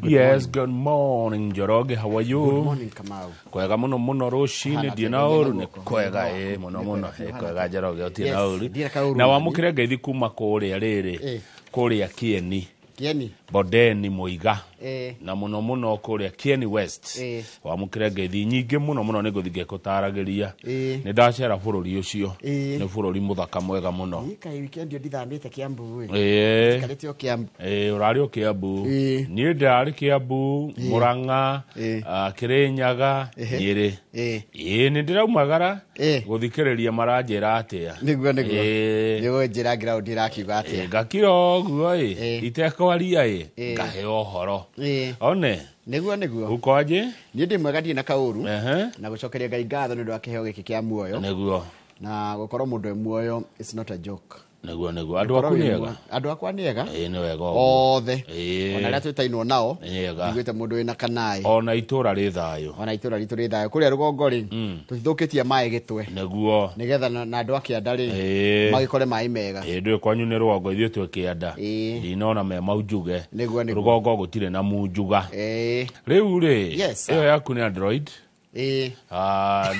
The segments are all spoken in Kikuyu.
Yes, good morning Njoroge, how are you? Good morning, Kamau. Kwega muno muno rucinĩ Ũhana ndiĩ na atĩa? ũru nĩ Guoko. kwega Nĩ ĩ mũno kwega. mũno Nĩ ĩ kwega Njoroge ũtirĩ Yes, na ũru ndirĩ kaũru na nani. wamũkĩre ngeithi kuma kũrĩa rĩrĩ Ĩ. kũrĩa Kieni Kieni. Bondeni Muiga Ĩ. na mũno mũno kũrĩa Kieni West Ĩ. wamũkĩre ngeithi nyingĩ mũno mũno nĩ ngũthiĩ ngĩkũtaragĩria Ĩ. nĩ ndacera bũrũri ũcio Ĩ. nĩ bũrũri mũthaka mwega mũno Ĩ, kaĩ weekend ĩyo ndithamĩte Kiambu ĩ. ĩĩ Njikarĩte o Kiambu. Ĩĩ, ũrarĩ o Kiambu Ĩĩ. niĩ ndĩrarĩ Kiambu Mũrang'a Ĩĩ. ah, Kĩrĩnyaga Ehe. Nyĩrĩ Ĩĩ. ĩĩ nĩ ndĩraumagara Ĩĩ. gũthikĩrĩria maranjĩra atĩa Nĩguo nĩguo. Ĩĩ. Nĩguo njĩra ground ĩrakiuga atĩa. Ĩĩ, ngakira ũguo ĩ Ĩĩ. itekwaria ĩ Ĩĩ. ngaheo ũhoro Ĩĩ. one Nĩguo nĩguo. ukoaje Niĩ ndĩ mwega ndirĩ na kaũru. Ehe. Na gũcokeria Ngai ngatho nĩ ũndũ wa kĩheo gĩkĩ kĩa muoyo. nĩguo Na gũkorwo mũndũ e muoyo it's not a joke. nĩguo nĩguo andũ Gũkorwo aku wĩ nĩ ega muoyo- Andũ akwa nĩ ega. ĩĩ nĩ wega ũguo Othe. Ĩĩ. Ona arĩa twĩtainwo nao. Nĩ ega. Njiguĩte mũndũ wĩna kanaĩ. ona itũra rĩ thayũ Ona itũra ritũ rĩ thayũ. Kũrĩa rũgongo rĩ, tũtithũkĩtie maĩ gĩtwe. nĩguo Nĩgetha na andũ a kĩanda rĩ, Ĩĩ. magĩkore maĩ mega. ĩĩ ndũĩ kwanyu nĩ rũgongo ithuĩ twĩ kĩanda Ĩĩ. ndinona me maunjuge Nĩguo, nĩguo. rũgongo gũtirĩ na munjuga Ĩĩ. rĩu rĩ Yes, sir. ĩyo yaku nĩ android Ĩĩ. Ah,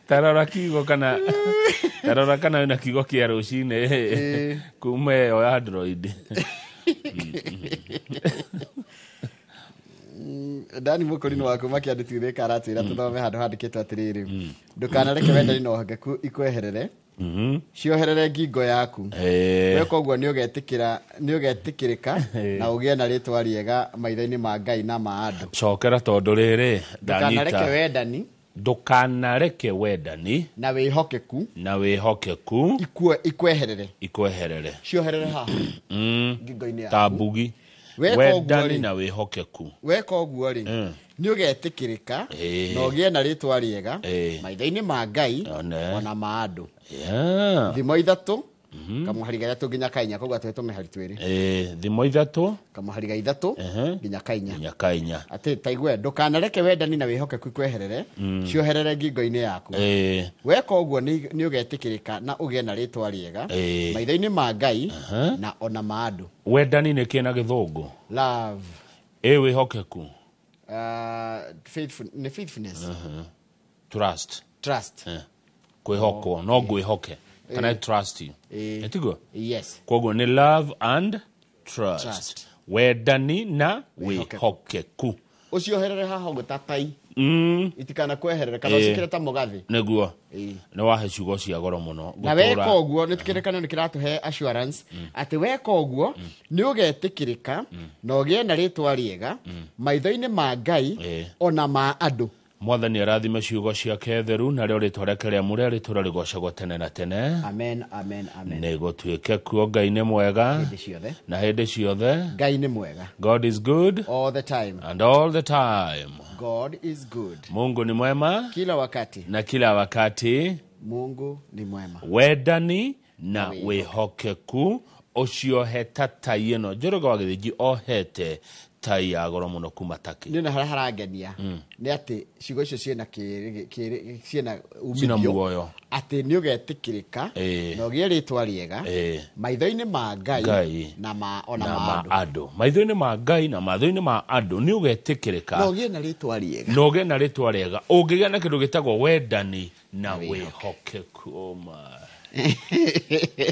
tarora kiugo kana tarora kana wĩna kiugo kĩa rũcinĩ Ĩĩ. kuma ĩyo ya android Dani Mũkũrinũ wa kuma Kĩandĩ Tuthĩka aratwĩra tũthome handũ handĩkĩtwo atĩrĩrĩ, ndũkanareke wendani na ũhokeku ikweherere, cioherere ngingo yaku. Ĩĩ. Weka ũguo nĩũgetĩkĩrĩka na ũgĩe na rĩtwa rĩega maitho-inĩ ma Ngai na ma andũ. Cokera tondũ rĩrĩ Ndũkanareke ndanyita wendani ndũkanareke wendani na wĩhokeku na wĩhokeku ikweherere, ikweherere cioherere haha ngingo-inĩ ta yaku. mbugi Weka ũguo wendani rĩ. na wĩhokeku Weka ũguo rĩ, nĩũgetĩkĩrĩka Ĩĩ. na ũgĩe na rĩtwa rĩega Ĩĩ. maitho-inĩ ma Ngai One. ona ma andũ. Yeah. Thimo ithatũ kamũhari ga ithatũ nginya kainya, koguo atũhe tũmĩhari twĩrĩ. Ĩĩ, thimo ithatũ Kamũhari ga ithatũ Ehe. nginya kainya. nginya kainya Atĩ taigue ndũkanareke wendani na wĩhokeku ikweherere, cioherere ngingo-inĩ yaku. Ĩĩ. Weka ũguo nĩũgetĩkĩrĩka na ũgĩe na rĩtwa rĩega Ĩĩ. maitho-inĩ ma Ngai na ona ma andũ. Wendani nĩ kĩ na gĩthũngũ Love, ĩ wĩhokeku nĩ faithfulness, trust trust. Kwĩhokwo no ngwĩhoke can I trust you Ĩĩ. ĩtiguo Yes. koguo nĩ love and trust, Trust. Wendani na Wĩhokeku. wĩhokeku Ũcioherere haha ũguo ta tai, itikanakweherere kana Ĩĩ. ũcikĩre ta mũgathĩ. Nĩguo Ĩĩ. nĩ wahe ciugo cia goro mũno Na Ngũtũũra- weka ũguo nĩ kĩrĩkanĩro nĩ kĩratũhe assurance atĩ weka ũguo nĩ ũgetĩkĩrĩka na ũgĩe na rĩtwa rĩega maitho-inĩ ma Ngai Ĩĩ. ona ma andũ. Mwathani arathime ciugo ciake theru narĩo rĩtwa rĩake rĩamũre rĩtũra rĩgocagwo tene na tene. Amen, amen, amen. Nĩ gũtuĩke kuo Ngai nĩ mwega Hĩndĩ ciothe. Na hĩndĩ ciothe Ngai nĩ mwega. God is good All the time. And all the time. God is good. Mungu ni mwema Kila wakati. Na kila wakati. Mungu ni mwema. Wendani na Na wĩhokeku ũciohe ta tai ĩno Njoroge wa Gĩthĩnji ohete tai ya goro mũno kuma taki. Nĩ na harĩa harangenia nĩ atĩ ciugo icio ciĩna ciĩna Ciĩna umithio muoyo. Atĩ nĩ ũgetĩkĩrĩka Ĩĩ. na ũgĩe rĩtwa rĩega Ĩĩ. maitho-inĩ ma Ngai Ngai. na ma ona Na ma ma andũ. andũ maitho-inĩ ma Ngai na maitho-inĩ ma andũ nĩ ũgetĩkĩrĩka Na ũgĩe na rĩtwa rĩega. Na ũgĩe na rĩtwa rĩega ũngĩgĩa na kĩndũ gĩtagwo wendani na wĩhokeku. Oh my.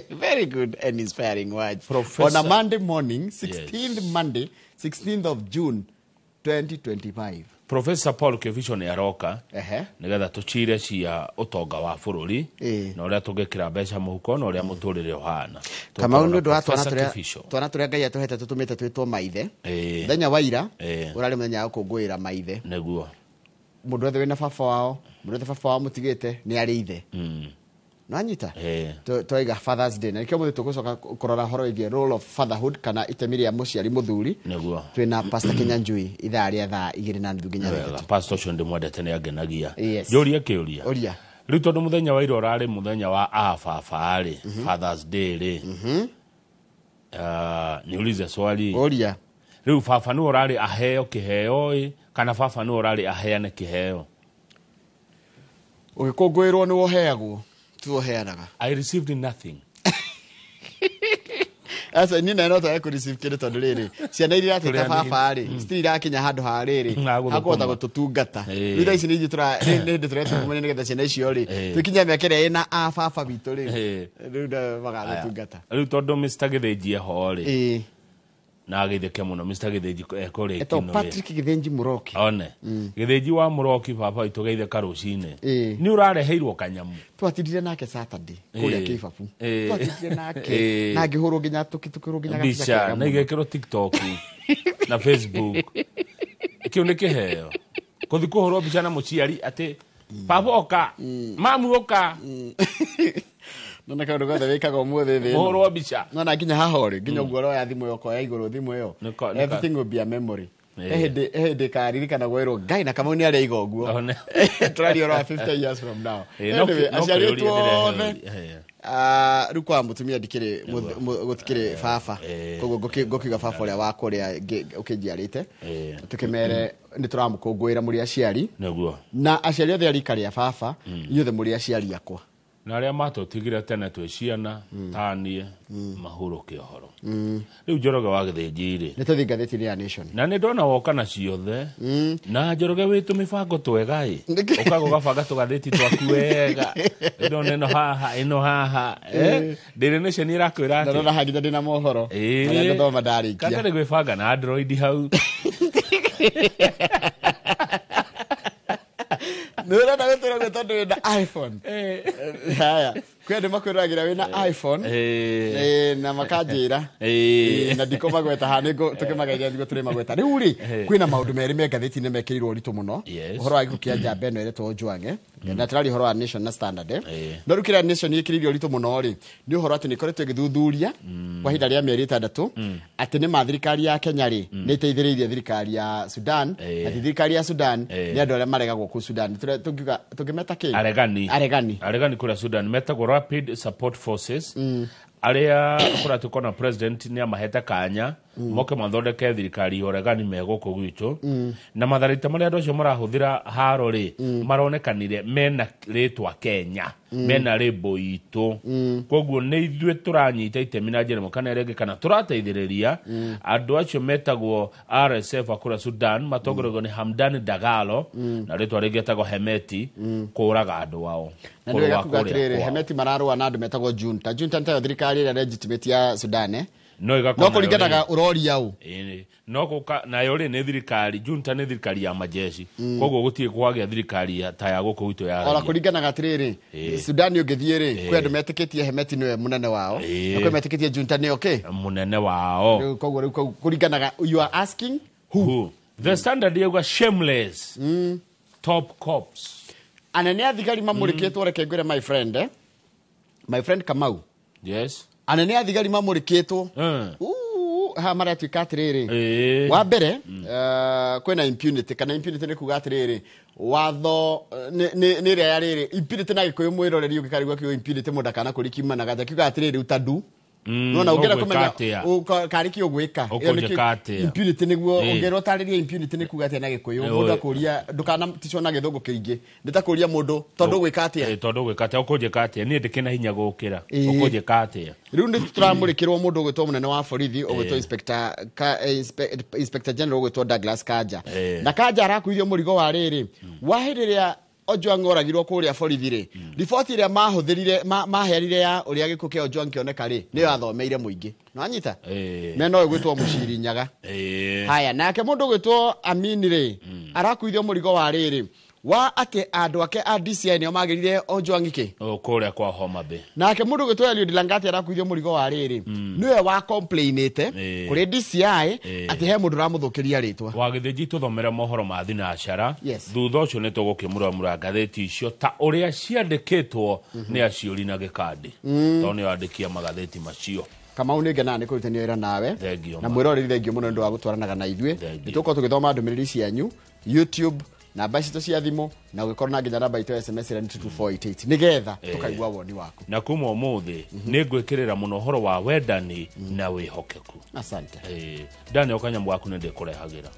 Very good and inspiring words. Professor. On a Monday morning, 16th Monday, 16th of June 2025. Professor Paul Kibicho nĩ aroka Ehe. nĩgetha tũcire cia ũtonga wa bũrũri Ĩĩ. na ũrĩa tũngĩkĩra mbeca mũhuko na ũrĩa mũtũrĩre ũhana. Kamau nĩ ũndũ wa twana Professor tũrĩa Kibicho. twana tũrĩa Ngai atũhete tũtũmĩte twĩtwo maithe. Ĩĩ. Mũthenya wa ira Ĩĩ. ũrarĩ mũthenya wa gũkũngũĩra maithe. Nĩguo. Mũndũ wothe wĩna baba wao, mũndũ wothe baba wao mũtigĩte nĩ arĩ ithe. Nĩwanyita? Ĩĩ. Twaiga Fathers Day na nĩkĩo mũthĩ tũgũcoka kũrora ũhoro wĩgiĩ role of fatherhood kana itemi rĩa mũciari mũthuri. Nĩguo. Twĩna Pastor Kinyanjui ithaa rĩa 2:30 nginya Wega. 3:00. Pastor ũcio ndĩmwendete nĩ angenagia. Yes. Njũrie kĩũria. Ũria. Rĩu tondũ mũthenya wa ira ũrarĩ mũthenya wa ababa rĩ, Fathers Day rĩ, ah, niulize swali. Ũria. Rĩu baba nĩwe ũrarĩ aheo kĩheo ĩ kana baba nĩwe ũrarĩ aheane kĩheo? Ũgĩkũngũĩrwo nĩwe ũheagwo, tiwe ũheanaga. I received nothing. Aca niĩ nawe no twage kũ receive kĩndũ tondũ rĩrĩ ciana iria iratwĩta Tũrĩ anini. baba rĩ citirĩ irakinya handũ ha rĩrĩ Ha gũthũkũma. hakũhota gũtũtungata. Rĩu thaa ici nĩ ithuĩ nĩ hĩndĩ tũretungumania nĩgetha ciana icio rĩ tũkinyia mĩaka ĩrĩa ĩna a baba witũ rĩ rĩu ndio magatũtungata. Rĩu tondũ Mr. Gĩthĩnji eho rĩ, na agĩtheke mũno Mr. Gĩthĩnji ekũrĩ Etagwo kino rĩ. Patrick Gĩthĩnji Mũroki. One Gĩthĩnji wa Mũroki, baba witũ, geithĩka rũcinĩ. Nĩ ũrareheirwo kanyamu. Twatindire nake Saturday kũrĩa Kĩbabu. Twatindire nake na ngĩhũrwo nginya tũkĩhũrwo nginya gabica mbica kega na mũno. igekĩrwo TikTok na Facebook. Kĩu nĩ kĩheo kũthi kũhũrwo mbica na mũciari atĩ baba oka, mamu oka. Nona kaũndũ gothe wĩkaga ũmũthĩ thĩ ĩno. Mũhũrwo mbica. Nona nginya haha ũrĩ nginya ũguo ũroya thimũ ĩyo ũkoya igũrũ thimũ ĩyo. Everything will be a memory. He hĩndĩ ĩkaririkanagwo ĩrwo Ngai na Kamau nĩ arĩa ũguo. One. Tũraria ũhoro wa 50 years from now. No Anyway, no aciari kĩũria aitũ othe, ndĩrehe. ah, rĩu kwa mũtumia ndikĩrĩ gũtikĩrĩ baba, koguo ngũkiuga baba ũrĩa wa kũrĩa ũkĩnjiarĩte, tũkĩmere nĩ tũramũkũngũĩra mũrĩ aciari Nĩguo. na aciari othe a rika rĩa baba, inyuothe mũrĩ aciari akwa. Na arĩa matũtigire tene twĩ ciana taniĩ mahurũke ũhoro. Rĩu Njoroge wa Gĩthĩnji rĩ, Nĩ tũthiĩ ngathĩti-inĩ ya Nation. Na nĩ ndona woka na ciothe na Njoroge wĩ tũmĩbango twega ĩ. Nĩkĩ? Ũkaga ũgabanga tũgathĩti twaku wega, ndona ĩno haha, ĩno haha, Daily Nation ĩrakwĩra atĩ Ndarora haha nginya ndĩna mohoro marĩa ngũthoma ndarĩkia. Kaka nĩ gwĩbanga na Android hau. Nĩ ũrenda gũtwĩra ũguo tondũ wĩna iPhone? Haya, kwĩ andũ makwĩroragĩra wĩna iPhone na makanjĩra. Na ndikũmagweta haha, nĩ tũkĩmageria nĩguo tũrĩmagweta. Rĩu rĩ, kwĩna maũndũ merĩ me ngathĩti-inĩ mekĩrĩirwo ũritũ mũno. Ũhoro wa gĩkuũ kĩa njamba ĩno ĩretwo Ojwang, na tũraria ũhoro wa Nation na Standard. No rĩu kĩrĩa Nation ĩkĩrĩirie ũritũ mũno rĩ, nĩ ũhoro atĩ nĩ ĩkoretwo ĩgĩthuthuria kwa ihinda rĩa mĩeri 6 atĩ nĩ ma thirikari ya Kenya rĩ nĩ ĩteithĩrĩirie thirikari ya Sudan, na ti thirikari ya Sudan, nĩ andũ arĩa maregagwo kũu Sudan. Tũngiuga tũngĩmeta kĩ? Aregani. Aregani. Aregani kũrĩa Sudan metagwo Rapid Support Forces, arĩa kũratuĩka na president nĩ amahete kanya moke mathondeke thirikari ya ũregani me gũkũ gwitũ, na matharaita marĩa andũ acio marahũthĩra haro rĩ maronekanire mena rĩtwa Kenya, mena rĩmbo itũ, koguo nĩ ithuĩ tũranyita itemi na njĩra ĩmwe kana ĩrĩa ĩngĩ, kana tũrateithĩrĩria andũ acio metagwo RSF a kũrĩa Sudan, matongoragio nĩ Hamdan Dagalo na rĩtwa rĩngĩ etagwo Hemeti, kũraga andũ ao. Na nĩ wega Kũrũa kuga kũrĩa atĩrĩrĩ, kwao. Hemeti mararũa na andũ metagwo junta. Junta nĩ tayo thirikari ĩrĩa legitimate ya Sudan, No ĩgakorwo no nayo kũringanaga ũroria ũ. Ĩĩ, no gũka nayo rĩ nĩ thirikari, junta nĩ thirikari ya majeshi, koguo gũtirĩ kwagĩa thirikari ta ya gũkũ gwitũ ya Ona raia. kũringanaga atĩrĩrĩ, Sudan ũngĩthiĩ rĩ, kwĩ andũ metĩkĩtie Hemeti nĩwe mũnene wao, na kwĩ metĩkĩtie junta nĩyo kĩ mũnene wao. Rĩu koguo rĩu kũringanaga you are asking who. Who? The Standard yauga shameless top cops. Anene a thigari mamũrĩkĩtwo, reke ngwĩre my friend, my friend Kamau, anene a thigari mamũrĩkĩtwo. Haha maratuĩka atĩrĩrĩ, wa mbere, kwĩna impunity, kana impunity nĩ kuga atĩrĩrĩ, watho nĩ ĩrĩa ya rĩrĩ impunity na gĩkũyũ, mwĩroreri ũngĩkarigwo kiugo impunity mũndũ akana kũri kiumanaga atĩa, kiuga atĩrĩrĩ utadu nona ũngĩenda Ũgwĩka kũmenya atĩa? Karĩ kĩ ũgwĩka. Ĩyo nĩ Ũkũnjĩka atĩa? Impunity nĩguo ũngĩrwo tarĩria impunity nĩ kuga atĩa na gĩkũyũ, mũndũ akũria ndũkanaticwo na gĩthũngũ kĩingĩ, nĩ ta kũria mũndũ tondũ ũgwĩka atĩa. Tondũ ũgwĩka atĩa, ũkũnjĩka atĩa, niĩ ndĩkĩna hinya gũkĩra, ũkũnjĩka atĩa? Rĩu nĩ tũramũrĩkĩrwo mũndũ ũgwĩtwo mũnene wa borithi ũgwĩtwo inspector general ũgwĩtwo Douglas Kanja. Na Kanja arakuithio mũrigo wa rĩrĩ wa hĩndĩ ĩrĩa Ojwang oragirwo kũrĩa borithi rĩ, riboti ĩrĩa mahũthĩrire maheanire ya ũrĩa gĩkuũ kĩa Ojwang kĩoneka rĩ, nĩyo yathomeire mũingĩ, nĩwanyita? Mena ũyũ gwĩtwo Mũciri Nyaga. Haya, nake mũndũ ũgwĩtwo Amini rĩ, arakuithio mũrigo wa rĩrĩ wa atĩ andũ ake a DCI nĩo magĩrire Ojwang kĩ. O, kũrĩa kwa Homa Bay. Nake mũndũ ũgwĩtwo Eliud Langati arakuithio mũrigo wa rĩrĩ nĩwe wa complainĩte kũrĩ DCI atĩ he mũndũ ũramũthũkĩria rĩtwa. Wagĩthĩnji, tũthomere mohoro ma thinacara. Thutha ũcio nĩ tũgũkĩmuramura ngathĩti icio ta ũrĩa ciandĩkĩtwo nĩ aciũri na gĩkandi, tondũ nĩo andĩki a magathĩti macio. Kamau, nĩ ngenaga nĩ kũrutania wĩra nawe. Thengiũ, na ma. mwĩroreri, thengio mũno nĩ ũndũ wa gũtwaranaga na ithuĩ. Thengiũ. Nĩ tũgũkorwo tũgĩthoma ndũmĩrĩri cianyu YouTube, namba citũ cia thimũ, na ũgĩkorwo na nginya namba itũ ya SMS ĩrĩa nĩ 22488, nĩgetha tũkaigua woni waku. Na kuma ũmũthĩ nĩ ngwĩkĩrĩra mũno ũhoro wa wendani na wĩhokeku. Asante. Daniel, kanyamũ gaku nĩ ndĩkũrehagĩra.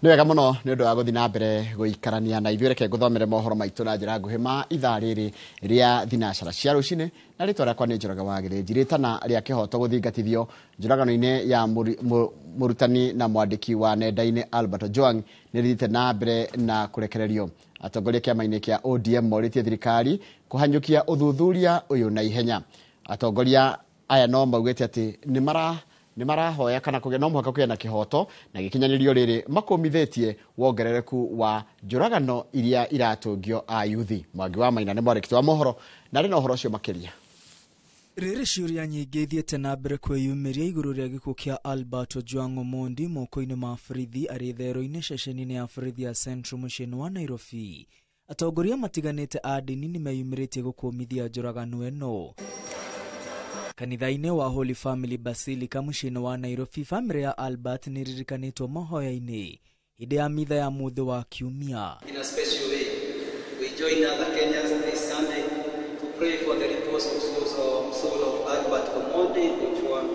Nĩ wega mũno nĩ ũndũ wa gũthiĩ na mbere gũikarania na ithuĩ. Reke ngũthomere mohoro maitũ na njĩra nguhĩ ma ithaa rĩrĩ rĩa thinacara cia rũcinĩ, na rĩtwa rĩakwa nĩ Njoroge wa Gĩthĩnji. Rĩtana rĩa kĩhoto gũthingatithio njũragano-inĩ ya mũrutani na mwandĩki wa nenda-inĩ Albert Ojwang nĩ rĩthiĩte na mbere na kũrekererio. Atongoria kĩama-inĩ kĩa ODM morĩtie thirikari kũhanyũkia ũthuthuria ũyũ na ihenya. Atongoria aya no maugĩte atĩ nĩ marahoya kana kũgĩa no mũhaka kũgĩe na kĩhoto na gĩkinyanĩrio rĩrĩ makũmithĩtie wongerereku wa njũragano iria iratũngio ayuthi. Mwangi wa Maina nĩ mwandĩki wa mohoro na arĩ na ũhoro ũcio makĩria. Rĩrĩ ciũria nyingĩ ithiĩte na mbere kwĩyumĩria igũrũ rĩa gĩkuũ kĩa Albert Ojwang Omondi moko-inĩ ma borithi arĩ therũ-inĩ ceceni-inĩ ya borithi ya Central mũciĩ-inĩ wa Nairobi. Atongoria matiganĩte a ndini nĩ meyumĩrĩtie gũkũmithia njũragano ĩno. Kanitha-inĩ wa Holy Family Basilica mũciĩ-inĩ wa Nairobi, bamĩrĩ ya Albert nĩ ĩririkanĩtwo mahoya-inĩ hĩndĩ ya mitha ya mũthĩ wa kiumia. In a special way, we join other Kenyans this Sunday to pray for the repose of soul of Albert Omondi Ojwang,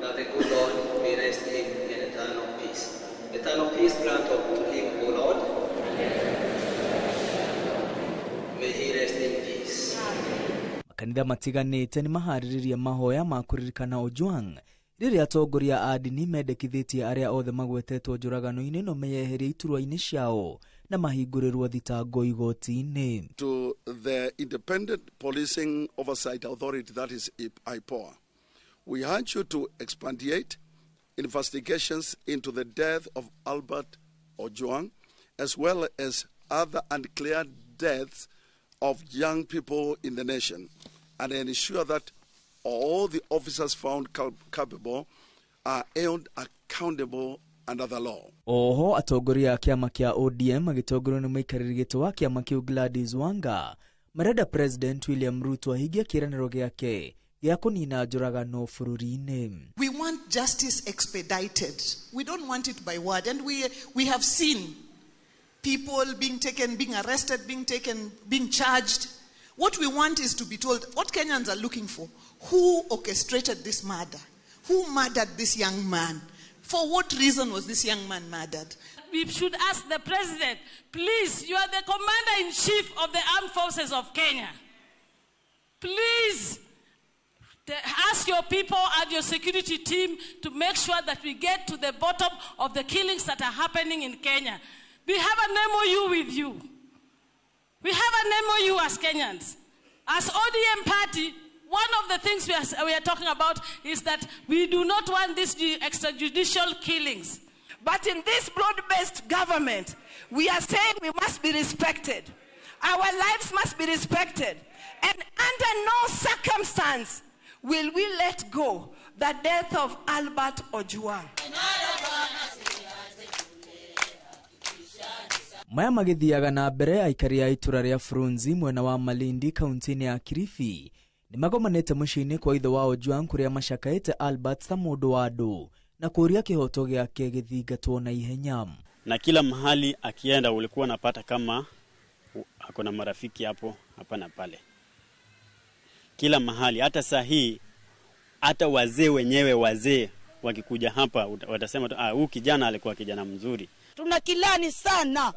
that the good Lord may rest him in eternal peace. Eternal peace grant unto him, O Lord. May he rest in peace. Makanitha matiganĩte nĩ maharĩrĩrie mahoya ma kũririkana Ojwang rĩrĩa atongoria a ndini mendekithĩtie arĩa othe magwetetwo njũragano-inĩ no meyeherie iturwa-inĩ ciao na mahingũrĩrwo thitango igoti-inĩ. To the Independent Policing Oversight Authority, that is IPOA, we urge you to expedite investigations into the death of Albert Ojwang, as well as other unclear deaths of young people in the nation, and ensure that all the officers found culpable are held accountable under the law. Oho atongoria a kĩama kĩa ODM magĩtongorio nĩ mũikarĩri gĩtĩ wa kĩama kĩu Gladys Wanga marenda President William Ruto ahingie kĩĩranĩro gĩake gĩa kũnina njũragano bũrũri-inĩ. We want justice expedited. We don't want it by word, and we have seen people being taken, being arrested, being taken, being charged. What we want is to be told what Kenyans are looking for. Who orchestrated this murder? Who murdered this young man? For what reason was this young man murdered? We should ask the president, please, you are the commander-in-chief of the armed forces of Kenya. Please ask your people and your security team to make sure that we get to the bottom of the killings that are happening in Kenya. We have an MOU with you. We have an MOU as Kenyans. As ODM party, one of the things we are talking about is that we do not want these extrajudicial killings. But in this broad-based government, we are saying we must be respected. Our lives must be respected. And under no circumstance will we let go the death of Albert Ojwang. Maya magĩthiaga na mbere aikari a itũra rĩa Frunzi mwena wa Malindi kaunti-inĩ ya Kilifi nĩ magomanĩte mũciĩ-inĩ kwa ithe wa Ojwang kũrĩa macakaĩte Albert ta mũndũ wa andũ na kũũria kĩhoto gĩake gĩthingatwo na ihenya. Na kila mahali akienda ulikuwa unapata kama ako na marafiki hapo hapa na pale. Kila mahali, hata saa hii hata wazee wenyewe wazee wakikuja hapa watasema tu, huyu kijana alikuwa kijana mzuri. Tunakilani sana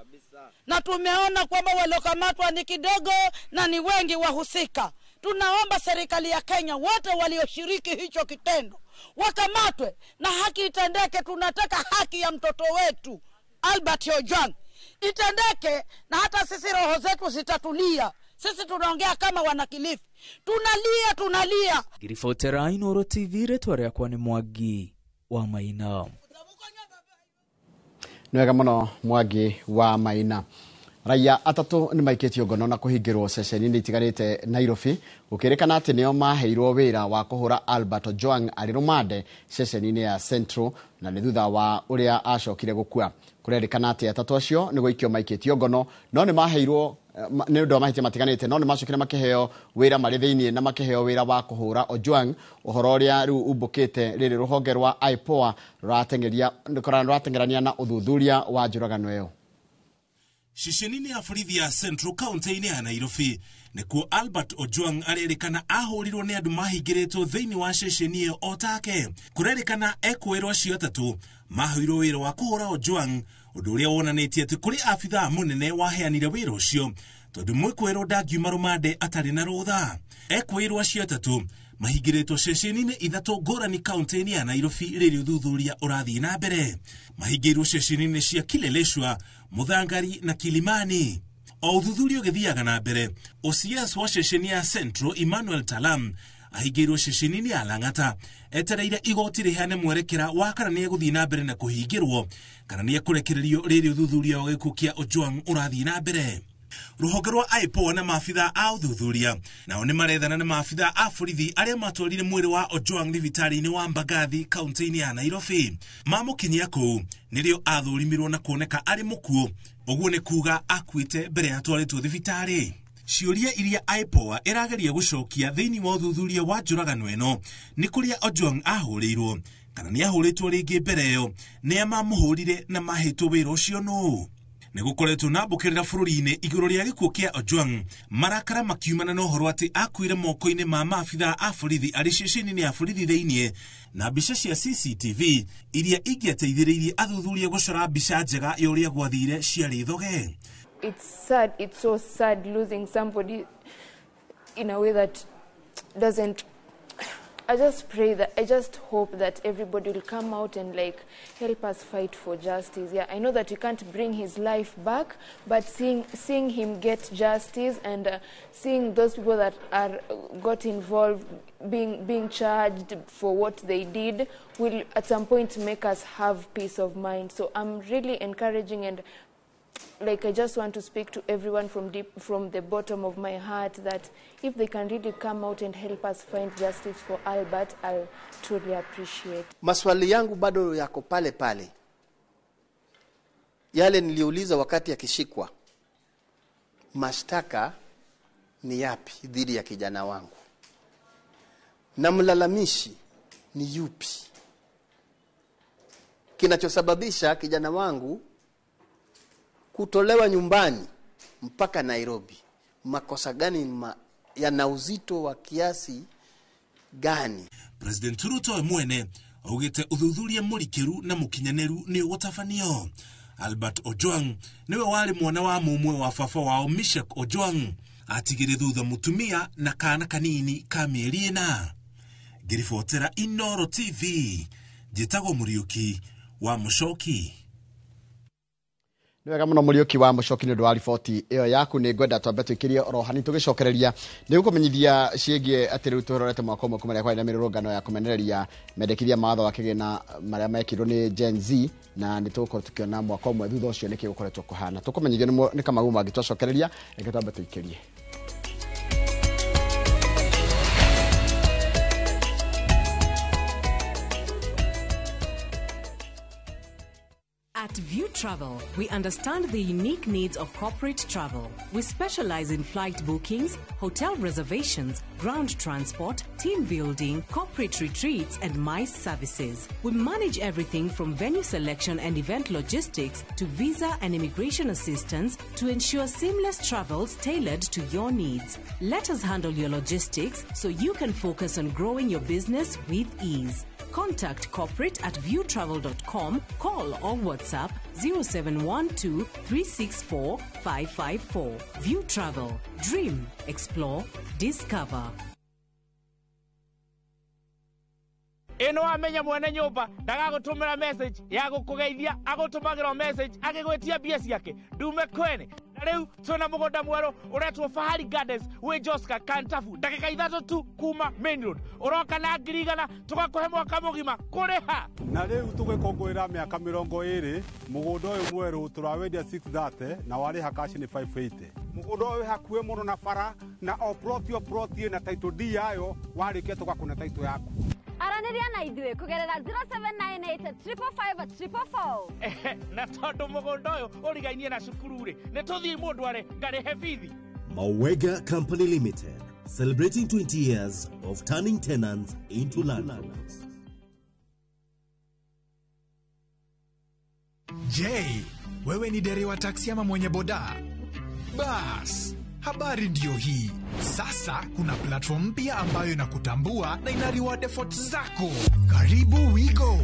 na tumeona kwamba waliokamatwa ni kidogo na ni wengi wahusika. Tunaomba serikali ya Kenya wote walioshiriki hicho kitendo wakamatwe na haki itendeke. Tunataka haki ya mtoto wetu Albert Ojwang itendeke, na hata sisi roho zetu zitatulia. Sisi tunaongea kama wanakilifi, tunalia, tunalia. Girifotera Inooro TV, rĩtwa rĩakwa nĩ Mwangi wa Maina. Nĩ wega mũno Mwangi wa Maina. Raia atatũ nĩ maikĩtio ngono na kũhingĩrwo ceceni-inĩ itiganĩte Nairobi gũkĩrĩkana atĩ nĩo maheirwo wĩra wa kũhũra Albert Ojwang arĩ rũmande ceceni-inĩ ya Central, na nĩ thutha wa ũrĩa acokire gũkua. Kũrerĩkana atĩ atatũ acio nĩ gũikio maikĩtio ngono, no nĩ maheirwo nĩ ũndũ wa mahĩtia matiganĩte, no nĩ macokire makĩheo wĩra marĩ thĩiniĩ na makĩheo wĩra wa kũhũra Ojwang, ũhoro ũrĩa rĩu umbũkĩte rĩrĩ rũhonge rwa IPOA rũrateng'erania na ũthuthuria wa njũragano ĩyo. Ceceni-inĩ ya borithi ya Central kaunti-inĩ ya Nairobi nĩkuo Albert Ojwang arerĩkana ahũrirwo nĩ andũ mahingĩrĩtwo thĩinĩ wa ceceni ĩyo o take. Kũrerĩkana ekũĩrwo acio atatũ maheirwo wĩra wa kũhũra Ojwang Ũndũ ũrĩa wonanĩtie atĩ kũrĩ abithaa mũnene waheanire wĩra ũcio tondũ mwĩkũĩrwo ndangiuma rũmande atarĩ na rũtha. Ekũĩrwo acio atatũ mahingĩrĩtwo ceceni-inĩ ithatũ ngũrani kaunti-inĩ ya Nairobi rĩrĩa ũthuthuria ũrathiĩ na mbere. Mahingĩirwo ceceni-inĩ cia Kileleshwa, Muthangari na Kilimani. O ũthuthuria ũgĩthiaga na mbere, OCS wa ceceni ya Central Emmanuel Talam ahingĩirwo ceceni-inĩ ya Lang'ata etereire igoti rĩheane mwerekera wa kana nĩ egũthiĩ na mbere na kũhingĩrwo kana nĩ ekũrekererio rĩrĩa ũthuthuria wa gĩkuũ kĩa Ojwang ũrathiĩ na mbere. Rũhonge rwa IPOA na maabithaa a ũthuthuria nao nĩ marethana na maabithaa a borithi arĩa matwarire mwĩrĩ wa Ojwang thibitarĩ-inĩ wa Mbagathi kaunti-inĩ ya Nairobi. Mamũkinyia kũu nĩrĩo athũrimirwo na kuoneka arĩ mũkuũ, ũguo nĩ kuga akuĩte mbere ya atwarĩtwo thibitarĩ. Ciũria iria IPOA ĩrageria gũcokia thĩinĩ wa ũthuthuria wa njũragano ĩno nĩ kũrĩa Ojwang ahũrĩirwo kana nĩ ahũrĩtwo rĩngĩ mbere ĩyo, nĩa mamũhũrire na mahĩtwo wĩra ũcio nũũ. Nĩ gũkoretwo na mbũkĩrĩra bũrũri-inĩ igũrũ rĩa gĩkuũ kĩa Ojwang, marakara makiumana na ũhoro atĩ akuire moko-inĩ ma maabithaa a borithi arĩ ceceni-inĩ ya borithi thĩinĩ, na mbica cia CCTV iria ingĩateithĩrĩirie athuthuria gũcora mbica njega ya ũrĩa gwathire ciarĩ thoge. It's sad, it's so sad losing somebody in a way that doesn't. I just pray that, I just hope that everybody will come out and like help us fight for justice. Yeah, I know that you can't bring his life back, but seeing him get justice and seeing those people that are got involved being charged for what they did will at some point make us have peace of mind. So I'm really encouraging and like I just want to speak to everyone from the bottom of my heart that if they can really come out and help us find justice for Albert, I'll truly appreciate. Maswali yangu bado yako pale pale. Yale niliuliza wakati akishikwa. Mashtaka ni yapi dhidi ya kijana wangu? Na mlalamishi ni yupi? Kinachosababisha kijana wangu kutolewa nyumbani mpaka Nairobi, makosa gani yana uzito wa kiasi gani? President Ruto mwene augite uthuthuria murikiru na mukinyaneru ni ugutabanio. Albert Ojwang niwe wari mwana wa mumwe wa baba wao Mishak Ojwang, atigire thutha mutumia na kana kanini ka mĩeri 4. Ngiribotera Inooro TV, njĩtagwo Mũriũki wa Mũcoki. Nĩ wega mũno Mũriũki wa Mũcoki nĩ ũndũ wa riboti ĩyo yaku. Nĩ ngwenda twambe twĩkĩrie oro hanini tũgĩcokereria nĩ gũkũmenyithia ciĩgiĩ atĩ rĩu tũrorete mwaka ũmwe kuma rĩrĩa kwarĩ na mĩrũrũngano ya kũmenereria mendekithia ma watho wa kĩgĩna marĩa mekirwo nĩ Gen Z, na nĩ tũgũkorwo tũkĩona mwaka ũmwe thutha ũcio nĩkĩ gũkoretwo kũhana. Tũkũmenyithio nĩ Kamau Mwangi twacokereria, reke twambe tũikĩrie. At View Travel, we understand the unique needs of corporate travel. We specialize in flight bookings, hotel reservations, ground transport, team building, corporate retreats, and MICE services. We manage everything from venue selection and event logistics to visa and immigration assistance to ensure seamless travels tailored to your needs. Let us handle your logistics so you can focus on growing your business with ease. Contact corporate at viewtravel.com, call or WhatsApp 0712 364 554. View Travel. Dream, explore, discover. Ĩno amenya mwene nyũmba ndagagũtũmĩra message ya gũkũgeithia, agũtũmagĩra message agĩgwĩtia mbia ciake ndume kwene. Na rĩu twĩna mũgũnda mwerũ ũretwo Fahari Gardens wĩ Joska Kantafu, ndagĩka 3 tu kuma main road. Ũroka na 100,000 tũgakũhe mwaka mũgima kũrĩha. Na rĩu tũgĩkũngũĩra mĩaka 20 mũgũnda ũyũ mwerũ tũrawendia 630 na warĩha cash nĩ 580. Mũgũnda ũyũ wĩ hakuhĩ mũno na bara na o plot ĩna title deed yayo, warĩkia tũgakũne title yaku. Aranĩria na ithuĩ kũgerera 0798 555 444. Na tondũ mũgũnda ũyũ ũrigainie na cukuru rĩ, nĩ tũthiĩ mũndũ arĩ ngarĩhe bithi. Mawega Company Limited, celebrating 20 years of turning tenants into landlords. Je, wewe ni dereva taksi ama mwenye boda? Bas, habari ndiyo hii. Sasa kuna platform mpya ambayo inakutambua na ina reward efforts zako. Karibu WeGo.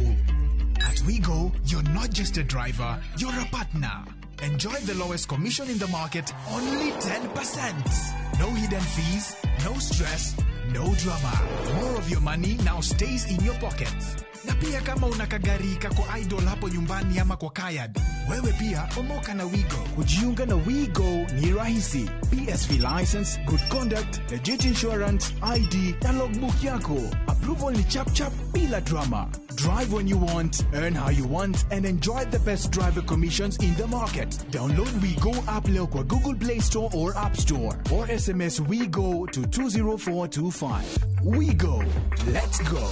At WeGo, you're not just a driver, you're a partner. Enjoy the lowest commission in the market, only 10%. No hidden fees, no stress, no drama. More of your money now stays in your pockets. Na pia kama una kagari kako idle hapo nyumbani ama kwa kayad, wewe pia omoka na WeGo. Kujiunga na WeGo ni rahisi. PSV license, good conduct, legit insurance, ID na logbook yako. Approval ni chap chap bila drama. Drive when you want, earn how you want, and enjoy the best driver commissions in the market. Download WeGo app leo kwa Google Play Store or App Store, or SMS WeGo to 20425. WeGo. Let's go.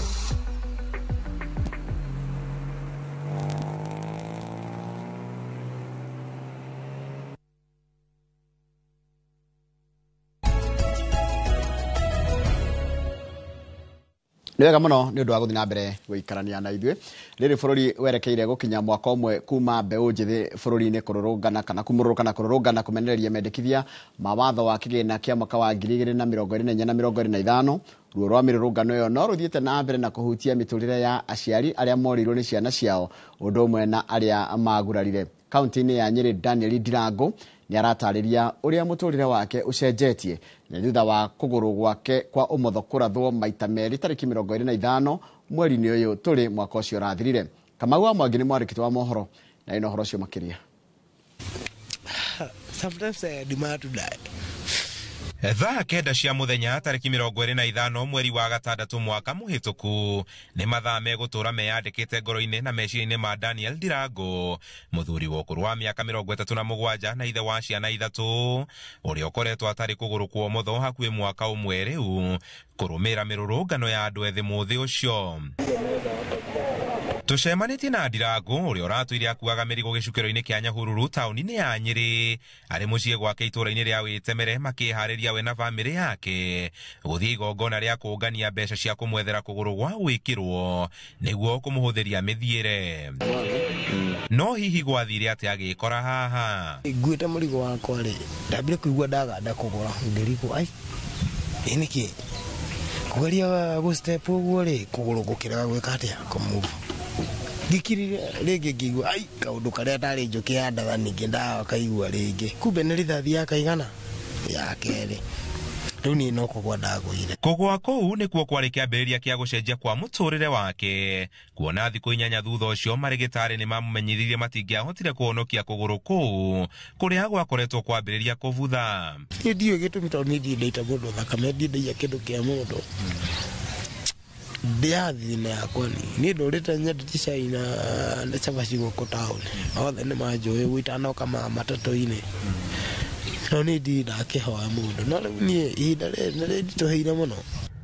Nĩ wega mũno nĩ ũndũ wa gũthiĩ na mbere gũikarania na ithuĩ. Rĩrĩ bũrũri werekeire gũkinya mwaka ũmwe kuma mbeũ njĩthĩ bũrũri-inĩ kũrũrũngana kana kumũrũrũkana kũrũrũngana kũmenereria mendekithia ma watho wa kĩgĩna kĩa mwaka wa 2024 na 2025. Ruo rwa mĩrũrũngano ĩyo no rũthiĩte na mbere na kũhutia mĩtũrĩre ya aciari arĩa morirwo nĩ ciana ciao ũndũ ũmwe na arĩa magurarire. Kaunti-inĩ ya Nyĩrĩ, Daniel Ndirango nĩ aratarĩria ũrĩa mũtũrĩre wake ũcenjetie na thutha wa kũgũrũ gwake kwa ũmotho kũrathwo maita merĩ tarĩki 25 mweri-inĩ ũyũ tũrĩ mwaka ũcio ũrathirire. Kamau wa Mwangi nĩ mwandĩki wa mohoro na ĩno ũhoro ũcio makĩria. Sometimes I demand to die. Thaa 9 cia muthenya tariki 25 mweri wa gatandatũ mwaka mũhĩtũku nĩ mathaa megũtũra meyandĩkĩte ngoro-inĩ na meciria-inĩ ma Daniel Ndirango, mũthuri wa ũkũrũ wa mĩaka 37 na ithe wa ciana 3 ũrĩa ũkoretwo atarĩ kũgũrũ kwa ũmotho hakuhĩ mwaka ũmwe rĩu kũrũmĩrĩra mĩrũrũngano ya andũ ethĩ mũthĩ ũcio. Tũcemanĩtie na Ndirango ũrĩa ũratũire akuaga mĩrigo gĩcukĩro-inĩ kĩa Nyahururu taũni-inĩ ya Nyĩrĩ arĩ mũciĩ gwake itũũra-inĩ rĩa Wĩtemere makĩharĩria we na bamĩrĩ yake gũthiĩ igongona rĩa kũngania mbeca cia kũmwethera kũgũrũ gwa gwĩkĩrwo nĩguo kũmũhũthĩria mĩthiĩre. No hihi gwathire atĩa agĩkora haha? Nguĩte mũrigo wakwa rĩ, ndambire kũigua ndaganda kũgũra ngĩrigwo ai ĩ nĩkĩ kũgeria gũ step ũguo rĩ kũgũrũ gũkĩrega gwĩka atĩa kũmove. Ngĩkirire rĩngĩ ngĩigua ai kaũndũ karĩa ndarĩ njũkĩ ya ndatha ningĩ ndakaigua rĩngĩ kumbe nĩ rithathi ya kaigana ya kerĩ rĩu niĩ no kũgwa ndagũire. Kũgwa kũu nĩkuo kwarĩ kĩambĩrĩria kĩa gũcenjia kwa mũtũrĩre wake kuona thikũ 8 thutha ũcio marĩgĩtarĩ nĩ mamũmenyithirie matingĩahotire kũhonokia kũgũrũ kũu kũrĩa gwakoretwo kwambĩrĩria kũbutha. Niĩ ndiũĩ gĩtũmi tondũ niĩ ndirĩ ndaita mũndũ thakame, ndirĩ ndaiya kĩndũ kĩa mũndũ ndiathina yakwa ni ndũrĩte nyendete cai na cabaci gũkũ taũni othe nĩ manjũĩ ũguo itanoka matatũ-inĩ no niĩ ndirĩ ndakĩhoya mũndũ no rĩu niĩ ihinda rĩrĩ nĩ rĩnditũhĩire mũno.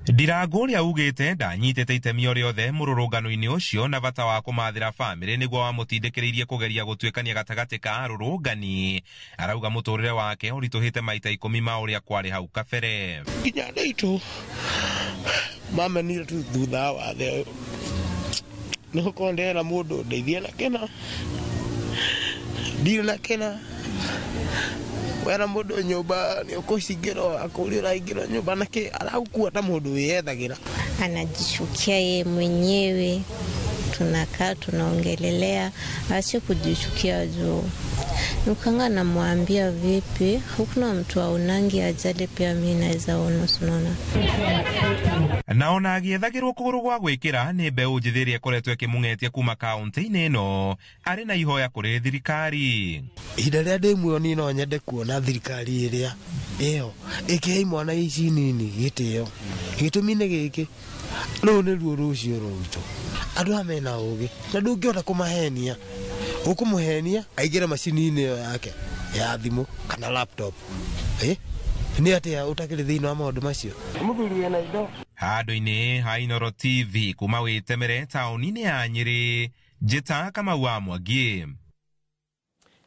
Ndirango ũrĩa ugĩte ndanyitĩte itemi o rĩothe mũrũrũngano-inĩ ũcio na bata wa kũmathĩra bamĩrĩ nĩguo wamũtindĩkĩrĩirie kũgeria gũtuĩkania gatagatĩ ka arũrũngani. Arauga mũtũrĩre wake ũritũhĩte maita 10 ma ũrĩa kwarĩ hau kabere. Nginya andũ aitũ mamenire tu thutha wa wathe ũyũ nĩ gũkorwo ndĩrera mũndũ ndeithie na kĩna ndirĩ na kĩna wera mũndũ nyũmba nĩ ũkũcingĩrwo akũria ũraingĩrwo nyũmba na kĩ aragũkua ta mũndũ wĩyethagĩra. Anajishukia yeye mwenyewe, tunakaa tunaongelelea, aache kujishukia juu. Nukanga namwambia vipi, hakuna mtu aonangi ajali pia mimi naweza ona, unaona. Naona agĩethagĩrwo kũgũrũ gwa gwĩkĩra nĩ mbeũ njĩthĩ ĩrĩa ĩkoretwo ĩkĩmũng'etia kuma kaũntĩ-inĩ ĩno arĩ na ihoya kũrĩ thirikari. Ihinda rĩrĩa ndĩ muoyo niĩ no nyende kuona thirikari ĩrĩa ĩyo ĩkĩhe imwana ici nini gĩtĩo. Gĩtũmi nĩ gĩkĩ, rũu nĩruo rũciũ rwitũ. Andũ aya mena ũgĩ na ndũngĩhota kũmahenia. Ũkũmũhenia aingĩre macini-inĩ ĩyo yake ya thimũ kana laptop. Nĩ atĩa ũtakĩrĩ thĩinĩ wa maũndũ macio? Mũthuri wĩna indo. Handũ-inĩ ha Inooro TV kuma Wĩtemere taũni-inĩ ya Nyĩrĩ, njĩta Kamau wa Mwangi.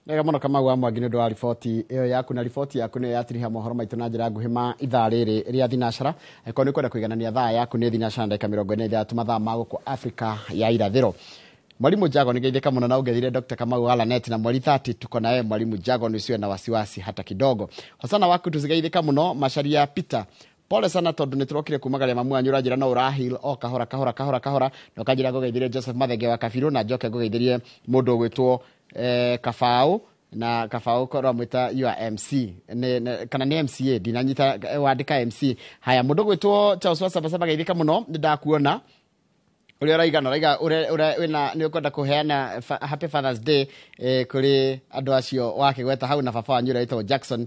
Nega mũno Kamau wa Mwangi nĩ ũndũ wa riboti ĩyo yaku, na riboti yaku nĩyo yatiriha mohoro maitũ na njĩra nguhĩ ma ithaa rĩrĩ rĩa thinacara. Angĩkorwo nĩ ũkwenda kũiganania thaa yaku nĩ thinacara ndagĩka 43 mathaa ma gũkũ Afrika ya irathĩro. Mwalimu Jago nigeithĩka mũno na ũngethire Dr. Kamau wa Lanet na mweri 30 tuko naye Mwalimu Jago, nisiwe na wasiwasi hata kidogo. Hosana waku tuzigeithĩka mũno. Macharia Peter Pole sana tondu nä tårokire kumagaria mamu wanyu ũranjĩra no ũrahil o kahora kahora kahora kahora, na ũkanjĩra ngũgeithirie Joseph Mathenge wa Kabirũ, na njoke ngũgeithirie mũndũ ũgwĩtwo Kabaũ, na Kabaũ korwo amwĩta you are MC kana nĩ MCA, ndinanyita wandĩka MC. Haya, mũndũ ũgwĩtwo Charles wa Sabasaba geithĩka mũno, nĩ ndakuona ũrĩa ũraigana ũraiga ũrĩa wĩna nĩ ũkwenda kũheana Happy Father's Day kũrĩ andũ acio wakĩgweta hau, na baba wanyu ũrĩa wĩtagwo Jackson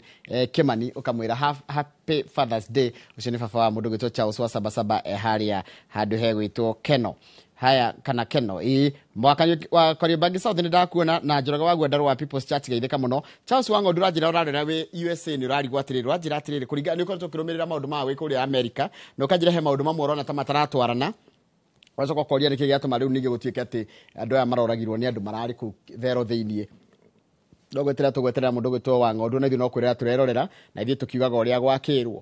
Kimani, ũkamwĩra Happy Father's Day. Ũcio nĩ baba wa mũndũ ũgwĩtwo Charles wa Sabasaba harĩa handũ hegwĩtwo Keno. Haya, kana Keno ĩ mwaka wa Kariobangi South nĩ ndakuona, na Njoroge wa Gwendarũ wa People's Church geithĩka mũno. Charles wa Ng'ondu ũranjĩra ũrarora wĩ USA nĩ ũrarigwo atĩrĩrĩ, ũranjĩra atĩrĩrĩ kũringana nĩ ũkoretwo ũkĩrũmĩrĩra maũndũ ma wĩ kũrĩa America, na ũkanjĩra he maũndũ mamwe ũrona ta mataratwarana. Wacoka ũkoria nĩkĩ gĩatũma rĩu ningĩ gũtuĩke atĩ andũ aya maroragirwo nĩ andũ mararĩ kũu thero thĩiniĩ. No gweterera tũgweterera mũndũ ũgwĩtwo wa Ng'ondu, na ithuĩ no kwĩrora tũrerorera, na ithuĩ tũkiugaga ũrĩa gwakĩrwo.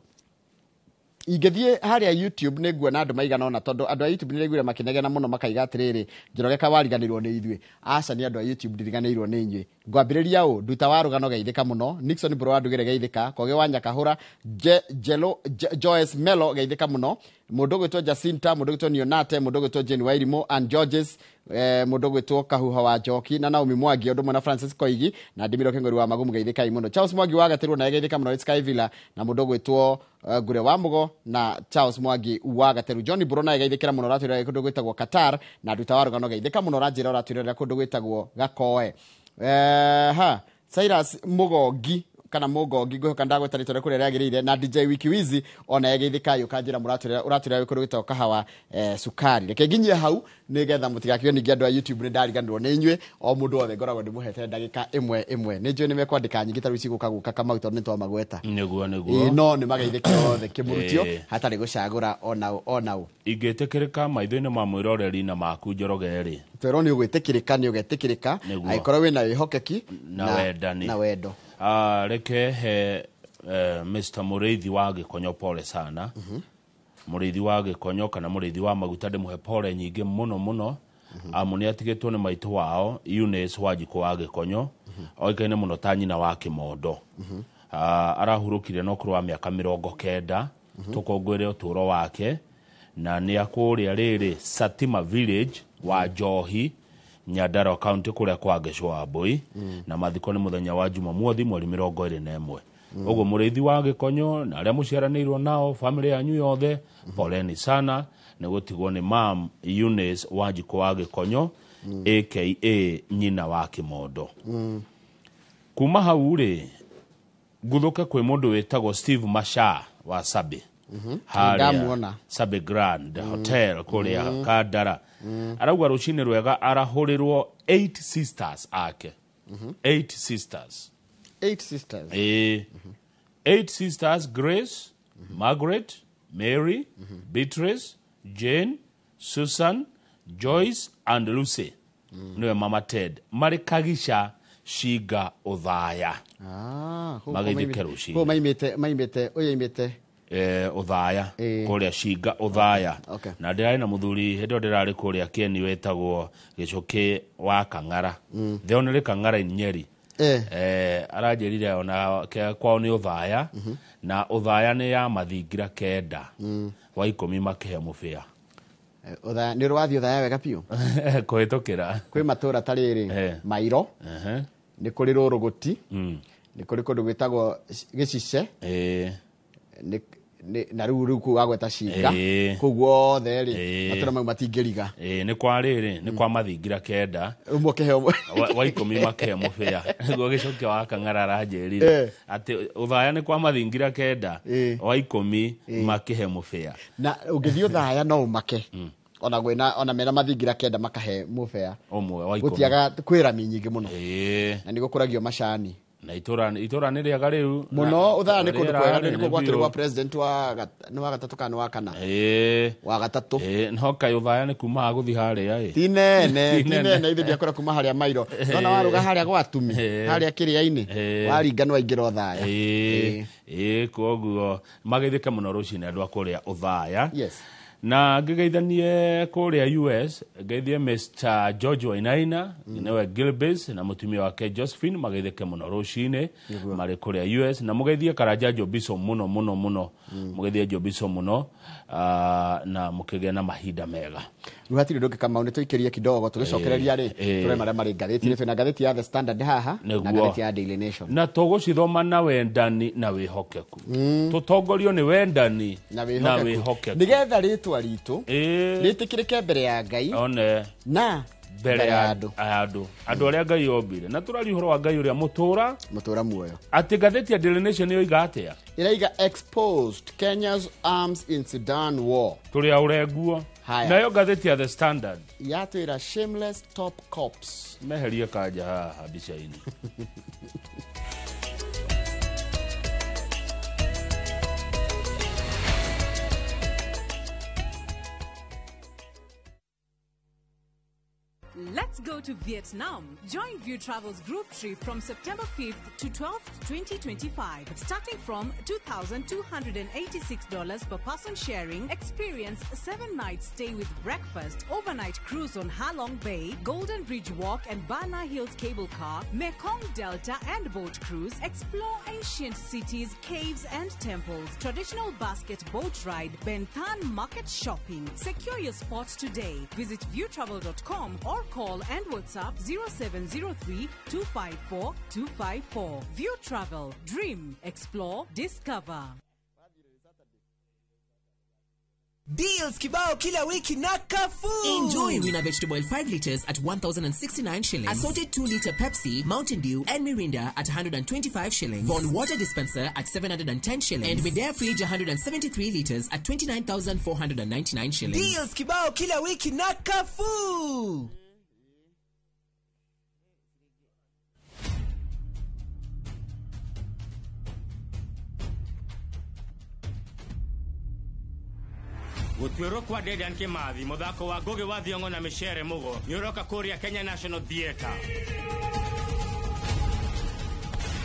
Ingĩthiĩ harĩa YouTube nĩ nguona andũ maigana ũna, tondũ andũ a YouTube nĩ ndaiguire makĩnegena mũno makaiga atĩrĩrĩ, Njoroge kawariganĩirwo nĩ ithuĩ. Aca, nĩ andũ a YouTube ndiriganĩirwo nĩ inyuĩ. Ngwambĩrĩria ũũ, Nduta wa Rũgano geithĩka mũno, Nixon Mbũrũ wa Ndugĩre geithĩka, Koge wa Nyakahũra, Jelo, Joyce Melo geithĩka mũno, mũndũ ũgwĩtwo Jacinta, mũndũ ũgwĩtwo Nionate, mũndũ ũgwĩtwo Jane Wairimu, Ann Georges, mũndũ ũgwĩtwo Kahuha wa Njoki, na Naomi Mwangi, ũndũ ũmwe na Francis Koigi, na Ndimiro Kĩng'ori wa Magumu geithĩkai mũno. Charles Mwangi wa Gatirwo naye geithĩka mũno, Sky Villa, na mũndũ ũgwĩtwo Ngure wa Mũgo, na Charles Mwangi wa Gateru. John Mbũrũ naye geithĩkĩra mũno, ũratwĩrĩra kũndũ gwĩtagwo Qatar, na Nduta wa Rũgano geithĩka mũno, ũranjĩra ũratwĩrĩra kũndũ gwĩtagwo Gakoe. Ha Cyrus Mugongi kana Mugongi ngũhĩka ndagwĩta rĩtwa kũrĩa rĩagĩrĩire, na DJ Wiki Wizi ona yegeithĩka yũkanjĩra mũratwĩra ũratwĩra kũndũ gwĩtagwo kahawa cukari. Reke nginyie hau nĩgetha mũtigakĩone ningĩ andũ a YouTube nĩ ndariganĩrwo nĩ inyuĩ, o mũndũ wothe ngoragwo ndĩmũhete ndagĩka ĩmwe ĩmwe. Nĩ njũĩ nĩ mekwandĩka nyingĩ ta rĩu cigũka gũka Kamau tondũ nĩ twamagweta. Nĩguo, nĩguo. No nĩ mageithĩke othe kĩmũrutio hatarĩ gũcagũra ona ona ũ. Ingĩtĩkĩrĩka maitho-inĩ ma mwĩroreri na maku Njoroge rĩ. Twerwo nĩ ũgwĩtĩkĩrĩka, nĩ ũgetĩkĩrĩka angĩkorwo wĩna wĩhokeki na wendani. Na wendo. Reke he Mr. Mũrĩithi wa Gĩkonyo pole sana. Mũrĩithi wa Gĩkonyo kana mũrĩithi wa maguta ndĩmũhe pole nyingĩ mũno mũno. Amu nĩ atigĩtwo nĩ maitũ wao Eunice Wanjikũ wa Gĩkonyo, oĩkaine mũno ta nyina wa Kĩmondo. Arahurũkire na ũkũrũ wa mĩaka 90, tũkũngũĩre ũtũũro wake, na nĩ akũrĩa rĩrĩ Satima Village wa Njohi, Nyandarua County kũrĩa kwa Ngecũ wa Mbũi, na mathiko nĩ mũthenya wa Jumamothi mweri 21. Ũguo mũrĩithi wa Gĩkonyo na arĩa mũciaranĩirwo nao, family yanyu yothe, poleni sana nĩ gũtigwo nĩ mam Eunice Wanjikũ wa Gĩkonyo, aka nyina wa Kĩmondo. Kuma hau rĩ, nguthũke kwĩ mũndũ wĩtagwo Steve Masha wa Sabi. Harĩa Sabi Grand Hotel kũrĩa Kandara. Arauga rũcinĩ rwega arahũrĩrwo 8 sisters ake. 8 sisters. 8 sisters. 8 sisters: Grace, Margaret, Mary, Beatrice, Jane, Susan, Joyce and Lucy. Niwe Mama Ted. Marĩ Kagisha Shiga Othaya. Magĩthike rũcinĩ. Kũu maimĩte ũyũ aimĩte Othaya, kũrĩa Shiga Othaya. Na ndĩrarĩ na mũthuri hĩndĩ ĩyo ndĩrarĩ kũrĩa Kĩeni wĩtagwo Gĩcũkĩ wa Kang'ara. The only Kang'ara in Nyeri. Aranjĩrire ona kwao nĩ Othaya, na Othaya nĩ ya mathingira 9 wa 10 makĩhe mũbĩa. Othaya nĩ ũrathiĩ Othaya wega biũ? Kũhĩtũkĩra. Kwĩ matũũra ta rĩrĩ, Mairo, nĩ kũrĩ Rũrũgũti, nĩ kũrĩ kũndũ gwĩtagwo Gĩcice, na rĩu kũu wagweta Cinga, kũu guothe rĩ, matũũra mau matingĩriga. Nĩ kwa rĩrĩ, nĩ kwa mathingira 9 ũmwe ũkĩhe ũmwe. Wa 10 makĩhe mũbĩa. Nĩguo Gĩcũkĩ wa Kang'ara aranjĩrire atĩ Othaya nĩ kwa mathingira 9 wa 10 makĩhe mũbĩa. Na ũngĩthiĩ Othaya no ũmake. Ona gwĩna, ona mena mathingira 9 makahe mũbĩa. Ũmwe wa 10. Gũtiaga kwĩ rami nyingĩ mũno. Na nĩ gũkũragio macani. Na itũra nĩ rĩega rĩu. Mũno, Othaya nĩ kũndũ kwega, nĩ nĩkuo gwakĩrwo gwa president wa nĩ wa gatatũ kana nĩ wa kana? Wa gatatũ. No kaĩ Othaya nĩ kuma gũthiĩ harĩa ĩ. Ti nene, ti nene, ithuĩ ndiakora kuma harĩa Mairo. Nona warũga harĩa gwa Tumi, harĩa kĩrĩa-inĩ, waringa nĩ waingĩra Othaya. Koguo magĩthĩke mũno rũcinĩ andũ a kũrĩa Othaya. Na ngĩgeithanie kũrĩa US, ngeithie Mr George Wainaina, nĩwe Gilbis na mũtumia wake Josephine, mageithĩke mũno rũcinĩ marĩ kũrĩa US, na mũgeithie Karanja Jobiso mũno mũno mũno, mũgeithie Jobiso mũno, na mũkĩgĩe na mahinda mega. Rĩu hatirĩ ũndũ ũngĩ Kamau, nĩ tũikĩrie kidogo tũgĩcokereria rĩ, tũrore marĩa marĩ ngathĩti-inĩ. Twĩna ngathĩti ya The Standard haha na ngathĩti ya Daily Nation. Na tũgũcithoma na wendani na wĩhokeku. Tũtongorio nĩ wendani na wĩhokeku, nĩgetha rĩtwa ritũ rĩtĩkĩrĩke mbere ya Ngai one na mbere ya andũ arĩa Ngai ombire. Na tũraria ũhoro wa Ngai ũrĩa mũtũra muoyo. Atĩ ngathĩti ya Daily Nation yoiga atĩa? Ĩraiga exposed Kenya's arms in Sudan war. Tũrĩa ũrenguo. Nayo ngathĩti ya The Standard yatwĩra shameless top cops. Meherie kanja haha mbica-inĩ. Let's go to Vietnam. Join View Travel's group trip from September 5th to 12th, 2025. Starting from $2,286 per person sharing, experience 7-night stay with breakfast, overnight cruise on Halong Bay, Golden Bridge Walk and Bana Hills Cable Car, Mekong Delta and boat cruise, explore ancient cities, caves and temples, traditional basket boat ride, Ben Thanh market shopping. Secure your spot today. Visit viewtravel.com or call and WhatsApp 0703 254 254. View Travel. Dream. Explore. Discover. Deals kibao kila wiki na Carrefour. Enjoy Rina Vegetable 5 liters at 1,069 shillings. Assorted 2-liter Pepsi, Mountain Dew and Mirinda at 125 shillings. Von Water Dispenser at 710 shillings. And Midea Fridge 173 liters at 29,499 shillings. Deals kibao kila wiki na Carrefour. Gũtuĩrwo kwa Dedan Kimathi, mũthako wa Ngugi wa Thiong'o na Micere Mugo nĩũroka kũrĩa Kenya National Theatre.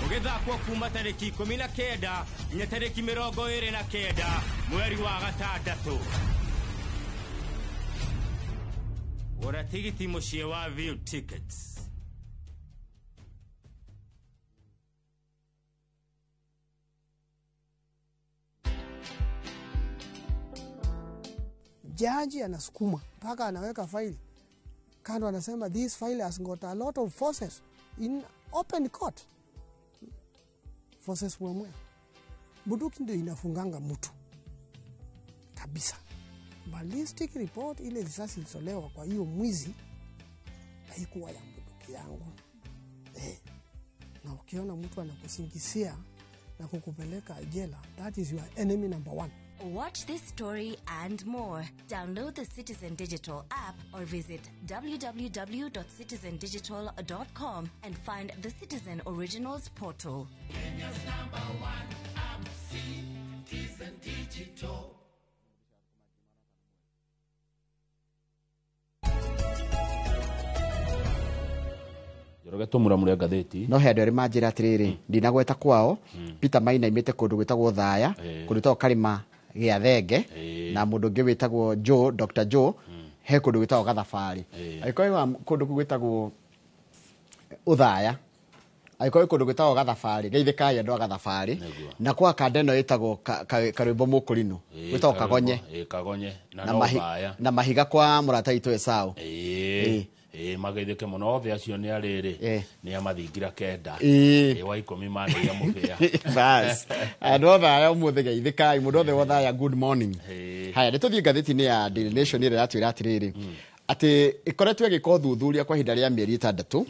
Ũgĩthakwo kuma tarĩki 19 nginya tarĩki 29 mweri wa gatandatũ. Gũra tigiti mũciĩ wa View Tickets. Jaji anasukuma mpaka anaweka faili kando, anasema this file has got a lot of forces in open court. Forces wemwe. Bunduki ndio inafunganga mtu kabisa. Ballistic report ile risasi ilitolewa kwa hiyo mwizi haikuwa ya bunduki yangu. Na ukiona mtu anakusingizia na kukupeleka jela, that is your enemy number one. Watch this story and more. Download the Citizen Digital app or visit www.citizendigital.com and find the Citizen Originals portal. Kenya's number one app, Citizen Digital. Njoroge tũmũramũre ngathĩti. No he andũ erĩ manjĩra atĩrĩrĩ, ndinagweta kwao, Peter Maina aimĩte kũndũ gwĩtagwo Thaya, kũndũ gwĩtagwo Karĩma gĩa Thenge, na mũndũ ũngĩ wĩtagwo Joe, Dr. Joe, he kũndũ gwĩtagwo Gathabarĩ. Angĩkorwo wa kũndũ kũu gwĩtagwo Ũthaya, angĩkorwo kũndũ gwĩtagwo Gathabarĩ, geithĩkai andũ a Gathabarĩ, na kwa kanda ĩno ĩtagwo Karwĩmbo Mũkũrinũ, gwĩtagwo Kagonye. Kagonye, na no Thaya. Na mahiga kwa mũrata witũ Esau. Mageithĩke mũno othe acio nĩ arĩrĩ nĩ amathingira 9 wa 10 manĩria mũbĩa. Bas andũ othe aya ũmũthĩ geithĩkai, mũndũ othe wothe aya good morning. Haya, nĩtũthiĩ ngathĩti-inĩ ya Daily Nation ĩrĩa ĩratwĩra atĩrĩrĩ, atĩ ĩkoretwo ĩgĩka ũthuthuria kwa ihinda rĩa mĩeri 6,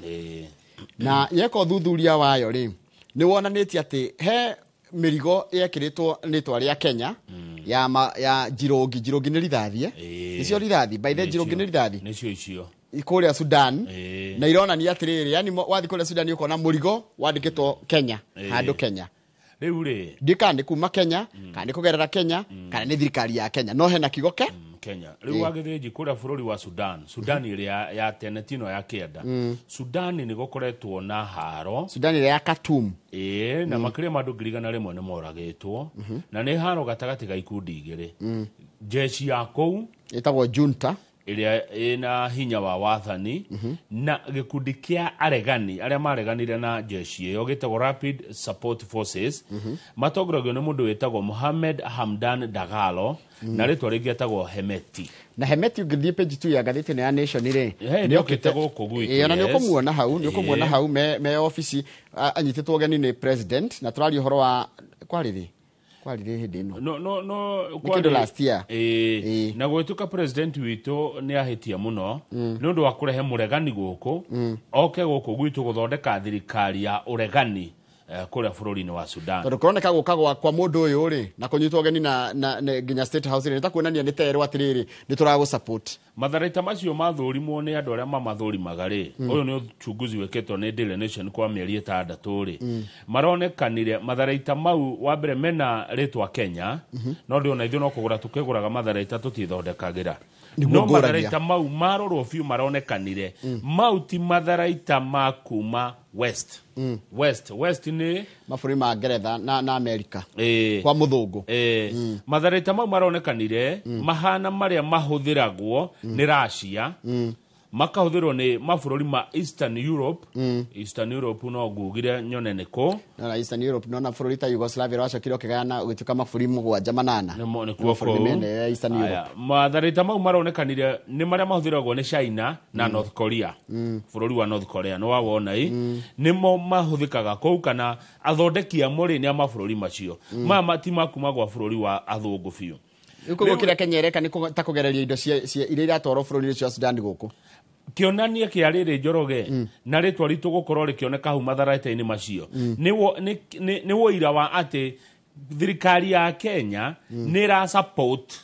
na yeka ũthuthuria wayo rĩ, nĩ wonanĩtie atĩ he mĩrigo yekĩrĩtwo rĩtwa rĩa Kenya ya Njirũngi. Njirũngi nĩ rithathi, nĩcio rithathi, by the Njirũngi nĩ rithathi, nĩcio icio kũrĩa Sudan, na ironania atĩrĩrĩ, yani wathi kũrĩa Sudan ũkona mũrigo wandĩkĩtwo Kenya, handũ Kenya. Rĩu rĩ, ndiũĩ kana nĩ kuma Kenya, kana nĩ kũgerera Kenya, kana nĩ thirikari ya Kenya, no hena kiugo ke Kenya. Rĩu wagĩthĩnji kũrĩa bũrũri wa Sudan, Sudan ĩrĩa ya tene tino ya kĩanda, Sudan nĩ gũkoretwo na haro, Sudan ĩrĩa ya Khartoum, na makĩria ma andũ 100,000 nĩ moragĩtwo, na nĩ haro gatagatĩ ga ikundi igĩrĩ, Jeshi ya kũu ĩtagwo junta ĩrĩa ĩna hinya wa wathani na gĩkundi kĩa aregani arĩa mareganire na jeshi ĩyo gĩtagwo Rapid Support Forces, matongoragio nĩ mũndũ wĩtagwo Mohamed Hamdan Dagalo, na rĩtwa rĩngĩ etagwo Hemeti. Na Hemeti, ũngĩthiĩ page 2 ya ngathĩti ĩno ya Nation rĩ, Hey, nĩokĩte gũkũ gwitũ. Ĩĩ, ona nĩũkũmuona hau, nĩũkũmuona hau me obici anyitĩtwo ũgeni nĩ president, na tũraria ũhoro wa kwarĩrĩ kwarĩrĩ hĩndĩ ĩno. No. Nĩ kĩndũ last year. Ĩĩ, na gwĩtuĩka president witũ nĩ ahĩtia mũno nĩ ũndũ wa kũrehe mũregani gũkũ, oke gũkũ gwitũ gũthondeka thirikari ya ũregani kũrĩa bũrũri-inĩ wa Sudan. Tondũ kũroneka gũka kwa mũndũ ũyũ rĩ, na kũnyitwo ũgeni na nginya State House rĩ, nĩ ta kuonania nĩ terwo atĩrĩrĩ, nĩ tũragũ support. Matharaita macio mathũrimwo nĩ andũ arĩa mamathũrimaga rĩ, ũyũ nĩ uchunguzi wĩkĩtwo nĩ Daily Nation kwa mĩeri 6 rĩ, maronekanire matharaita mau wa mbere mena rĩtwa Kenya, no ndĩona ithuĩ no kũgũra tũkĩgũraga matharaita, tũtithondekagĩra. Nĩguo No ngũragia. matharaita mau marorwo biũ, maronekanire mau ti matharaita ma kuma West. West nĩ mabũrũri ma Ngeretha na Amerika, kwa mũthũngũ. Matharaita mau maronekanire mahana marĩa mahũthĩragwo nĩ Russia, makahũthĩrwo nĩ mabũrũri ma Eastern Europe. Eastern Europe no ngugire nyone nĩkũ. Na Eastern Europe, nona bũrũri ta Yugoslavia wacokire ũkĩgayana ũgĩtuĩka mabũrũri 7, 8. Nĩkuo Mabũrũri kũu. mene ya Eastern Europe. Aya, matharaita mau maronekanire nĩ marĩa mahũthĩragwo nĩ China na North Korea. Bũrũri wa North Korea nĩ wawona i nĩmo mahũthĩkaga kũu, kana athondeki amo rĩ nĩ a mabũrũri macio. Maya ti makuma gwa bũrũri wa athũngũ biũ. Rĩu koguo kĩrĩa Kenya ĩreka nĩ ta kũgereria indo iria iratwarwo bũrũri-inĩ ũcio wa Sudan gũkũ. Kĩonania kĩa rĩrĩ, Njoroge, na rĩtwa ritũ gũkorwo rĩkĩoneka hau matharaita-inĩ macio nĩ wũira wa atĩ thirikari ya Kenya nĩ ĩra support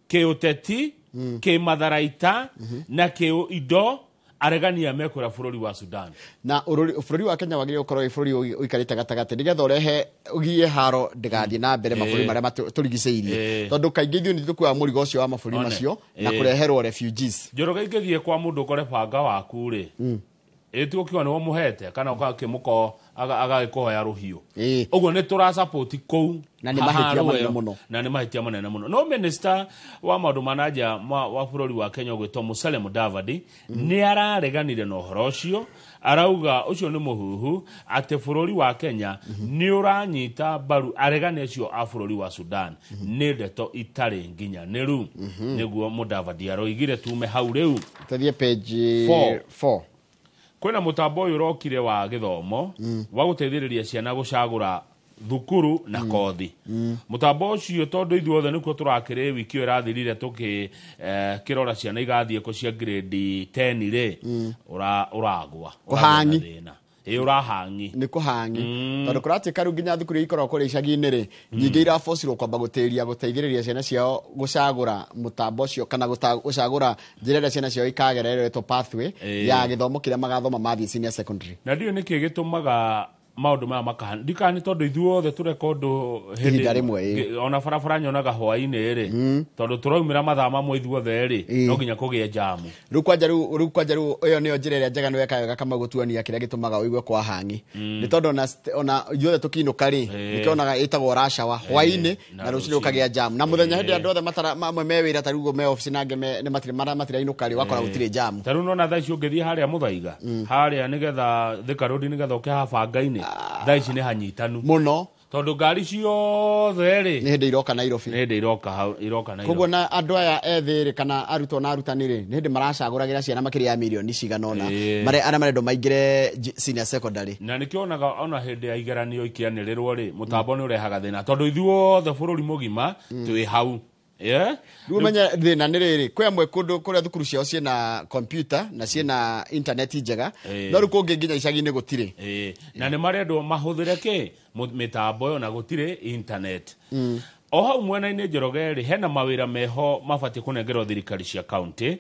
kĩũteti, kĩmatharaita na kĩ indo aregani a mekwĩra bũrũri wa Sudan. Na bũrũri wa Kenya wagĩrĩirwo gũkorwo wĩ bũrũri ũikarĩte gatagatĩ nĩgetha ũrehe ũgiye haro ndĩgathiĩ na mbere mabũrũri marĩa tũrigicĩirie, tondũ kaingĩ ithuĩ nĩ tũkuaga mũrigo ũcio wa mabũrũri One. macio na kũreherwo refugees. Njoroge, ingĩthiĩ kwa mũndũ ũkore banga waku rĩ, ĩti ũkiuga nĩwe mũhete kana ũgakĩmũko agagĩkũhoya rũhiũ, ũguo nĩ tũrasapoti kũu. Na nĩ mahĩtia Haro manene ĩyo. mũno. Na nĩ mahĩtia manene mũno. No minister wa maũndũ ma nanja wa bũrũri wa Kenya ũgwĩtwo Musalia Mudavadi nĩ arareganire na ũhoro ũcio, arauga ũcio nĩ mũhuhu atĩ bũrũri wa Kenya nĩ ũranyita mbaru aregani acio a bũrũri wa Sudan. Nĩ ndeto itarĩ nginyanĩru, nĩguo Mudavadi aroigire. Tume hau rĩu. Tũthiĩ page Four. 4. Kwĩna mũtambo ũyũ ũrokire wa gĩthomo wa gũteithĩrĩria ciana gũcagũra thukuru na kothi. Mũtambo ũcio, tondũ ithuothe nĩkuo tũrakĩrĩ wiki ĩyo ĩrathirire tũkĩ kĩrora ciana igathiĩ kũ cia grade 10 rĩ, ũragwa. Kũhangi. Ũragwa na thĩna. Ĩ, ũrahangi. Nĩ kũhangi, tondũ kũratuĩka rĩu nginya thukuru iria ikoragwo kũrĩa icagi-inĩ rĩ, nyingĩ irabocirwo kwamba gũtĩria gũteithĩrĩria ciana ciao gũcagũra mũtambo ũcio kana gũcagũra njĩra ĩrĩa ciana ciao ikagerera ĩretwo pathway ya gĩthomo kĩrĩa magathoma mathiĩ senior secondary. Na ndiũĩ nĩkĩ gĩtũmaga maũndũ maya makahana, ndikana nĩ tondũ ithuothe tũreka ũndũ hĩndĩ Ihinda rĩmwe, ĩ. Ona barabara nyonaga hwaĩ-inĩ rĩ, tondũ tũraumĩra mathaa mamwe ithuothe rĩ, no nginya kũgĩe njamu. Rĩu kwanja rĩu ĩyo nĩyo njĩra ĩrĩa njega. Nĩ weka wega kama gũtuonia kĩrĩa gĩtũmaga ũigue kwa hangi, nĩ tondũ ona ithuothe tũkĩinũka rĩ, nĩkĩonaga ĩtagwo rush hour hwaĩ-inĩ na na rũcinĩ rũcinĩ. ũkagĩa jamu, na mũthenya hĩndĩ andũ othe mamwe me wĩra ta rĩu ũguo me obici na angĩ nĩ matirĩ matirainũka rĩ, ũgakora gũtirĩ jamu. Ta rĩu nona thaa ici ũngĩthiĩ harĩa Mũthaiga harĩa nĩgetha Thika Road nĩgetha ũke haha bangainĩ, thaa ici nĩ hanyitanu mũno, tondũ ngari ciothe rĩ nĩ hĩndĩ iroka Nairobi. Nĩ hĩndĩ iroka iroka Nairobi. Koguo na andũ aya ethĩ rĩ, kana arutwo na arutani rĩ, nĩ hĩndĩ maracagũragĩra ciana makĩria ya mirioni cigana ũna arĩa marendwo maingĩre senior secondary. Na nĩkĩonaga ona hĩndĩ ya igeranio ikĩanĩrĩrwo rĩ, mũtambo nĩ ũrehaga thĩna tondũ ithuothe bũrũri mũgima twĩ hau. Yeah? Rĩu ũmenye thĩna nĩ rĩrĩ, kwĩ amwe kũndũ kũrĩa thukuru ciao ciĩna computer na ciĩna internet njega, no rĩu kũngĩ nginya icagi-inĩ gũtirĩ. Ĩĩ, na nĩ marendwo mahũthĩre kĩ mĩtambo ĩyo na gũtirĩ internet. O hau mwena-inĩ, Njoroge, rĩ, hena mawĩra meho mabatiĩ kũnengerwo thirikari cia kaunti,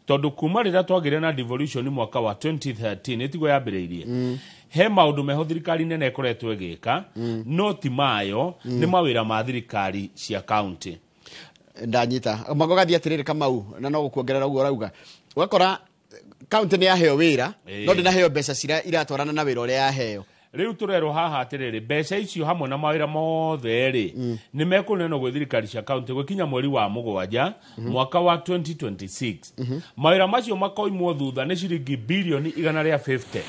tondũ kuma rĩrĩa twagĩire na devolution mwaka wa 2013 ĩtiguo yambĩrĩirie, he maũndũ meho thirikari nene ĩkoretwo ĩgĩka, no ti mayo, nĩ mawĩra ma thirikari cia kaunti. Ndanyita magogathiĩ atĩrĩrĩ, Kamau, na no gũkuongerera ũguo ũrauga, ũgakora kaunti nĩ yaheo wĩra, no ndĩnaheo mbeca ciria iratwarana na wĩra ũrĩa yaheo. Rĩu tũrerwo haha atĩrĩrĩ, mbeca icio hamwe na mawĩra mothe rĩ, nĩ mekũnenwo gwĩ thirikari cia kaunti gwĩkinya mweri wa 7 mwaka wa 2026. Mawĩra macio makoimwo thutha nĩ ciringi bilioni 150.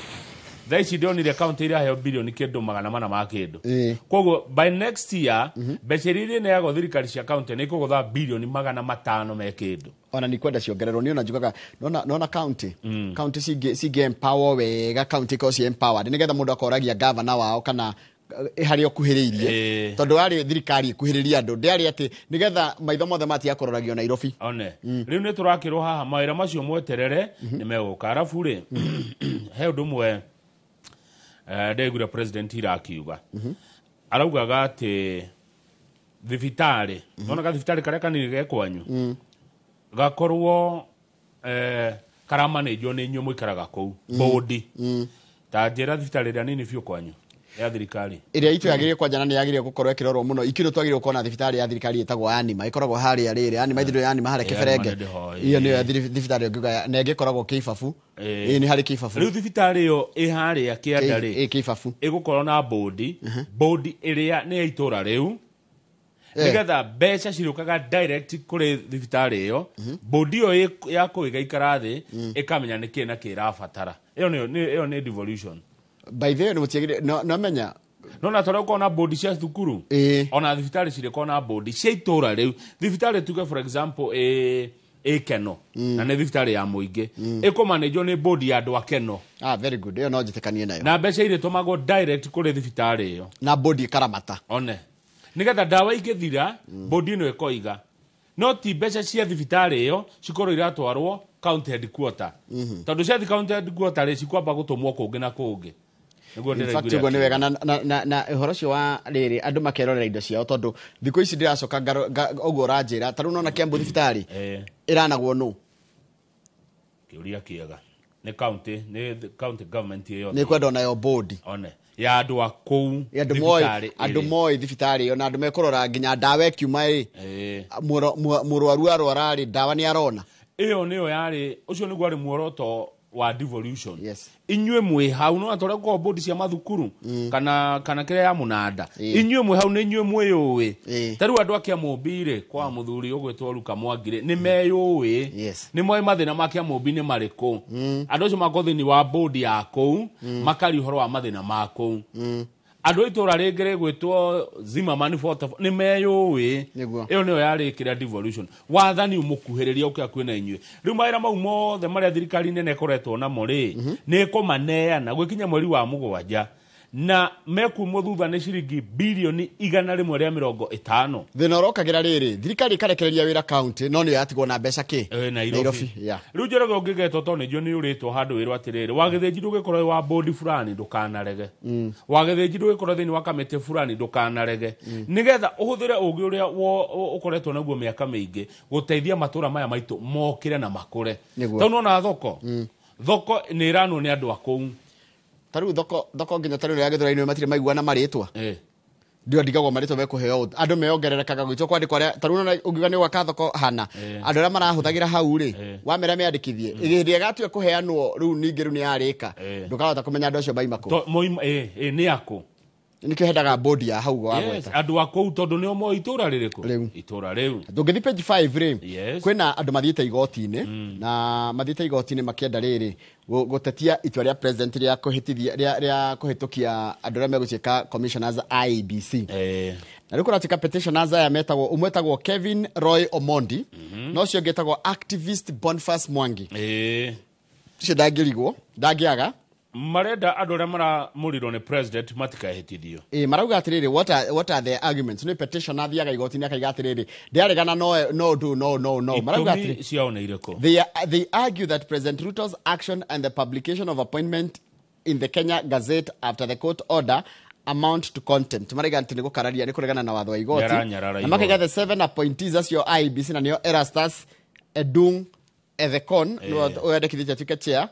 Thaa ici ndĩonire kaunti iraheo bilioni kĩndũ 400 ma kĩndũ. Koguo by next year mbeca iria ineagwo thirikari cia kaunti nĩ ikũgũtha bilioni 500 me kĩndũ. Ona ni kwenda ciongererwo ni ona njugaga nona county county cingi empower wega, county ko ci empowered nigetha mundu akoragia governor wao kana harĩa ũkuhĩrĩirie, tondũ arĩ thirikari ĩkuhĩrĩria andũ ndĩarĩ atĩ nigetha maitho mothe matiga kũroragio Nairobi. One rĩu nĩ tũrakĩrwo haha mawĩra macio mweterere nĩ megũka. Arabu rĩ, he ũndũ ũmwe ndĩraiguire president irakiuga, araugaga atĩ thibitarĩ, nona gathibitarĩ karĩa kanini ge kwanyu gakorwo karamanĩnjwo nĩ inyuĩ mũikaraga kũu bodi. Ta njĩra thibitarĩ ĩrĩa nini biũ kwanyu ya thirikari ĩrĩa itũ yagĩrĩire kwanjana nĩ yagĩrĩire gũkorwo ĩkĩrorwo mũno. Ikĩro twagĩrĩirwo gũkorwo na thibitarĩ ya thirikari ĩtagwo Anima, ĩkoragwo harĩa rĩrĩ Anima ithirũ ya Anima harĩa Kĩberenge, iyo nĩyo ya thibitarĩ ũngiuga na ĩngĩkoragwo Kĩibabu. Ĩĩ nĩ harĩ Kĩibabu. Rĩu thibitarĩ ĩyo ĩ harĩa kĩanda rĩ, ĩ Kĩibabu, ĩgũkorwo na bodi bodi ĩrĩa nĩ ya itũra rĩu, nĩgetha mbeca cirũkaga direct kũrĩ thibitarĩ ĩyo. Bodi ĩyo ya kũu ĩgaikara thĩ ĩkamenya nĩkĩ na kĩ ĩrabatara. Ĩyo nĩ devolution. By the way, no no menya no na tore uko na bodi cia thukuru, ona thibitarĩ cirĩkorwo na bodi cia itũra rĩu. Thibitarĩ tuge for example ĩ Keno, na nĩ thibitarĩ ya mũingĩ, ĩkũmanĩnjwo nĩ bodi ya andũ a Keno. Ah, very good. Ĩyo no njĩtĩkanie nayo. Na mbeca irĩtũmagwo direct kũrĩ thibitarĩ ĩyo na bodi ĩkaramata one, nĩgetha ndawa ingĩthira bodi ĩno ĩkoiga, no ti mbeca cia thibitarĩ ĩyo cikorwo iratwarwo county headquarter, tondũ ciathi county headquarter rĩ, cikwamba gũtũmwo kũngĩ na kũngĩ. Nĩguo In fact ndĩraiguire ũguo nĩ wega na ũhoro ũcio wa rĩrĩ andũ makerorera indo ciao, tondũ thikũ ici ndĩracoka ũguo ũranjĩra ta rĩu nona Kiambu thibitarĩ ĩranagwo nũ? Kĩũria kĩega. Nĩ county, nĩ county government ĩyo nĩ kwenda onayo bodi one ya andũ a kũu, andũ moĩ, andũ moĩ thibitarĩ ĩyo na andũ mekũrora nginya ndawa ĩkiuma ĩ mũrwaru arwara rĩ, ndawa nĩ arona. Ĩyo nĩyo yarĩ, ũcio nĩguo arĩ muoroto wa devolution. Inyuĩ mwĩ hau no atore kwa bodi cia mathukuru kana kĩrĩa ya mũnanda, inyuĩ mwĩ hau nĩ inyuĩ mwĩyũĩ. Ta rĩu andũ a Kĩamũmbi rĩ, kwa mũthuri ũgwĩtwo Luka Mwangi rĩ, nĩ meyũĩ, nĩ moĩ mathĩna ma Kĩamũmbi nĩ marĩkũ. Andũ acio makorwo thĩinĩ wa bodi ya kũu makaria ũhoro wa mathĩna ma kũu. Andũ a itũra rĩngĩ rĩgwĩtwo Zimmerman 44 nĩ meyũĩ. Ĩyo nĩyo yarĩ kĩrĩa devolution. Wathani ũmũkuhĩrĩria ũke hakuhĩ na inyuĩ. Rĩu mawĩra mau mothe marĩa thirikari nene ĩkoretwo namo rĩ, nĩ ĩkũmaneana gwĩkinya mweri wa 7, na mekumwo thutha nĩ ciringi bilioni 150. Thĩna ũrokagĩra rĩrĩ, thirikari ĩkarekereria wĩra county no nĩyo yatigwo na mbeca kĩ Nairobi. Rĩu Njoroge ũngĩgetwo tondũ nĩnjũĩ nĩ ũrĩtwo handũ wĩrwo atĩrĩrĩ, wagĩthĩnji ndũgĩkorwo wĩ wa bodi fulani ndũkanarege, wagĩthĩnji ndũgĩkorwo thĩinĩ wa kamĩtĩ fulani ndũkanarege, nĩgetha ũhũthĩre ũgĩ ũrĩa ũkoretwo naguo mĩaka mĩingĩ gũteithia matũra maya maitũ mokĩre na makũre. Tondũ nona thoko thoko nĩ ĩranwo nĩ andũ a kũu. Ta rĩu thoko nginya ta rĩu ya Gĩthũrai-inĩ matirĩ maiguana marĩtwa. Ndio ndigagwo marĩtwa mekũheo andũ meongererekaga gwĩtwo kwandĩkwo arĩa ta rĩu nona ũngiuga nĩ gwaka thoko hana andũ arĩa marahũthagĩra hau rĩ wamera meandĩkithie hĩndĩ ĩrĩa ĩgatua kũheanwo rĩu ningĩ rĩu nĩ yarĩka ndũkahota kũmenya andũ acio maima kũ. Nĩ akũ. Nĩkĩo hendaga bodi ya hau wagweta andũ a kũu tondũ nĩo moĩ itũra rĩrĩkũ, itũra rĩu. Tũngĩthiĩ page 5 rĩ, kwĩna andũ mathiĩte igoti-inĩ na mathiĩte igoti-inĩ makĩenda rĩrĩ gũtetia itua rĩa president rĩa kũhĩtithia rĩa kũhĩtũkia andũ arĩa megũtuĩka commissioners IEBC. Na rĩu kũratuĩka petitioners aya metagwo, ũmwe etagwo Kevin Roy Omondi, na ũcio ũngĩ etagwo activist Boniface Mwangi. Ũcio ndangĩrigwo, ndangĩaga. Marenda andũ arĩa maramũrirwo nĩ president matikahĩtithio. Marauga atĩrĩrĩ, what are the arguments? Nĩ petition athiaga igoti-inĩ akaiga atĩrĩrĩ, ndĩaregana no ũndũ no. Marauga Itũmi atĩrĩ, ciao nĩ irĩkũ? They argue that President Ruto's action and the publication of appointment in the Kenya Gazette after the court order amount to contempt. Maraiga atĩ nĩ gũkararia, nĩ kũregana na watho wa igoti. Nĩaranyarara Na makaiga igoti. the 7 appointees acio IEBC na nĩo Erastus Edung Ethekon, nĩwe wendekithĩtie atuĩke chair,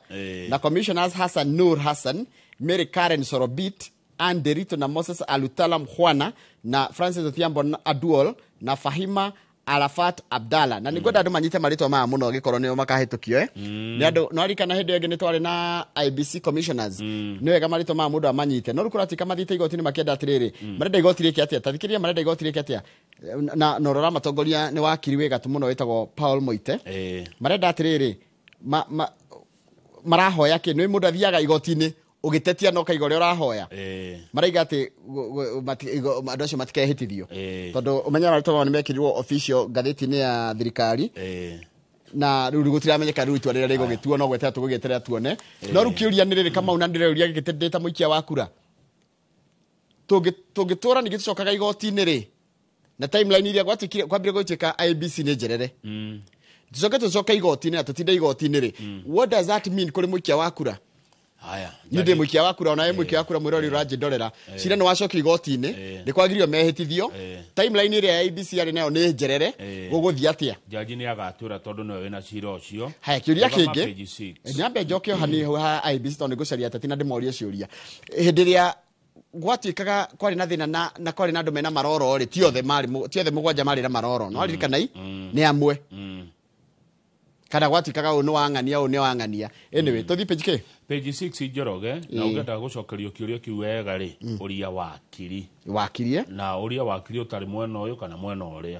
na commissioners Hassan Nur Hassan, Mary Karen Sorobit, Ann Derito na Moses Alutala Mkhwana na Francis Odhiambo Aduol na Fahima Arafat Abdalla na nĩngwenda andũ manyite marĩtwa maya mũno gĩkorwo nĩo makahĩtũkio nĩ andũ no arikana hĩndĩ ĩyo ĩngĩ nĩ twarĩ na IBC commissioners nĩ wega marĩtwa maya mũndũ amanyite no rĩu kũratuĩka mathiĩte igoti-inĩ makĩenda atĩrĩrĩ marenda igoti rĩke atĩa ta thikĩrĩria marenda igoti rĩke atĩa na ũrĩa ũramatongoria nĩ wakiri wĩ gatũ mũno wĩtagwo Paul Moite marenda atĩrĩrĩ marahoya kĩ nĩ mũndũ athiaga igoti-inĩ ũgĩtetia no kaiga ũrĩa ũrahoya maraiga atĩ andũ acio matikehĩtithio tondũ ũmenye marĩtwa mao nĩ mekĩrirwo official ngathĩti-inĩ ya thirikari na rĩu gũtiramenyeka rĩu itua rĩrĩa rĩgũgĩtuo no gweterera tũgũgĩeterera tuone no rĩu kĩũria nĩ rĩrĩ Kamau na ndĩreuria gĩkĩ ndĩ ta mũikia wa kura tũngĩtũra ningĩ tũcokaga igoti-inĩ rĩ na timeline iria gwatuĩkire kwambire gũtuĩka IBC nĩ njerere tũcoke tũcoke igoti-inĩ na tũtinde igoti-inĩ rĩ what does that mean kũrĩ mũikia wa kura haya niĩ ndĩ mũikia wa kura onawe mũikia wa kura mwĩrori ũranjĩndorera cira nĩ wacokio igoti-inĩ nĩ kwagirio mehĩtithio timeline ĩrĩa ya IBC yarĩ nayo nĩ njerere gũgũthiĩ atĩa jaji nĩ agatwĩra tondũ nĩwe wĩna cira ũcio haya kĩũria Thoma kĩngĩ page 6. nyambe njoke o hanini hau ha IBC tondũ nĩngũcaria ateti na ndĩmorie ciũria hĩndĩ ĩrĩa gwatuĩkaga kwarĩ na thĩna na kwarĩ na andũ mena maroro rĩ ti othe marĩ ti othe mũgwanja marĩ na maroro no aririkanai nĩ amwe kana gwatuĩkaga ũyũ nĩ wang'ania ũyũ nĩ wang'ania anyway tũthiĩ page kĩ page 6 Njoroge na ũngĩenda gũcokerio kĩũria kĩu wega rĩ ũria wakiri wakirie na ũria wakiri ũtarĩ mwena ũyũ kana mwena ũrĩa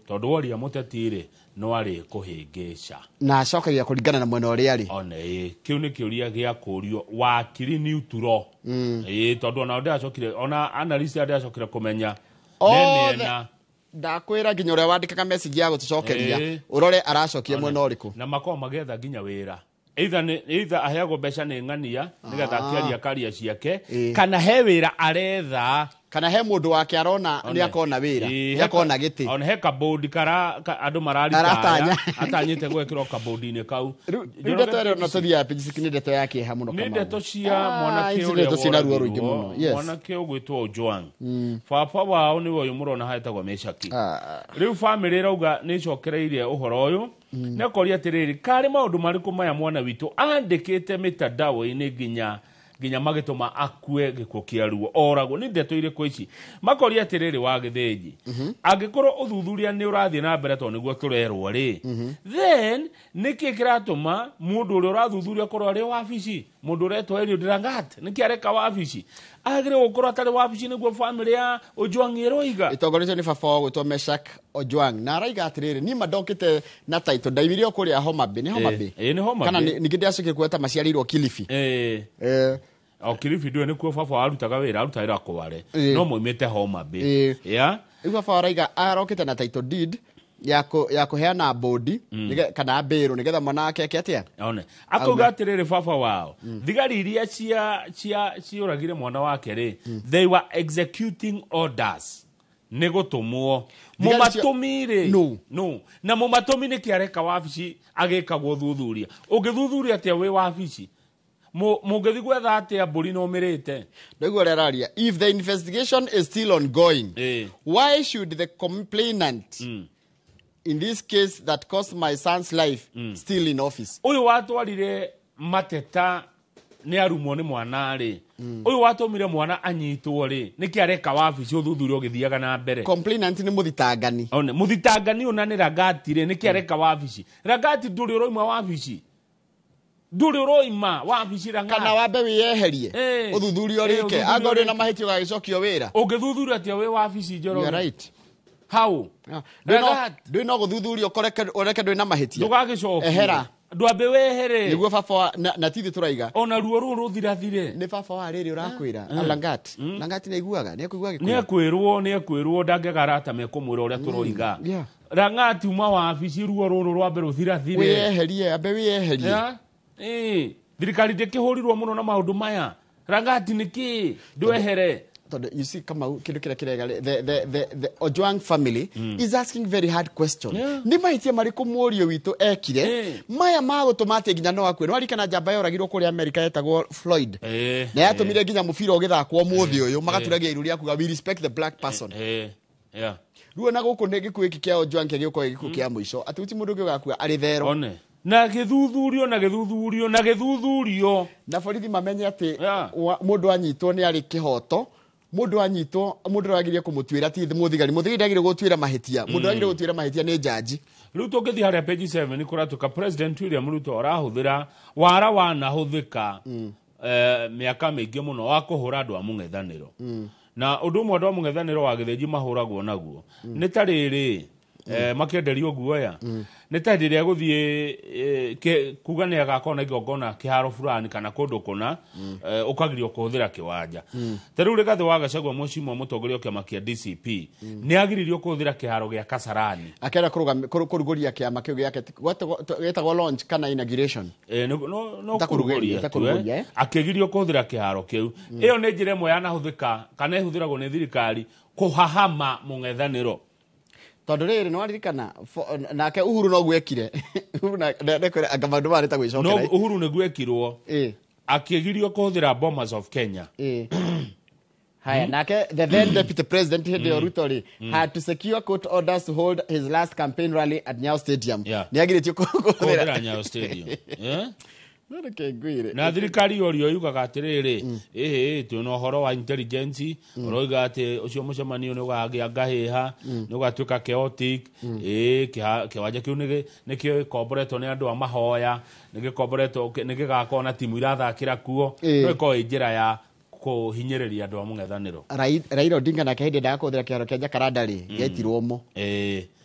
tondũ woria mũteti rĩ no arĩ kũhĩngĩca na acokagia kũringana na mwena ũrĩa rĩ one ĩ kĩu nĩ kĩũria gĩa kũrio wakiri neutral ĩ tondũ ona ndĩracokire ona analyst ndĩracokire kũmenya nĩ mĩena ndakwĩra nginya ũrĩa wandĩkaga message ya gũtũcokeria ũrore aracokia mwena ũrĩkũ na makoragwo magĩetha nginya wĩra either aheagwo mbeca nĩ ng'ania nĩgetha akĩaria karia ciake kana he wĩra aretha kana he mũndũ wake arona nĩ akona wĩra nĩ akona gĩtĩ ona he kabũndi kara andũ mararitaya atanyĩte gwĩkĩrwo kabũndi-inĩ kau rĩu ndeto ĩrĩa ona tũthiaga page 6 nĩ ndeto ya kĩeha mũno nĩ ndeto cia mwanake ũrĩa mwanake ũgwĩtwo Ojwang baba wao nĩwe ũyũ mũrona haetagwo Meshaki rĩu bamĩrĩ ĩrauga nĩ ĩcokereirie ũhoro ũyũ nĩ akoria atĩrĩrĩ karĩ maũndũ marĩkũ maya mwana witũ andĩkĩte mĩtandao-inĩ nginya magĩtũma akue gĩkuũ kĩa ruo oragwo nĩ ndeto irĩkũ ici makoria atĩrĩrĩ wa Gĩthĩnji angĩkorwo ũthuthuria nĩ ũrathiĩ na mbere tondũ nĩguo tũrerwo rĩ then nĩkĩ kĩratũma mũndũ ũrĩa ũrathuthuria akorwo arĩ wabici mũndũ ũretwo Eliud Langat nĩkĩ areka wabici agĩrĩirwo gũkorwo atarĩ wabici nĩguo bamĩrĩ ya Ojwang ĩroiga ĩtongoretio nĩ baba wao gwĩtwo Meshak Ojwang na araiga atĩrĩrĩ niĩ mandokĩte na title ndaimire o kũrĩa Homa Bay nĩ Homa Bay nĩ Homa kana Bay ningĩ ndĩracokire kuona maciarĩirwo Kilifi o Kilifi ndũĩ nĩkuo baba arutaga wĩra aruta wĩra Kware no moimĩte Homa Bay ya rĩu baba araiga arokĩte na title deed ya kũheana bodi kana mbĩrũ nĩgetha mwana wake eke atĩa one akauga atĩrĩrĩ baba wao thigari iria cia ciũragire mwana wake rĩ they were executing orders nĩ gũtũmwo mũmatũmi rĩ no na mũmatũmi nĩkĩ areka wabici agĩkagwo thuthuria ũngĩthuthuria atĩa wĩ wabici mũngĩthiĩ gwetha atĩa mbũri na ũmĩrĩte ndaigua ũrĩa araria if the investigation is still ongoing why should the complainant in this case that cost my son's life still in office ũyũ watwarire mateta nĩ arumwo nĩ mwana rĩ ũyũ watũmire mwana anyitwo rĩ nĩkĩ areka wabici ũthuthuria ũgĩthiaga na mbere complainant nĩ mũthitangani one mũthitangani ũna nĩ Rangati rĩ nĩkĩ areka wabici Rangati ndũrĩ ũroima wabici ndũrĩ ũroima wabici Rangati kana wambe wĩyeherie ũthuthuria ũrĩke angorwo wĩna mahĩtia ũgagĩcokio wĩra ũngĩthuthuria atĩa wĩ wabici Njoroge you are right how ndwĩ no gũthuthuria ũreke ndwĩ na mahĩtia ndũgagĩcokio ehera ndwambe wehere nĩguo baba na tithi tũraiga ona ruo rũu rũthirathire nĩ baba wa rĩrĩ ũrakwĩra Langat Langat nĩaiguaga nĩekũigua gĩkũyũ nĩekwĩrwo nĩekwĩrwo ndangĩaga arata mekũmwĩra ũrĩa tũroiga Langat uma wabici ruo rũrũ rwambe rũthirathire wĩyeherie ambe wĩyeherie thirikari ndĩkĩhũrirwo mũno na maũndũ maya Langat nĩkĩ ndwehere tondũ you see Kamau kĩndũ kĩrĩa kĩrega the Ojwang family is asking very hard question nĩ mahĩtia marĩkũ mũriũ witũ ekire maya magũtũma atĩ nginya no akue nĩwarikana njamba yoragirwo kũrĩa Amerika yetagwo Floyd na yatũmire nginya mũbira ũgĩthakwo ũmũthĩ ũyũ magaturagia iru rĩa kuga we respect the black person rĩu ona gũkũ nĩ gĩkuũ gĩkĩ kĩa Ojwang kĩgĩũkorwo gĩkuũ kĩa mũico atĩ gũtirĩ mũndũ ũngĩ ũgakua arĩ thero na gĩthuthurio na gĩthuthurio na gĩthuthurio na borithi mamenye atĩ mũndũ anyitwo nĩ arĩ kĩhoto Mundu anyitwo mundu aragirie kumutwira ti muthigari muthigari ndagire gutwira mahitia mundu aragire gutwira mahitia ni jaji. Riu tũngĩthiĩ harĩa page 7 kũratuĩka President William Ruto arahũthĩra wara wanahũthĩka mĩaka mĩingĩ mũno wa kũhũra andũ a mũng'ethanĩro. Na ũndũ ũmwe andũ a mũng'ethanĩro wa Gĩthĩnji mahũragwo naguo nĩ ta rĩrĩ makĩenderio guoya nĩ ta hĩndĩ ĩrĩa gũthiĩ kuga nĩ agakorwo na igongona kĩharo fulani kana kũndũ kũna ũkagirio kũhũthĩra kĩwanja. Ta rĩu Rigathĩ wa Gachagua mũcimwa mũtongoria wa kĩama kĩa DCP nĩ agiririo kũhũthĩra kĩharo gĩa Kasarani akera kũrugũria kĩama kĩu gĩake gĩtagwo launch kana inauguration no kũrugũria akĩgirio kũhũthĩra kĩharo kĩu. Ĩyo nĩ njĩra ĩmwe yanahũthĩka kana ĩhũthĩragwo nĩ thirikari kũhahama mũng'ethanĩro. Tondu riri no aririkana nake Uhuru no gwekire Uhuru na ndekwira anga maundu maya nĩ gwicokera no Uhuru nĩ gwekirwo akigirio kuhuthira Bomas of Kenya. Haya nake the then deputy president hĩndĩ ĩyo Ruto ri had to secure court orders to hold his last campaign rally at Nyayo Stadium. Nĩ agirĩtio kũhũthĩra Nyayo Stadium. No reke ngwire na thirikari yorio yugaga atiriri ĩhĩ twĩna ũhoro wa intelligence ũroiga atĩ ũcio mũcemanio nĩ ũgagĩa ngahĩha nĩ ũgatuĩka chaotic kĩwanja kĩu nĩkĩo gĩkomboretwo nĩ andũ a mahoya nĩ gĩkomboretwo nĩ gĩgakorwo na timu irathakĩra kuo no ĩkorwo ĩ njĩra ya kũhinyĩrĩria andũ a mũng'ethanĩro. Raila Odinga nake hĩndĩ endaga kũhũthĩra kĩharo kĩa Jacaranda rĩ gĩetirwo mo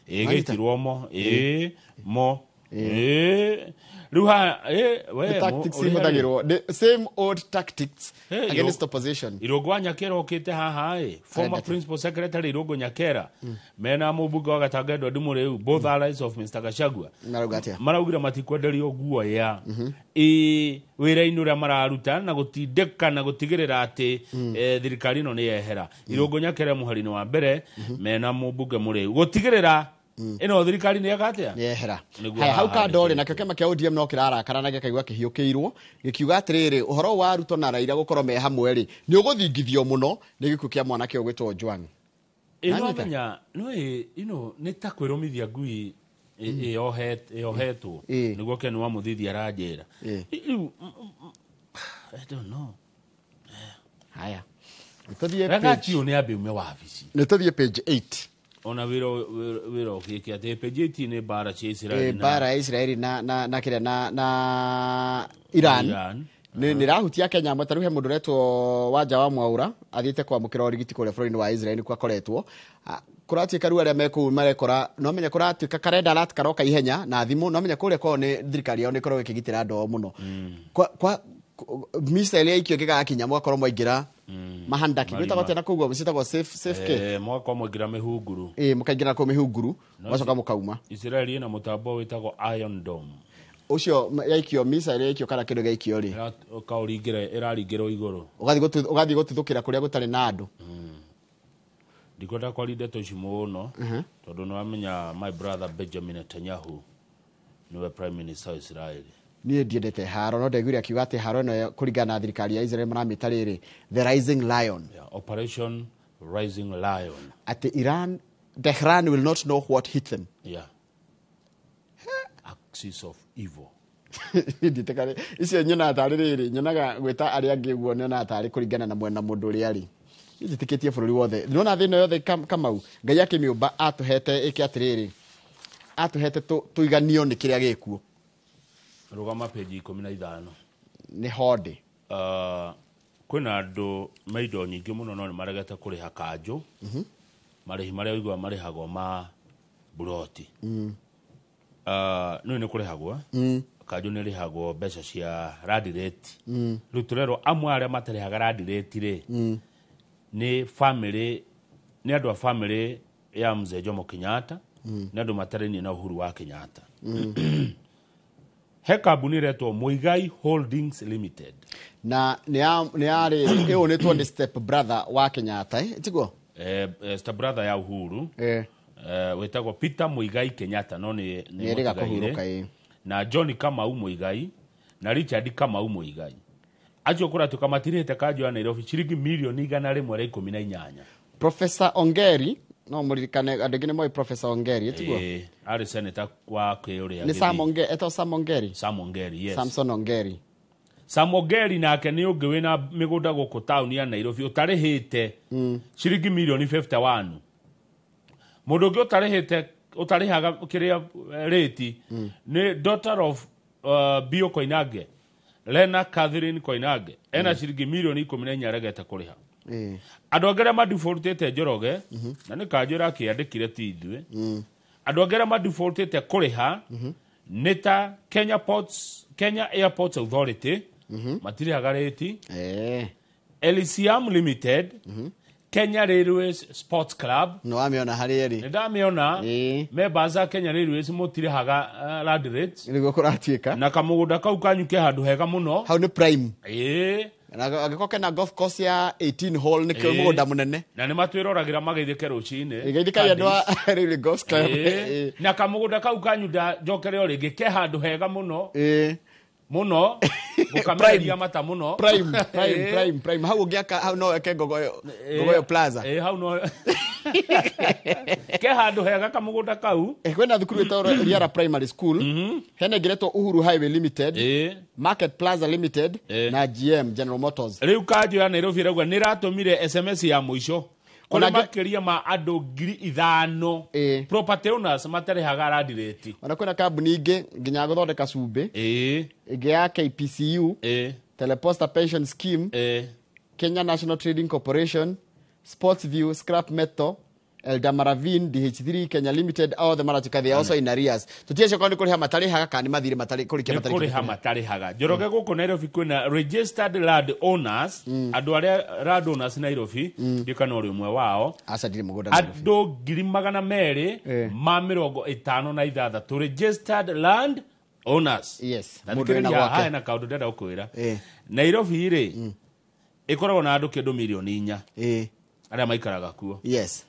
gĩetirwo mo mo rĩu haha we tactics ihũthagĩrwo the same old tactics against opposition. Irũngũ wa Nyakera okĩte haha former principal secretary Irũngũ Nyakera mena mũmbunge wa Gatanga Edward Mũrĩu both allies of Mr. Gachagua maraugire matikwenderio guoya wĩra-inĩ ũrĩa mararuta na gũtindĩka na gũtigĩrĩra atĩ thirikari ĩno nĩ yehera. Irũngũ Nyakera mũhari-inĩ wa mbere mena mũmbunge Mũrĩu gũtigĩrĩra ĩno thirikari nĩ yeka atĩa yehera. Haya hau kando rĩ nakĩo kĩama kĩa ODM no kĩrarakara na gĩkaigua kĩhiũkĩirwo gĩkiuga atĩrĩrĩ ũhoro wa Ruto na Raila gũkorwo me hamwe rĩ nĩ ũgũthingithio mũno nĩ gĩkuũ kĩa mwanake ũgwĩtwo Ojwang. Ĩno menya no ĩno nĩ ta kwĩrũmithia ngui ĩyohetwo nĩguo Ken wa Mũthithi aranjĩra rĩu I don't know. Haya nĩtũthiĩ page nĩ ambe ume wabici nĩtũthiĩ page 8 ona wĩra ũgĩke atĩ page 8 nĩ mbara cia Israeli mbara ya Israeli na kĩrĩa na Iran nĩ rahutia Kenya amwe ta rĩu he mũndũ ũretwo Wanja wa Mwaura athiĩte kwamũkĩra ũrigiti kũrĩa bũrũri-inĩ wa Israeli nĩkuo akoretwo kũratuĩka rĩu arĩa me kũu marekora no menye kũratuĩka karenda alert karoka ihenya na thimũ no menye kũrĩa kwao nĩ thirikari yao nĩ ĩkoragwo ĩkĩgitĩra andũ ao mũno kwa missile yaikio gĩgakinya mũgakorwo mwaingĩra mahandaki gwĩtagwo atĩa na kũu ciĩtagwo safe ke mũgakorwo mwaingĩra mĩhunguru mũkaingĩra kũu mĩhunguru mũgacoka mũkauma. Israeli ĩna mũtambo wĩtagwo Iron Dome ũcio yaikio missile yaikio kana kĩndũ gĩaikio rĩ ũkaũringĩra ĩraringĩrwo igũrũ ũgathiĩ gũtuthũkĩra kũrĩa gũtarĩ na andũ. Ndikwenda kwaria ndeto ici mũno tondũ nĩwamenya my brother Benjamin Netanyahu nĩwe prime minister wa Israeli. Niĩ ndiendete haro no ndaiguire akiuga atĩ haro ĩno kũringana na thirikari ya Israel maramĩta rĩrĩ the rising lion. Operation Rising Lion. Atĩ Iran Tehran will not know what hit them. Yeah. Axis of evil. Nditekare icio nyonaga tarĩ rĩrĩ nyonaga gwĩta arĩa angĩ ũguo nyonaga tarĩ kũringana na mwena mũndũ ũrĩa arĩ. Njĩtĩkĩtie bũrũri wothe nĩwona thĩ ĩno yothe Kamau Ngai akĩmĩũmba atũhete ĩke atĩrĩrĩ atũhete tũiganio nĩ kĩrĩa gĩkuo. Rũgama page 15 nĩ honde kwĩna andũ me indo nyingĩ mũno no nĩ maregete kũrĩha kanjũ marĩhi marĩa ũiguaga marĩhagwo ma buroti no nĩ kũrĩhagwo kanjũ nĩ rĩhagwo mbeca cia land rate rĩu tũrerwo amwe arĩa matarĩhaga land rate rĩ nĩ family nĩ andũ a family ya Mzee Jomo Kenyatta nĩ andũ matarainie na Uhuru wa Kenyatta. He kambuni ĩretwo Muigai Holdings Limited na nĩ yarĩ ĩũnĩtwo nĩ step brother wa Kenyatta tiguo step brother ya Uhuru wĩtagwo Peter Muigai Kenyatta no nĩ nĩerĩga kũhurũka na John Kamau Muigai na Richard Kamau Muigai acio kũratuĩka matirĩhĩte kanjũ ya Nairobi ciringi mirioni 118. Professor Ongeri no mũririkane andũ aingĩ nĩ moĩ Professor Ongeri tiguo arĩ senator wa kĩũrĩa nĩ Sam Ongeri etagwo Sam Ongeri Sam Ongeri yes Samson Ongeri Samogeri nake nĩ ũngĩ wĩna mĩgũnda gũkũ taũni ya Nairobi ũtarĩhĩte ciringi mirioni 51. Mũndũ ũngĩ ũtarĩhĩte, ũtarĩhaga kĩrĩa rĩti nĩ daughter of Bio Koinange, Lena Catherine Koinange, ena ciringi mirioni 14 aregete kũrĩha. Andũ angĩ arĩa madefaultĩte, Njoroge, na nĩ kanjũ ĩrakĩandĩkire ti ithuĩ, andũ angĩ arĩa madefaultĩte kũrĩha nĩ ta Kenya Ports, Kenya Airports Authority matirĩhaga rĩti, Elysium Limited, Kenya Railways Sports Club. Nĩ wamĩona harĩ ĩrĩ? Nĩ ndamĩona. Members a Kenya Railways mũtirĩhaga land rates. Nĩguo kũratuĩka. Na kamũgũnda kau kanyu ke handũ hega mũno. Hau nĩ prime. Ĩĩ. Na angĩkorwo kena golf course ya 18 hole, nĩkĩo mũgũnda mũnene. Na nĩ matwĩroragĩra mageithĩke rũcinĩ. Geithĩkai andũ a Railway Golf Club. Ĩĩ. Na kamũgũnda kau kanyu njokere o rĩngĩ, ke handũ hega mũno mũno, gũkamereria mata mũno. Prime, prime, prime, prime. Hau ũngĩaka hau no weke Ngogoyo Plaza. Ĩĩ, hau no ke handũ hega kamũgũnda kau. Kwĩna thukuru ĩtagwo Riara Primary School, hena ĩngĩ ĩretwo Uhuru Highway Limited, Market Plaza Limited na GM, General Motors. Rĩu kanjũ ya Nairobi ĩrauga nĩ ĩratũmire SMS ya mũico kũrĩ makĩria ma andũ 5,000 property owners matarĩhaga land rate. Ona kwĩna kambuni ingĩ nginya gũthondeka cumbĩ, ĩngĩ ya KPCU, Teleposta Pension Scheme, Kenya National Trading Corporation, Sports View, Scrap Metal, Eldamaravin, DH3 Kenya Limited, othe maratuĩka they are also in arrears. Tũtiacio korwo nĩ kũrĩha matarĩhaga kana nĩ mathirĩ matarĩ kũrĩkia Nĩ matarĩ. Kũrĩha matarĩhaga, Njoroge. Gũkũ Nairobi kwĩna registered land owners, andũ arĩa land owners Nairobi, ndiũ kana ũrĩ ũmwe wao. Aca, ndirĩ mũgũnda Nairobi. Andũ 256,000 registered land owners. Yes. Na Mũndũ wĩna thikĩrĩria gwake. haha, hena kaũndũ ndĩrenda gũkwĩra. Nairobi rĩ, ĩkoragwo na andũ kĩndũ 4 million arĩa maikaraga kuo.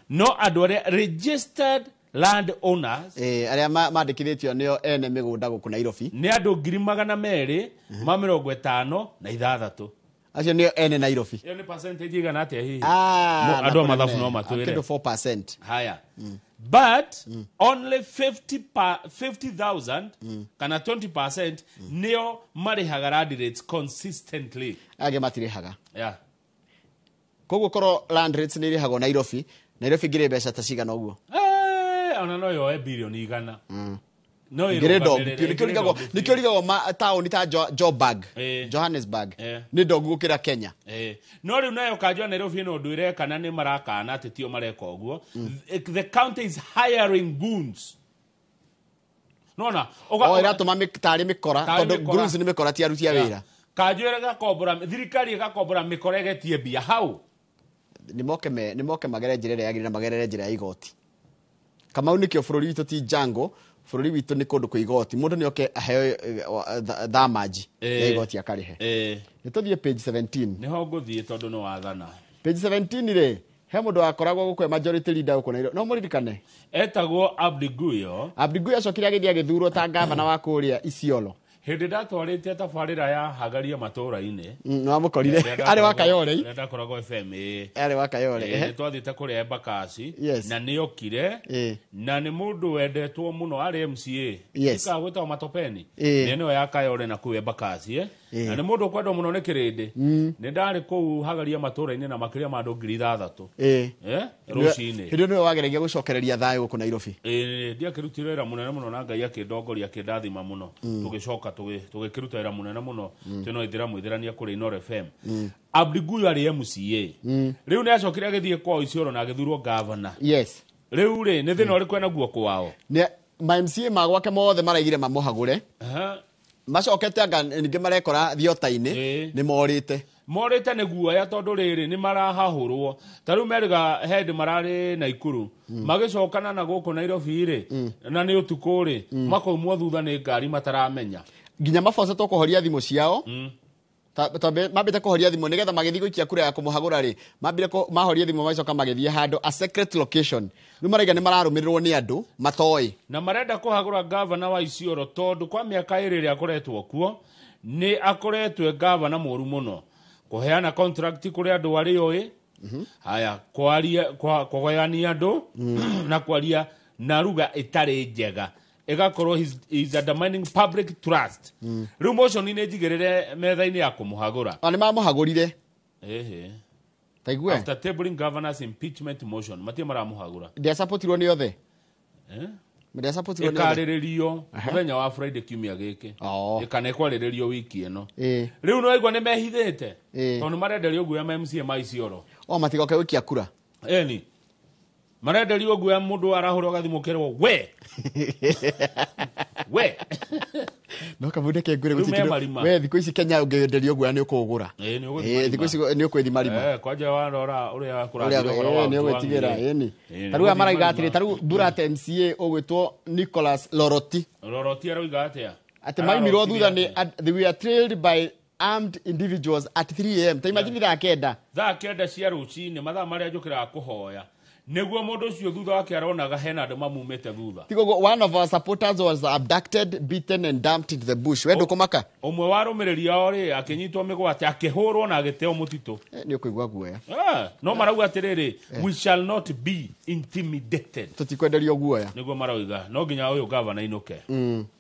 No andũ arĩa registered land owners, Arĩa mandĩkithĩtio nĩo ene mĩgũnda gũkũ Nairobi, nĩ andũ 256,000. Acio nĩo ene Nairobi. Ĩyo nĩ percentage igana atĩa hihi? Ah, Andũ a na mathabu kũnene. no matwĩre. Kĩndũ 4%. Haya, but only 50 pa, 50,000 kana 20% nĩo marĩhaga land rates consistently. Angĩ matirĩhaga. Koguo korwo land rates nĩ irĩhagwo Nairobi, Nairobi ngĩrĩ mbeca ta cigana ũguo? Ona no yoe 100 billion. No Ngĩrĩ ndongu ĩrũgamĩrĩre- biũ. Nĩkĩo ĩngĩrĩ rigagwo ndongu biũ. Nĩkĩo rigagwo taũni ta Joburg, Johannesburg nĩ ndongu gũkĩra Kenya. No rĩu nayo kanjũ ya Nairobi ĩno ũndũ ĩreka na nĩ marakana atĩ tio mareka ũguo. The county is hiring goons, nona? O ĩratũma tarĩ mĩkora. Tarĩ Tondũ mĩkora. goons nĩ mĩkora, ti aruti a wĩra. Kanjũ ĩgakombora, thirikari ĩgakombora mĩkora ĩgetie mbia hau. Nĩ moke magere njĩra ĩrĩa yagĩrĩire na magerere njĩra ya igoti. Kamau, nĩkĩo bũrũri witũ ti jango, bũrũri witũ nĩ kũndũ kwĩ igoti. Mũndũ nĩ oke aheo thamanji ya igoti akarĩhe. Nĩ tũthiĩ page 17. Nĩho ngũthiĩ tondũ nĩ wathana. Page 17 rĩ, he mũndũ wakoragwo gũkũ e majority leader gũkũ Nairobi, no mũririkane? Etagwo Abdi Guyo. Abdi Guyo acokire agĩthiĩ agĩthurwo ta gavana wa kũrĩa Isiolo. Hĩndĩ ndatwarĩte tabarĩra ya hagaria matũũra-inĩ. Nĩ wamũkorire arĩ wa Kayole. Rĩrĩa ndakoragwo FM, ĩĩ. Arĩ wa Kayole. Nĩ twathiĩte kũrĩa Embakasi. Na nĩ okire na nĩ mũndũ wendetwo mũno, arĩ MCA. Gwĩtagwo Matopeni. Nĩ ĩno ya Kayole na kũu Embakasi, eh. Na nĩ mũndũ ũkwendwo mũno nĩ kĩrĩndĩ. Nĩ ndarĩ kũu hagaria matũũra-inĩ na makĩria ma andũ 6,000 rũcinĩ. Hĩndĩ ĩyo nĩwe wageragia gũcokereria thayũ gũkũ Nairobi. Ĩĩ, ndiakĩrutire wĩra mũnene mũno na Ngai akĩndongoria, akĩndathima mũno. Tũgĩcoka tũgĩkĩruta wĩra mũnene mũno twĩna ithĩramu ithĩrania kũrĩ Inooro FM. Abdi Guyo arĩ MCA. Rĩu nĩ acokire agĩthiĩ kwao Isiolo na agĩthurwo gavana. Rĩu rĩ, nĩ thĩna ũrĩkũ enaguo kwao? Nĩ ma MCA ma gwake mothe maraigire mamũhagũre. Macokete anga ningĩ marekora thiota-inĩ nĩ morĩte. Morĩte nĩ guoya tondũ rĩrĩ nĩ marahahũrwo. Ta rĩu merĩga hĩndĩ mararĩ Naikuru magĩcokana na gũkũ Nairobi rĩ, na nĩ ũtukũ rĩ, makaumwo thutha nĩ ngari mataramenya. Nginya mabocetwo kũhoria thimũ ciao. Mambĩte kũhoria thimũ nĩgetha magĩthiĩ gũikia kura ya kũmũhagũra rĩ, mambire mahoria thimũ, magĩcoka magĩthiĩ handũ a secret location. Rĩu maraiga nĩ mararũmĩrĩrwo nĩ andũ matoĩ. Na marenda kũhagũra gavana wa Isiolo tondũ kwa mĩaka 2 ĩrĩa akoretwo kuo nĩ akoretwo e gavana mũru mũno, kũheana contract kũrĩ andũ arĩa oĩ, haya, kwaria kũgayania andũ na kwaria na ruga ĩtarĩ njega. Ĩgakorwo he's undermining public trust. Rĩu motion nĩ njigĩrĩre metha-inĩ ya kũmũhagũra. Nĩ mamũhagũrire. Ehe. Taigue. After tabling governors impeachment motion, matirĩ maramũhagũra. Ndiasapotirwo nĩ othe. Eh? Ndiasapotirwo nĩ othe. Ĩkarĩrĩrio mũthenya wa Friday kiumia gĩkĩ. Ĩkana ĩkwarĩrĩrio wiki ĩno. Rĩu nĩ waigua nĩ mehithĩte. Tondũ nĩ marenderio nguo ya MCA ma Isiolo. O matigoke gũikia kura. Eni. Marenderio nguo ya mũndũ arahũrwo gathimũ kerwo we. We. No kabunde ke ngwire Rĩu me marima. We thikũ ici Kenya ũngĩenderio guoya nĩ ũkũgũra. Ĩĩ nĩ ũgũthiĩ. Thikũ ici nĩ ũkwĩthi marima. Kwanja warora ũrĩa Ũrĩa kũrathiĩ ũhoro wa nĩ ũgwĩtigĩra Mwangi. ĩni. Ĩĩ, Ta rĩu aya nĩ marauga ũgũthiĩ atĩrĩ, ta rĩu Burate MCA ũgwĩtwo Nicholas Loroti. Loroti arauga atĩa? Atĩ maimirwo thutha nĩ they were trailed by armed individuals at 3 am. Ta imagine thaa 9. Thaa 9 cia rũcinĩ, mathaa marĩa njũkĩraga kũhoya. Nĩguo mũndũ ũcio thutha wake aronaga hena andũ mamumĩte thutha. Tigo one of our supporters was abducted, beaten and dumped into the bush. We ndũkũmaka? Ũmwe wa arũmĩrĩri ao rĩ akĩnyitwo mĩgwate akĩhũrwo na agĩteo mũtitũ. Nĩ ũkũigua guoya. No marauga atĩrĩrĩ, we shall not be intimidated. Tũtikwenderio guoya. Nĩguo marauga no nginya ũyũ gavana ainũke.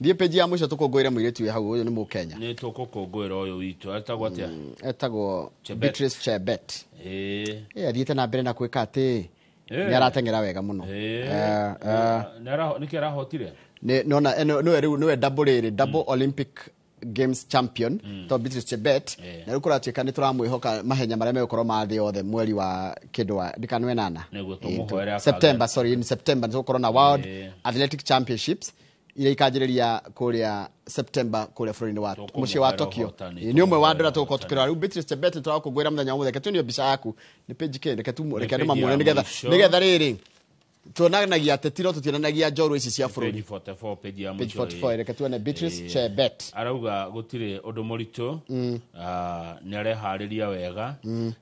Thiĩ page ya mũico tũkũngũĩre mũirĩtu wĩ hau, ũyũ nĩ Mũkenya. Nĩ tũkũkũngũĩra ũyũ witũ. Etagwo atĩa? Etagwo Chebet. Beatrice Chebet. Athiĩte na mbere na gwĩka atĩ nĩ arateng'era wega mũno. Nĩkĩ arahotire? Nona nĩwe rĩu nĩwe double rĩrĩ, double Olympic Games champion to Beatrice Chebet. Na rĩu kũratuĩka nĩ tũramwĩhoka mahenya marĩa megũkorwo ma thĩ yothe mweri wa kĩndũ wa ndikanu ĩnana. Nĩguo tũmũhoere akagĩa. September, sorry, in September nĩ tũgũkorwo na World Athletic Championships iria ikanjĩrĩria kũrĩa September kũrĩa bũrũri-inĩ wa mũciĩ wa Tokyo. Nĩ ũmwe wa andũ arĩa tũgũkorwo tũkĩrora. Rĩu Beatrice Chebet tũragũkũngũĩra mũthenya wa ũmũthĩ. Reke tuonio mbica yaku. Nĩ page kĩ? Reke reke andũ mamuone nĩgetha rĩrĩ tuonanagia ateti no tũtionanagia njorua ici cia bũrũri. Page 44, page ya Page mũico. 44, reke tuone Beatrice Chebet. Arauga gũtirĩ ũndũ mũritũ. Nĩ areharĩria wega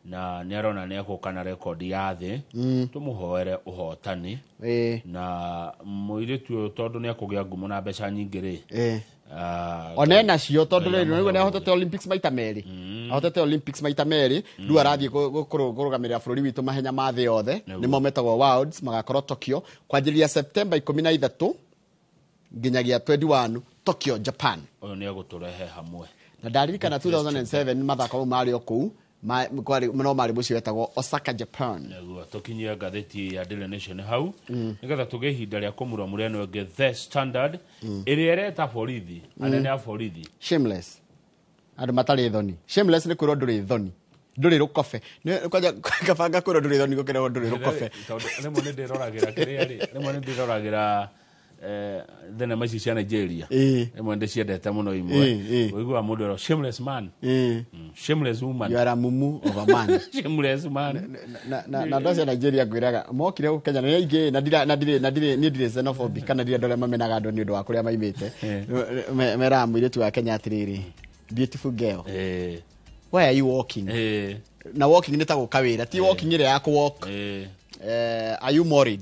na nĩ arona nĩ egũka na rekondi ya thĩ. Tũmũhoere ũhotani. Na mũirĩtu ũyũ tondũ nĩ ekũgĩa ngumo na mbeca nyingĩ rĩ. Ona ena cio tondũ rĩrĩ nĩ ahotete Olympics maita merĩ. Ahotete Olympics maita merĩ. Rĩu arathiĩ kũrũgamĩrĩra bũrũri witũ mahenya ma thĩ yothe. Nĩmo metagwo Worlds, magakorwo Tokyo kwanjĩrĩria September 13 nginyagia 21 Tokyo, Japan. Ũyũ nĩ egũtũrehe hamwe. Na ndaririkana 2007 mathako mau marĩ o kũu, no marĩ mũciĩ wetagwo Osaka, Japan. Nĩguo tũkinyie ngathĩti ya Daily Nation hau nĩgetha tũgĩe ihinda rĩa kũmuramura ĩno ĩngĩ The Standard ĩrĩa ĩreta borithi, anene a borithi. Shameless. Andũ matarĩ thoni. Shameless nĩ kwĩrwo ndũrĩ thoni. Ndũrĩ rũkobe. Nĩ kwanja kabanga kwĩrwo ndũrĩ thoni gũkĩrwo ndũrĩ rũkobe. Tondũ rĩmwe nĩ ndĩroragĩra kĩrĩa rĩ, rĩmwe nĩ ndĩroragĩra thenema ici cia Nigeria. Rĩmwe ndĩciendete mũno imwe. Ũiguaga mũndũ erwo shameless man. Shameless woman. You are a mumu of a man. Shameless man. Na andũ acio a Nigeria ngwĩraga mokire gũkũ Kenya nĩ aingĩ na ndirĩ niĩ ndirĩ xenophobic kana ndirĩ andũ arĩa mamenaga andũ nĩ ũndũ wa kũrĩa maimĩte. Meraga mũirĩtu wa Kenya atĩrĩrĩ, beautiful girl. Why are you walking? Na walking nĩ ta gũka wĩra, ti walking ĩrĩa ya kũ walk. Are you married?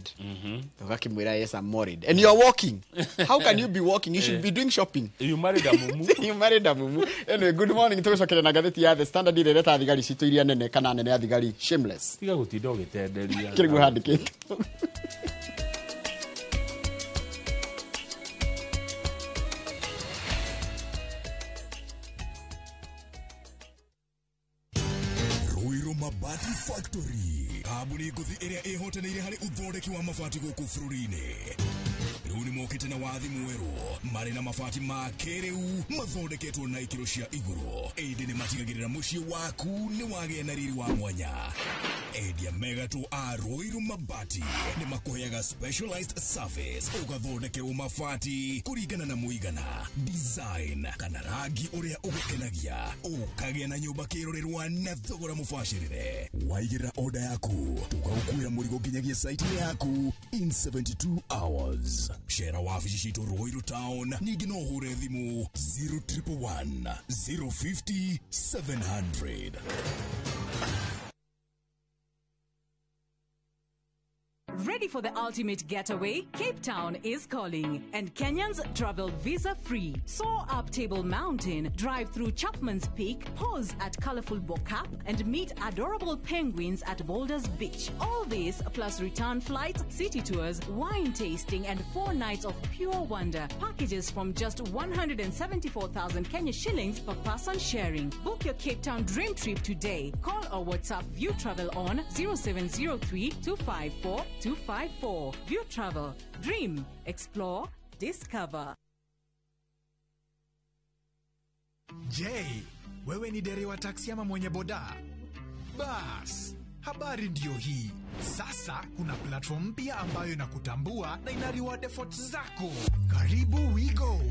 Ũgakĩmwĩra yes, I'm married. And you are walking. How can you be walking? You should be doing shopping. You married a mumu. You married a mumu. Anyway, good morning. Tũgũcokeria na ngathĩti ya The Standard ĩrĩa ĩreta thigari citũ iria nene kana nene a thigari shameless. Tiga gũtinda ũgĩtenderia. Kĩrĩguo handĩkĩtwo. Mabati Factory, kambuni ngũthi ĩrĩa ĩhotanĩire harĩ ũthondeki wa mabati gũkũ bũrũri-inĩ. Rĩu nĩ mokĩte na wathi mwerũ, marĩ na mabati ma kĩrĩu mathondeketwo na ikĩro cia igũrũ. Ĩndĩ nĩ matigagĩrĩra mũciĩ waku nĩ wagĩa na riri wa mwanya. Endia megatũ a Ruiru Mabati nĩ makũheaga specialized service, ũgathondekerwo mabati kũringana na mũigana, design kana rangi ũrĩa ũgũkenagia, ũkagĩa na nyũmba kĩrorerwa na thogora mũbacĩrĩre. Waigĩrĩra order yaku, tũgagũkuĩra mũrigo nginyagia site-inĩ yaku in 72 hours. Cera wabici citũ Ruiru Town, ningĩ no ũhũre thimũ 0111 050 700. Ready for the ultimate getaway? Cape Town is calling, and Kenyans travel visa free. Soar up Table Mountain, drive through Chapman's Peak, pause at colorful Bo-Kaap, and meet adorable penguins at Boulders Beach. All this plus return flights, city tours, wine tasting, and 4 nights of pure wonder. Packages from just 174,000 Kenya shillings per person sharing. Book your Cape Town dream trip today. Call or WhatsApp View Travel on 0703 254 254. View Travel. Dream, explore, discover. Je, wewe ni dereva taksi ama mwenye boda? Bas, habari ndiyo hii. Sasa kuna platform mpya ambayo inakutambua na ina reward efforts zako. Karibu WeGo.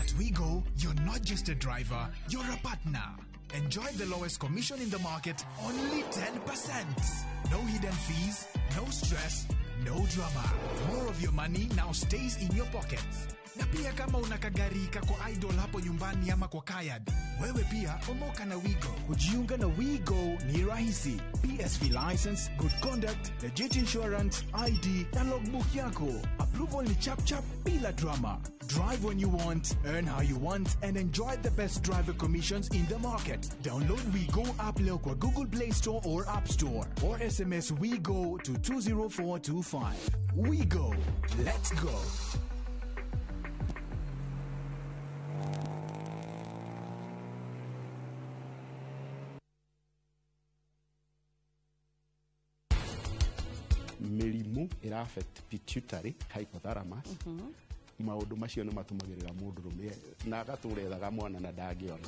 At WeGo, you're not just a driver, you're a partner. Enjoy the lowest commission in the market, only 10%. No hidden fees, no stress, no drama. More of your money now stays in your pockets. Na pia kama una kagari kako idle hapo nyumbani ama kwa kayad, wewe pia omoka na WeGo. Kujiunga na WeGo ni rahisi. PSV license, good conduct, legit insurance, ID na logbook yako. Approval ni chap chap bila drama. Drive when you want, earn how you want, and enjoy the best driver commissions in the market. Download WeGo app leo kwa Google Play Store or App Store, or SMS WeGo to 20425. WeGo. Let's go. Mĩrimũ ĩra affect pituitary hypothalamus. Maũndũ macio nĩ matũmagĩrĩra mũndũrũme na agatũra ethaga mwana na ndangĩona.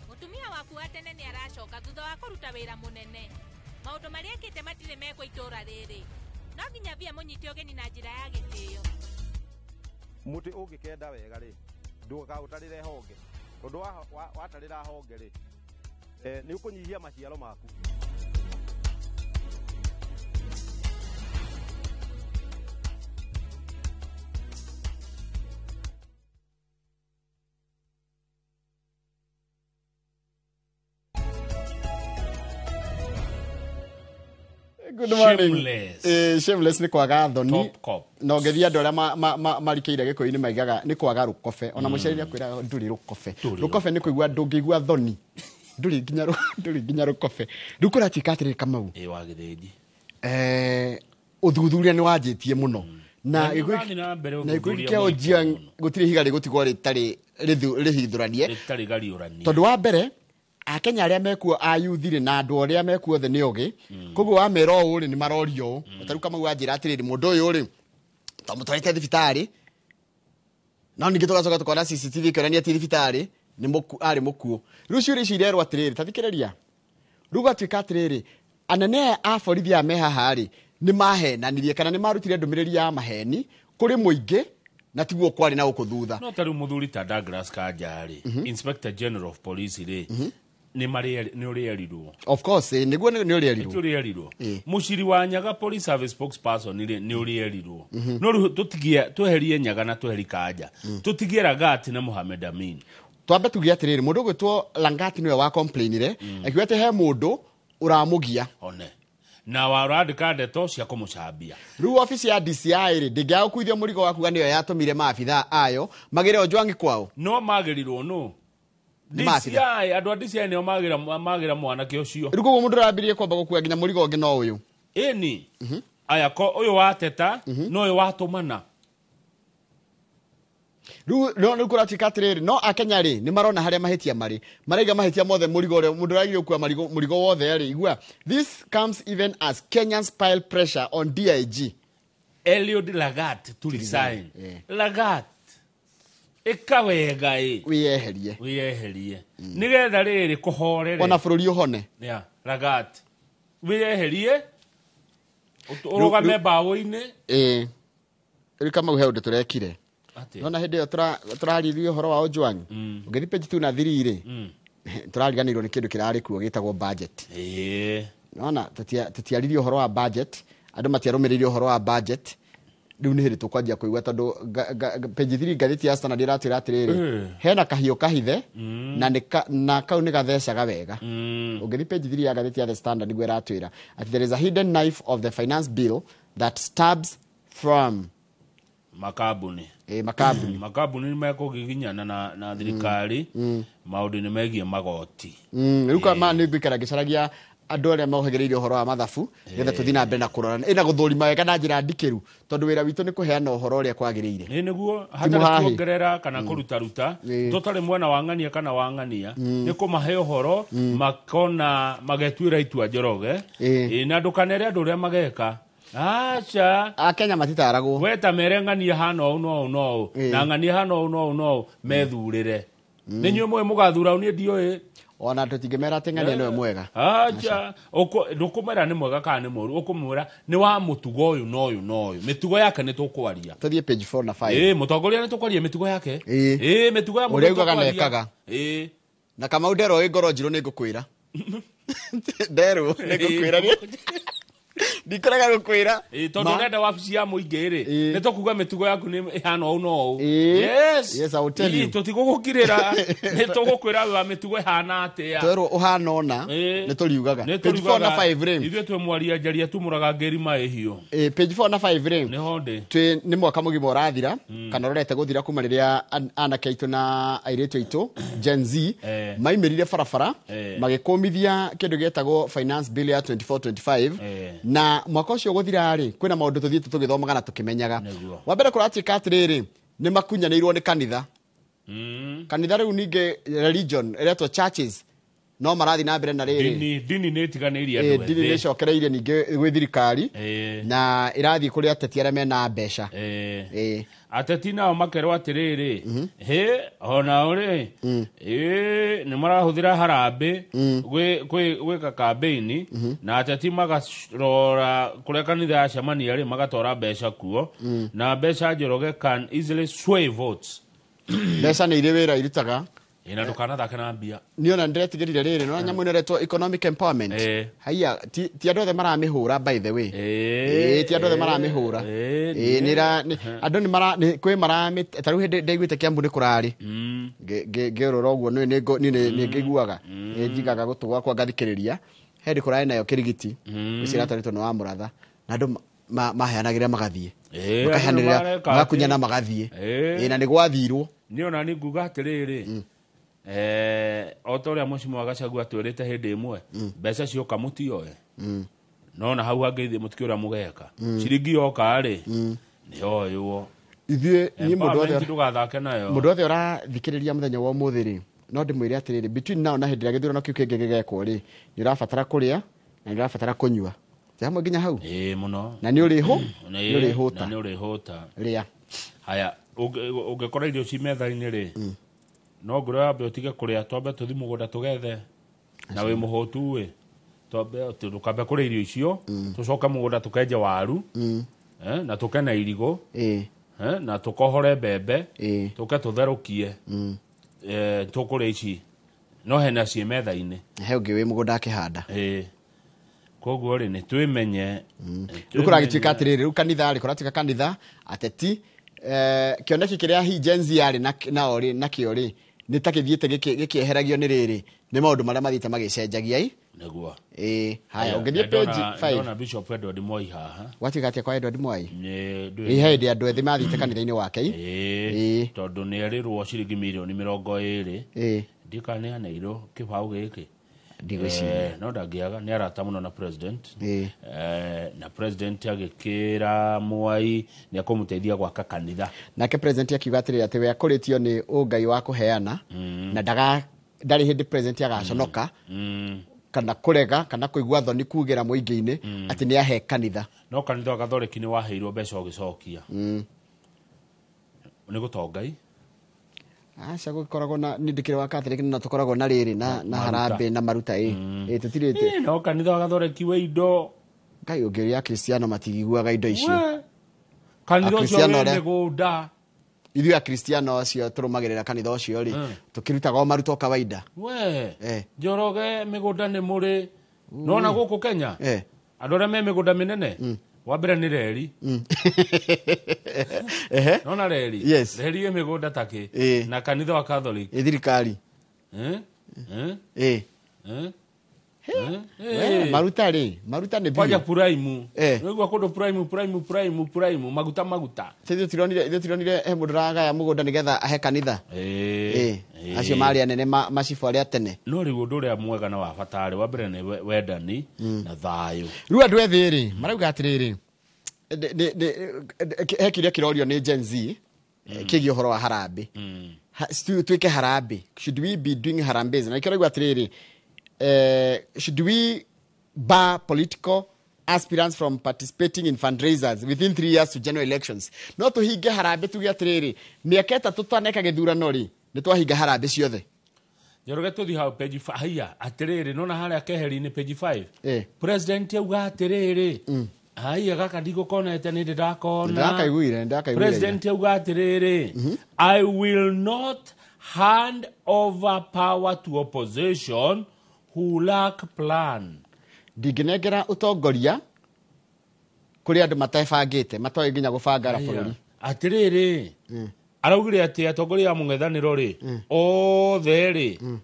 Mũtumia waku wa tene nĩ aracoka thutha wa kũruta wĩra mũnene. Maũndũ marĩa ekĩte matirĩ mekwo itũra rĩrĩ. No nginya Via mũnyite ũgeni na njĩra ya gĩtĩo. Mũtĩ ũngĩkenda wega rĩ, ndũkaũtarĩre honge. Tondũ watarĩra honge rĩ, nĩ ũkũnyihia maciaro maku. Good morning. Shameless nĩ kwaga thoni. Na ũngĩthiĩ andũ arĩa marikĩire gĩkũyũ-inĩ maigaga nĩ kwaga rũkobe. Ona mũciari nĩ akwĩraga ndũrĩ rũkobe. Rũkobe nĩ kũigua ndũngĩigua thoni. Ndũrĩ nginya rũkobe. Rĩu kũratuĩka atĩrĩrĩ Kamau. Ĩ wa Gĩthĩnji. Ũthuthuria nĩ wanjĩtie mũno. Na gĩkũyũ kĩa Ojiang gũtirĩ ihiga rĩgũtigwo rĩtarĩ rĩhithũranie. Rĩtarĩ gariũranie. Tondũ wa mbere Akenya arĩa mekuo a youth rĩ na andũ arĩa mekuo othe nĩ ogĩ. Koguo wamera ũũ rĩ nĩ marorio ũũ. Ta rĩu Kamau wanjĩra atĩrĩrĩ mũndũ ũyũ rĩ twamũtwarĩte thibitarĩ no ningĩ tũgacoka tũkona CCTV ĩkĩonania ti thibitarĩ nĩ arĩ mũkuũ. Rĩu ciũria ici irerwo atĩrĩrĩ ta thikĩrĩria. Rĩu gwatuĩka atĩrĩrĩ anene aya a borithi aya me haha rĩ nĩ mahenanirie kana nĩ marutire ndũmĩrĩri ya maheni kũrĩ mũingĩ na tiguo kwarĩ na gũkũ thutha. No ta rĩu mũthuri ta Douglas Kanja rĩ, Inspector General of Police rĩ, nĩ ũrĩerirwo. Of course, nĩguo nĩ ũrĩerirwo. Nĩ ũrĩerirwo. Mũciri wa Nyaga Police Service spokesperson rĩ nĩ ũrĩerirwo. No rĩu tũtigie tweherie Nyaga na tweherie Kanja. Tũtigie Langat na Mohamed Amin. Twambe tuge atĩrĩrĩ mũndũ ũgwĩtwo Langat nĩwe wa complainire akiuga atĩ he mũndũ ũramũgia. One. Na warandĩka ndeto cia kũmũcambia. Rĩu obici ya DCI rĩ ndĩngĩaga gũkuithio mũrigo wakuga nĩyo yatũmire maabithaa ayo magĩre Ojwang kwao. No magĩrirwo nũ? DCI andũ a DCI nĩo magĩra mwanake ũcio. Rĩu koguo mũndũ arambirie kwamba gũkua nginya mũrigo ũngĩ no ũyũ. Ĩni. Aya ko ũyũ wateta no ũyũ watũmana. Rĩu no rĩu kũratuĩka atĩrĩrĩ no Akenya rĩ nĩ marona harĩa mahĩtia marĩ. Maraiga mahĩtia mothe mũrigo ũrĩa mũndũ ũragire gũkua mũrigo wothe rĩ igua. This comes even as Kenyans pile pressure on DIG. Eliud Lagat to resign. Lagat. Ĩka wega ĩ. Wĩyeherie. Wĩyeherie. Nĩgetha rĩrĩ kũhorere. Ona bũrũri ũhone. Yeah, Lagat. Wĩyeherie. Ũrũgame mbaũ-inĩ. Ĩĩ. Rĩu Kamau he ũndũ tũrekire. Nona hĩndĩ ĩyo tũrarĩrĩria ũhoro wa Ojwang. Ũngĩthiĩ page 2 na 3 rĩ, tũrariganĩirwo nĩ kĩndũ kĩrarĩ kuo gĩtagwo budget. Ĩĩ. Nona tũtiaririe ũhoro wa budget, andũ matiarũmĩrĩire ũhoro wa budget. Rĩu nĩ hĩndĩ tũkwanjia kũigua tondũ page 3 ngathĩti ya Standard ĩratwĩra atĩrĩrĩ, hena kahiũ kahithe na na kau nĩ gathecaga wega. Ũngĩthiĩ page 3 ya ngathĩti ya The Standard nĩguo ĩratwĩra atĩ there is a hidden knife of the finance bill that stabs from Makambuni. Makambuni. Makambuni nĩ mekũgiginyana na thirikari maũndũ-inĩ megiĩ magoti. Rĩu kama nĩ ngũikara ngĩcaragia andũ arĩa mohĩgĩrĩire ũhoro wa mathabu nĩgetha tũthiĩ na mbere na kũrora ĩna gũthũrima wega na njĩra ndikĩru tondũ wĩra witũ nĩ kũheana ũhoro ũrĩa kwagĩrĩire. Ĩ nĩguo hatarĩ kuongerera kana kũrutaruta, tũtarĩ mwena wa ng'ania kana wa ng'ania, nĩ kũmahe ũhoro makona magetuĩra itua Njoroge. Ĩ na ndũkanere andũ ũrĩa mageka. Aca. Akenya matitaragwo. We ta mere ng'ania hana ũũ no ũũ no ũũ na ng'ania hana ũũ no ũũ no ũũ methurĩre. Nĩ inyuĩ mũĩ mũgathura niĩ ndiũĩ. Ona tũtingĩmera atĩ ng'ania nĩwe mwega. Acha, ndũkũmwĩra nĩ mwega kana nĩ mũũru, ũkũmwĩra nĩ wa mũtugo ũyũ na ũyũ na ũyũ. Mĩtugo yake nĩ tũkwaria. Tũthiĩ page 4 na 5. Mũtongoria nĩ tũkwaria mĩtugo yake. Mĩtugo ya mũndũ Ũrĩa augaga na tũkwaria. ekaga. Na Kamau nderwo ĩ ngoro njirũ nĩ ngũkwĩra. Nderwo nĩ ngũkwĩra. Ndikũrega gũkwĩra. Tondũ ũrenda wabici ya mũingĩ rĩ, nĩ tũkuga mĩtugo yaku nĩ ĩhana ũũ na ũũ. Yes. Yes, I will tell you. Tũtigũgũkirĩra. Nĩ tũgũkwĩra wa mĩtugo ĩhana atĩa. Twerwo ũhana ũna nĩ tũriugaga. Nĩ Page 4 na tũriugaga. 5 rĩ. Ithuĩ twĩ mwaria njaria tumũraga ngĩri maĩ hiũ. Page 4 na 5 rĩ. Nĩho ndĩ. Twĩ nĩ mwaka mũgima ũrathira kana ũrorete gũthira kuma rĩrĩa anake aitũ na airĩtu aitũ Gen Z maimĩrire barabara magĩkũmithia kĩndũ gĩetagwo finance bill ya 24-25 na mwaka ũcio gũthira rĩ kwĩna maũndũ tũthiĩte tũgĩthomaga na tũkĩmenyaga. Wa mbere kũratuĩka atĩrĩrĩ nĩ makunyanĩirwo nĩ kanitha. Kanitha rĩu ningĩ religion ĩretwo churches no marathiĩ na mbere na rĩrĩ Dini nĩ ĩtiganĩirie andũ dini nĩ ethĩ. ĩcokereirie ningĩ gwĩ thirikari na ĩrathiĩ kũrĩ ateti arĩa mena mbeca. Ateti nao makerwo atĩrĩrĩ, hĩ onao rĩ nĩ marahũthĩra harambĩ gwĩka kambĩini na ateti magarora kũrĩa kanitha yacemania rĩ magatwara mbeca kuo na mbeca Njoroge can easily sway votes. Mbeca nĩ irĩ wĩra irutaga. Na ndũkanathake na mbia. Niĩ ona nĩndĩretigĩrire rĩrĩ no nyamũ ĩno ĩretwo economic empowerment. Haiya ti andũ othe maramĩhũra by the way. Ti andũ othe maramĩhũra. Nĩ andũ nĩ mara kwĩ maramĩ ta rĩu hĩndĩ ndaiguĩte Kiambu nĩ kũrarĩ. Ngĩũrũra ũguo nĩ ngĩiguaga. Nĩ njigaga gũtũ gwakwa ngathikĩrĩria. He hĩndĩ kũrarĩ nayo kĩrigiti. Ũcio ĩratwarĩtwo nĩ wa Mũratha. Na andũ maheanagĩra magathiĩ. Makaheanĩrĩra magakunyana magathiĩ. Na nĩ gwathirwo. Niĩ ona nĩ nguga atĩrĩrĩ o ta ũrĩa mũcimo Gachagua atwĩrĩte hĩndĩ ĩmwe mbeca cioka mũtioe no na hau hangĩ ithuĩ mũtikĩũĩ ũrĩa mũgeka. Ciringi yoka rĩ nĩyoywo. Ithuĩ niĩ mũndũ wothe ndũgathake nayo. Mũndũ wothe ũrathikĩrĩria mũthenya wa ũmũthĩ rĩ no ndĩmwĩre atĩrĩrĩ between now na hĩndĩ ĩrĩa gĩthurano kĩu kĩngĩ gĩgekwo rĩ nĩ ũrabatara kũrĩa na nĩ ũrabatara kũnyua. Ti hamwe nginya hau. Mũno. Na nĩ ũrĩhũ nĩ ũrĩhũta. Na nĩ ũrĩhũta. Rĩa. Haya ũngĩkora irio ci metha-inĩ rĩ no ngũrĩ wambe ũtige kũrĩa twambe tũthiĩ mũgũnda tũgethe na wĩ mũhũtu ĩ twambe ndũkambe kũrĩa irio icio tũcoke mũgũnda tũkenje waru na tũke na irigũ na tũkohore mbembe tũke tũtherũkie tũkũrĩa ici no hena ciĩ metha-inĩ. He ũngĩ wĩ mũgũnda akĩhanda. Koguo rĩ nĩ twĩmenye. Rĩu kũragĩtuĩka atĩrĩrĩ rĩu kanitha rĩ kũratuĩka kanitha ateti kĩoneki kĩrĩa hi Gen Z yarĩ nao rĩ nakĩo rĩ nĩ ta gĩthiĩte gĩkĩeheragio nĩ rĩrĩ nĩ maũndũ marĩa mathiĩte magĩcenjagia i. Nĩguo. Haya ũngĩthiĩ page 5. Ndona Bishop Edward Moi haha. Gwatuĩka atĩa kwa Edward Moi? He hĩndĩ andũ ethĩ mathiĩte kanitha-inĩ wake i. Tondũ nĩ erĩrwo ciringi mirioni 20. Ndikaneaneirwo kĩbaũ gĩkĩ. Ndigwĩciria. No ndangĩaga nĩ arata mũno na president. Na president agĩkĩra Mwai nĩ akũmũteithia gwaka kanitha. Nake president akiuga atĩrĩrĩ atĩ we akũrĩtio nĩ ũngai wa kũheana na ndarĩ hĩndĩ president agaconoka kana kũrega kana kũigua thoni kugĩra mũingĩ-inĩ atĩ nĩ ahe kanitha. No kanitha wa Gathoreki nĩ waheirwo mbeca ũgĩcokia. Nĩ gũtongai. Aca gũkoragwo na nĩ ndĩkĩrĩ wa Catholic na tũkoragwo na rĩrĩ na harambee na maruta tũtirĩte. No kanitha wa Gathoreki wĩ indo. Ngai ũngĩũria Akristiano matigiguaga indo icio. Kanitha ũcio wĩ mĩgũnda. Ithuĩ Akristiano acio tũrũmagĩrĩra kanitha ũcio rĩ tũkĩrutaga o maruta o kawaida. We Njoroge mĩgũnda nĩ mũrĩ. Nona gũkũ Kenya andũ arĩa me mĩgũnda mĩnene Wa mbere nĩ reri. Nona reri. Yes. Reri ĩ mĩgũnda takĩ. Ĩĩ. Na kanitha wa Catholic. Ĩ thirikari. Eh? Eh? Ĩ. Eh? We, maruta rĩ, maruta nĩ Kwanja biũ. prime. Eh. Nĩguo kũndũ prime prime prime prime maguta maguta. Ithuĩ tironire he mũndũ ũragaya mũgũnda nĩgetha ahe kanitha. Ĩĩ. Ĩ, acio marĩ anene macibũ arĩa tene. No rĩu ũndũ ũrĩa mwega na wa bata rĩ, wa mbere nĩ wendani na thayũ. Rĩu andũ ethĩ rĩ, marauga atĩrĩrĩ, he kĩũria kĩrorio nĩ Gen Z kĩgiĩ ũhoro wa harambĩ. Twĩke harambĩ. Should we be doing harambees? Na nĩkĩo rauga atĩrĩrĩ, should we bar political aspirants from participating in fundraisers within 3 years to general elections? No tũhinge harambĩ tuge atĩrĩrĩ, mĩaka 3 twaneka gĩthurano rĩ, nĩ twahinga harambĩ ciothe. Njoroge tũthiĩ hau page haiya atĩrĩrĩ, nona harĩa keheri-inĩ page 5. Eh. President auga atĩrĩrĩ, haiya gaka ndigũkonete nĩ ndĩrakona. Ndakaiguire. President auga atĩrĩrĩ, I will not hand over power to opposition who lack plan. Ndingĩnengera ũtongoria kũrĩ andũ matebangĩte, matoĩ nginya gũbanga bũrũri. Atĩrĩrĩ, araugire atĩ atongoria a mũng'ethanĩro rĩ, othe rĩ,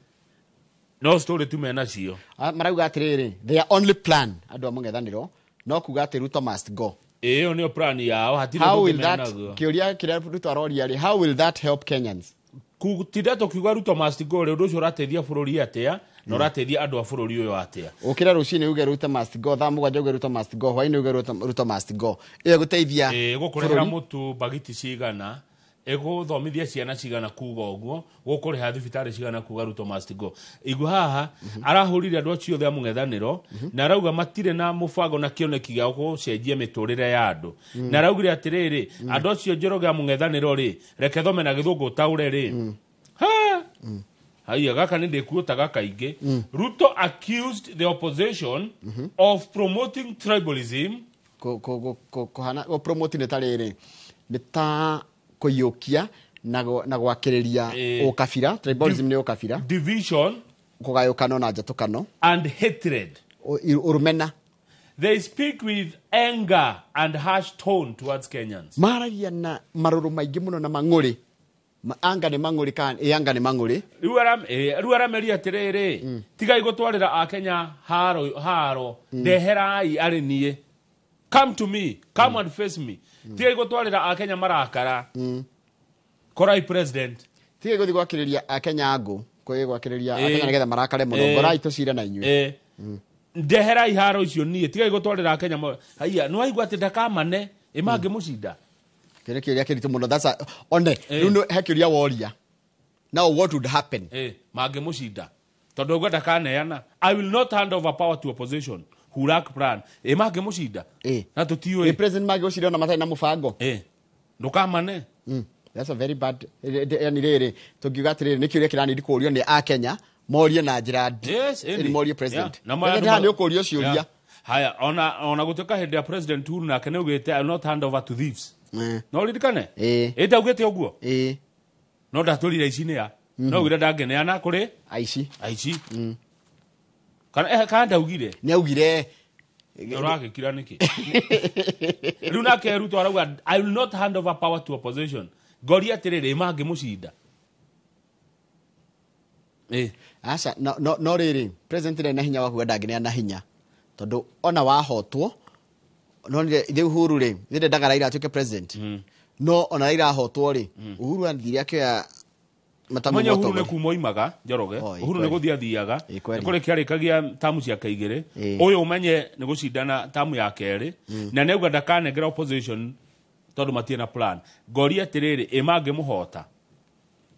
no story tu menacio. Marauga atĩrĩrĩ, their only plan andũ a mũng'ethanĩro no kuga atĩ Ruto must go. Ĩyo nĩyo plan yao, hatirĩ How ũndũ will ũngĩ that, menaguo. kĩũria kĩrĩa Ruto aroria rĩ, how will that help Kenyans? Tinda tũkiuga Ruto must go rĩ, ũndũ ũcio ũrateithia bũrũri atĩa na ũrateithia andũ a bũrũri ũyũ atĩa? Ũkĩra rũcinĩ uge Ruto must go, thaa 7 uge Ruto must go, hwaĩ-inĩ uge Ruto must go. Ĩyo ĩgũteithia Ĩgũkũrehera bũrũri. mũtu bagiti cigana, ĩgũthomithia ciana cigana kuga ũguo, gũkũrĩha thibitarĩ cigana kuga Ruto must go. Igua haha arahũrire andũ acio othe a mũng'ethanĩro na arauga matirĩ na mũbango na kĩoneki gĩa gũcenjia mĩtũrĩre ya andũ. Na araugire atĩrĩrĩ, andũ acio Njoroge a mũng'ethanĩro rĩ, reke thome na gĩthũngũ ũtaũre rĩ. Ha! Haiya gaka nĩ ndĩkuotaga kaingĩ. Ruto accused the opposition of promoting tribalism. Kũhana promote nĩ ta rĩrĩ, nĩ ta kũiyũkia na gwakĩrĩria ũkabira. Tribalism nĩ ũkabira. Division, kũgayũkano na njatũkano, and hatred, ũrũmena. They speak with anger and harsh tone towards Kenyans. Maragia na marũrũ maingĩ mũno na mang'ũrĩ. Anga nĩ mang'ũrĩ kana ĩ anga nĩ mang'ũrĩ. Rĩu arameria atĩrĩrĩ, tigai gũtwarĩra akenya haro, ndeherai arĩ niĩ. Come to me, come and face me. Tigai gũtwarĩra akenya marakara. Korai president. Tigai gũthiĩ gwakĩrĩria akenya ngũ, kwĩ gwakĩrĩria akenya nĩgetha marakare mũno. Ngorai tũcire na inyuĩ. Ndeherai haro icio niĩ, tigai gũtwarĩra akenya haiya, nĩ waigua atĩ ndakamane, ĩ mangĩmũcinda. Kĩrĩa kĩũria kĩritũ mũno, that's a, one, rĩu he kĩũria woria. Now what would happen? Mangĩmũcinda. Tondũ auga ndakaneana. I will not hand over power to opposition who lack plan. Ĩ mangĩmũcinda. Na tũtiũĩ. Ĩ president mangĩgũcinda ona matarĩ na mũbango. Ndũkamane. That's a very bad, yani rĩrĩ, tũngiuga atĩrĩrĩ, nĩ kĩũria kĩranindi kũũrio nĩ akenya, morie na njĩra Yes, ĩni. morie president. Yeah. Na President haha nĩ ũkũũrio ciũria. Yeah. Haya, ona gũtuĩka hĩndĩ ya President Uhuru nake nĩ augĩte I will not hand over to thieves. No ririkane? Ĩ ndaugĩte ũguo? No ndatũrire aici nĩ a. No augire ndangĩneana kũrĩ aici. Aici. Kana kana ndaugire? Nĩ augire. Ũragĩkira nĩkĩ? Rĩu nake Ruto arauga I will not hand over power to opposition. Ngoria atĩrĩrĩ, mangĩmũcinda. Aca, no rĩrĩ, president ndarĩ na hinya wa kuga ndangĩneana hinya. Tondũ ona wahotwo, no nĩ ithe Uhuru rĩ, nĩ ndendaga Raila atuĩke president. No ona Raila ahotwo rĩ, Uhuru athire akĩoya matamu Mwenye Uhuru ma nĩ kuma oimaga, Njoroge. Uhuru nĩ kweli. gũthiĩ athiaga. Kweli. Nĩ kũrĩkia arĩkagia tamu ciake igĩrĩ. Ũyũ ũmenye nĩ gũcindana tamu ya kerĩ. Na nĩ auga ndakanengera opposition tondũ matirĩ na plan. Ngoria atĩrĩrĩ, ĩ mangĩmũhota?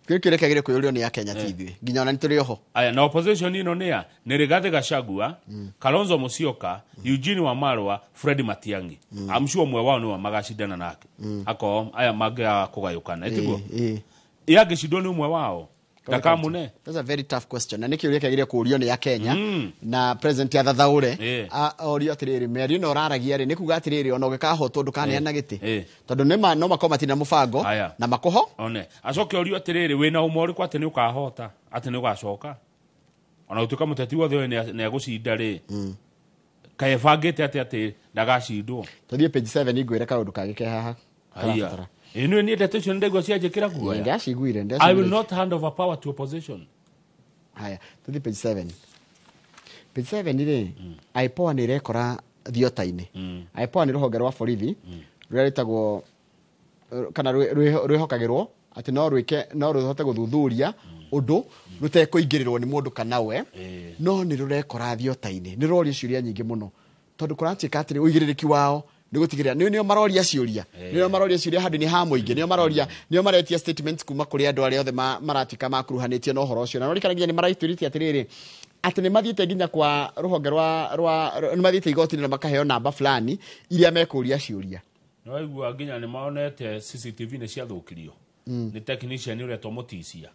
Kĩu kĩũria kĩagĩrĩire kwĩyũrio nĩ akenya ti ithuĩ. Nginya ona nĩ tũrĩ oho. Aya, na opposition ĩno nĩ ya nĩ Rigathi Gachagua, Kalonzo Musyoka, Eugene Wamalwa, Fred Matiang'i. I'm sure ũmwe wao nĩwe magacindana nake. Akorwo aya mangĩaga kũgayũkana, ĩtiguo? Ĩ angĩcindwo nĩ ũmwe wao, ndakamũne. That's a very tough question. Na nĩ kĩũria kĩagĩrĩire kũũrio nĩ akenya na president athathaũre orio atĩrĩrĩ, mĩario ĩno ũraragia rĩ, nĩ kuga atĩrĩrĩ, ona ũngĩkahotwo ndũkaneana gĩtĩ. Tondũ nĩ ma no makorwo matirĩ na mũbango na makũho. One, acoke orio atĩrĩrĩ, wĩna ũma ũrĩkũ atĩ nĩ ũkahota, atĩ nĩ ũgacoka? Ona gũtuĩka mũteti wothe ũyũ nĩ egũcinda rĩ, Kaebangĩte atĩa atĩ ndagacindwo? Tũthiĩ page 7 ngwĩre kaũndũ kangĩ ke haha Haiya. karabatara. Ĩ nĩ niĩ ndeto icio nĩ ndaigua cianjĩkĩra guoya. Ndaciguire. I will Ndaciguire. not hand over power to opposition. Haya, tũthiĩ page 7. Page 7 rĩ, IPOA nĩ ĩrekora thiota-inĩ. IPOA nĩ rũhonge rwa borithi rũrĩa rwĩtagwo kana rwĩhokagĩrwo atĩ no rwĩke, no rũhote gũthuthuria ũndũ rũtekũingĩrĩrwo nĩ mũndũ kana we, no nĩ rũrekora thiota-inĩ, nĩ rũroria ciũria nyingĩ mũno tondũ kũratuĩka atĩrĩ ũigĩrĩrĩki wao nĩ gũtigĩrĩra nĩo maroria ciũria, nĩo maroria ciũria handũ-inĩ ha mũingĩ, nĩo maroria, nĩo maretia statements kuma kũrĩ andũ arĩa othe maratuĩka makuruhanĩtio na ũhoro ũcio. Na rorikana nginya nĩ maraitũrĩtie atĩrĩrĩ atĩ nĩ mathiĩte nginya kwa rũhonge rwa nĩ mathiĩte igoti-inĩ na makaheo namba fulani iria mekũria ciũria. Nĩ waigua nginya nĩ monete CCTV nĩ ciathũkirio nĩ technician ũretwo Mũtisia,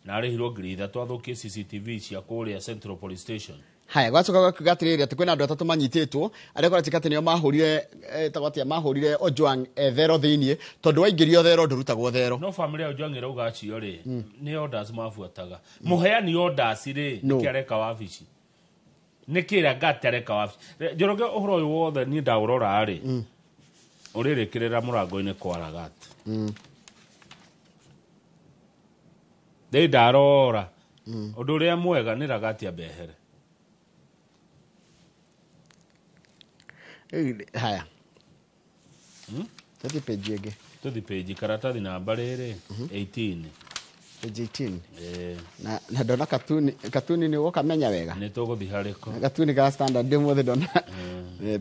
na arĩhirwo 3,000 athũkie CCTV cia kũrĩa Central Police Station. Haya, gwacoka gakiuga atĩrĩrĩ atĩ kwĩna andũ atatũ manyitĩtwo arĩa kũratuĩka atĩ nĩo mahũrire, tagwo atĩa, mahũrire Ojwang thero thĩiniĩ, tondũ waingĩrio thero ndũrutagwo thero. No family ya Ojwang ĩrauga acio rĩ nĩ orders mabuataga. Mũheani orders rĩ, No. nĩkĩ areka wabici? Nĩkĩ Rangati areka wabici? Njoroge, ũhoro ũyũ wothe niĩ ndaũrora rĩ, ũrĩrĩkĩrĩra mũrango-inĩ kwa Ragati. Ndĩ ndarora ũndũ ũrĩa mwega nĩ Ragati ambehere. Haya, tũthiĩ page ĩngĩ. Tũthi page karatathi namba rĩrĩ 18. Page 18. Eh. Na ndona katuni, katuni nĩ ũkamenya wega. Nĩ tũgũthiĩ harĩko. Katuni ga Standard ndĩ mũthĩ ndona.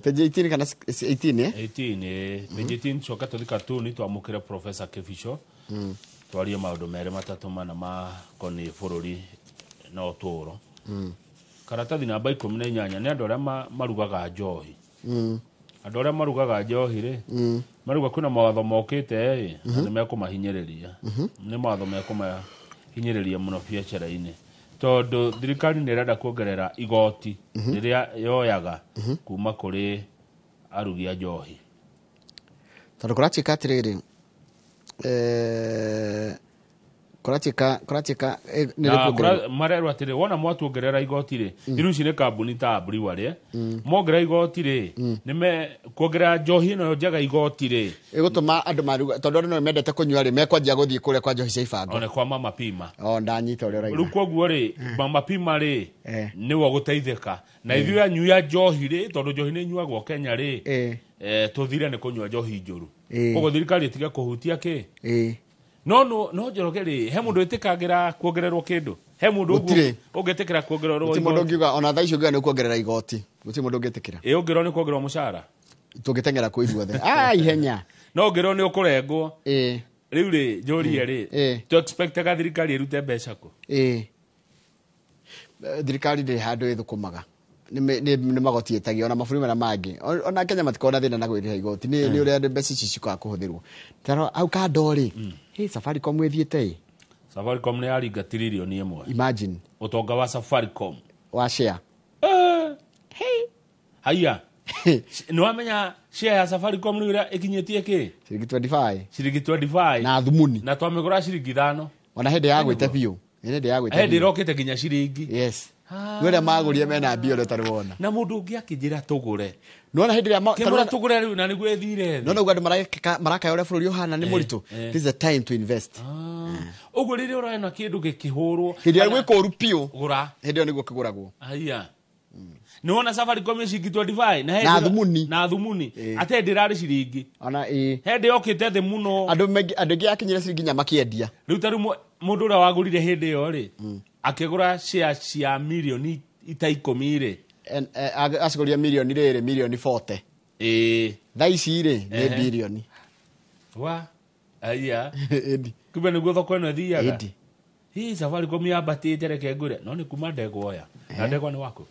Page 18 kana 18, eh? 18, page 18. Coka tũthi katuni twamũkĩre Professor Kĩbico, twarie maũndũ merĩ matatũ mana makoniĩ bũrũri na ũtũũro. Karatathi namba 18 nĩ andũ arĩa marugaga njohi. Andũ arĩa marugaga njohi rĩ, maruga kwĩna mawatho mokĩte ĩ, na nĩ mekũmahinyĩrĩria, nĩ mawatho mekũmahinyĩrĩria mũno biacara-inĩ, tondũ thirikari nĩ ĩrenda kuongerera igoti rĩrĩa yoyaga kuma kũrĩ arugi a njohi. Tondũ kũratuĩka atĩrĩrĩ, kũratuĩka nĩ Na rĩkuongererwo. Marerwo atĩrĩ, wona mwatuongerera igoti rĩ, rĩu ici nĩ kambuni ta brewery, mongerera igoti rĩ, nĩ me kuongerera njohi ĩno njega igoti rĩ, ĩgũtũma andũ maruga, tondũ andũ no mendete kũnyua rĩ, mekwanjia gũthiĩ kũrĩa kwa njohi cia ibango. One kwa Mama Pima. O ndanyita ũrĩa ũrauga. Rĩu koguo rĩ, Mama Pima rĩ nĩwe ũgũteithĩka, na ithuĩ anyui a njohi rĩ, tondũ njohi nĩ inyuagwo Kenya rĩ, tũthire nĩ kũnyua njohi njũru. Koguo thirikari ĩtige kũhutia kĩ. No Njoroge rĩ, he mũndũ wĩtĩkagĩra kuongererwo kĩndũ? He mũndũ ũguo Gũtirĩ. ũngĩtĩkĩra kuongererwo Gũtirĩ mũndũ igoti? ũngiuga ona thaa ici ũngiuga nĩ ũkuongerera igoti, gũtirĩ mũndũ ũngĩtĩkĩra. Ĩ ũngĩrwo nĩ kuongererwo mũcara? Tũngĩteng'era kũ ithuothe, ihenya. No ũngĩrwo nĩ ũkũrengwo. Rĩu rĩ, njũrie rĩ, tũ expectaga thirikari ĩrute mbeca kũ? Thirikari ndĩrĩ handũ ĩthũkũmaga, nĩ magoti ĩtagio, ona mabũrũri marĩa mangĩ. Ona Kenya matikoragwo na thĩna na gwĩrĩha igoti, nĩ ũrĩa mbeca ici cikoraga kũhũthĩrwo. Taro hau kando rĩ, hey, Safaricom ĩthiĩte ĩ. Safaricom nĩ yaringa 1 trillion. Imagine. Ũtonga wa Safaricom wa share. Haiya, nĩ wamenya share ya Safaricom rĩu ĩrĩa ĩkinyĩtie kĩ? Ciringi 25. Ciringi 25. Na thumuni. Na twamĩgũra ciringi 5. Ona hĩndĩ ya gwĩte biũ, hĩndĩ ya gwĩte hĩndĩ biũ. ĩrokĩte nginya ciringi. Yes, nĩ ũrĩa magũrire mena mbia ũrĩa ũtarĩ wona. Na mũndũ ũngĩ akĩnjĩra tũgũre. Nĩwona hĩndĩ ĩrĩa Kĩmũra tũgũre rĩu na nĩguo ĩthire thĩ. Nona ũguo andũ marakaya ũrĩa bũrũri ũhana nĩ mũritũ. This is the time to invest. Ũguo rĩrĩa ũrona kĩndũ gĩkĩhũrwo, hĩndĩ ĩrĩa gwĩ kũũru biũ, gũra. Hĩndĩ ĩyo nĩguo kĩgũragwo. Haiya, nĩwona Safaricom ĩ ciringi 25 na Na thumuni. Na thumuni ate ndĩrarĩ ciringi. Ona ĩ. Hĩndĩ yokĩte thĩ mũno. Andũ aingĩ yakinyire ciringi inya makĩendia. Rĩu ta rĩu mũndũ ũrĩa wagũrire hĩndĩ ĩyo rĩ, akĩgũra share cia mirioni ita 10 rĩ, Acigũrire mirioni rĩrĩ, mirioni 40. Thaa ici rĩ nĩ birioni. Wa aya. Ĩndi. Kumbe nĩguo thoko ĩno ĩthiaga. Ĩndi. Hihi Safaricom yambatĩte, reke ngũre, no nĩ kuma ndegwa oya na ndegwa nĩ waku.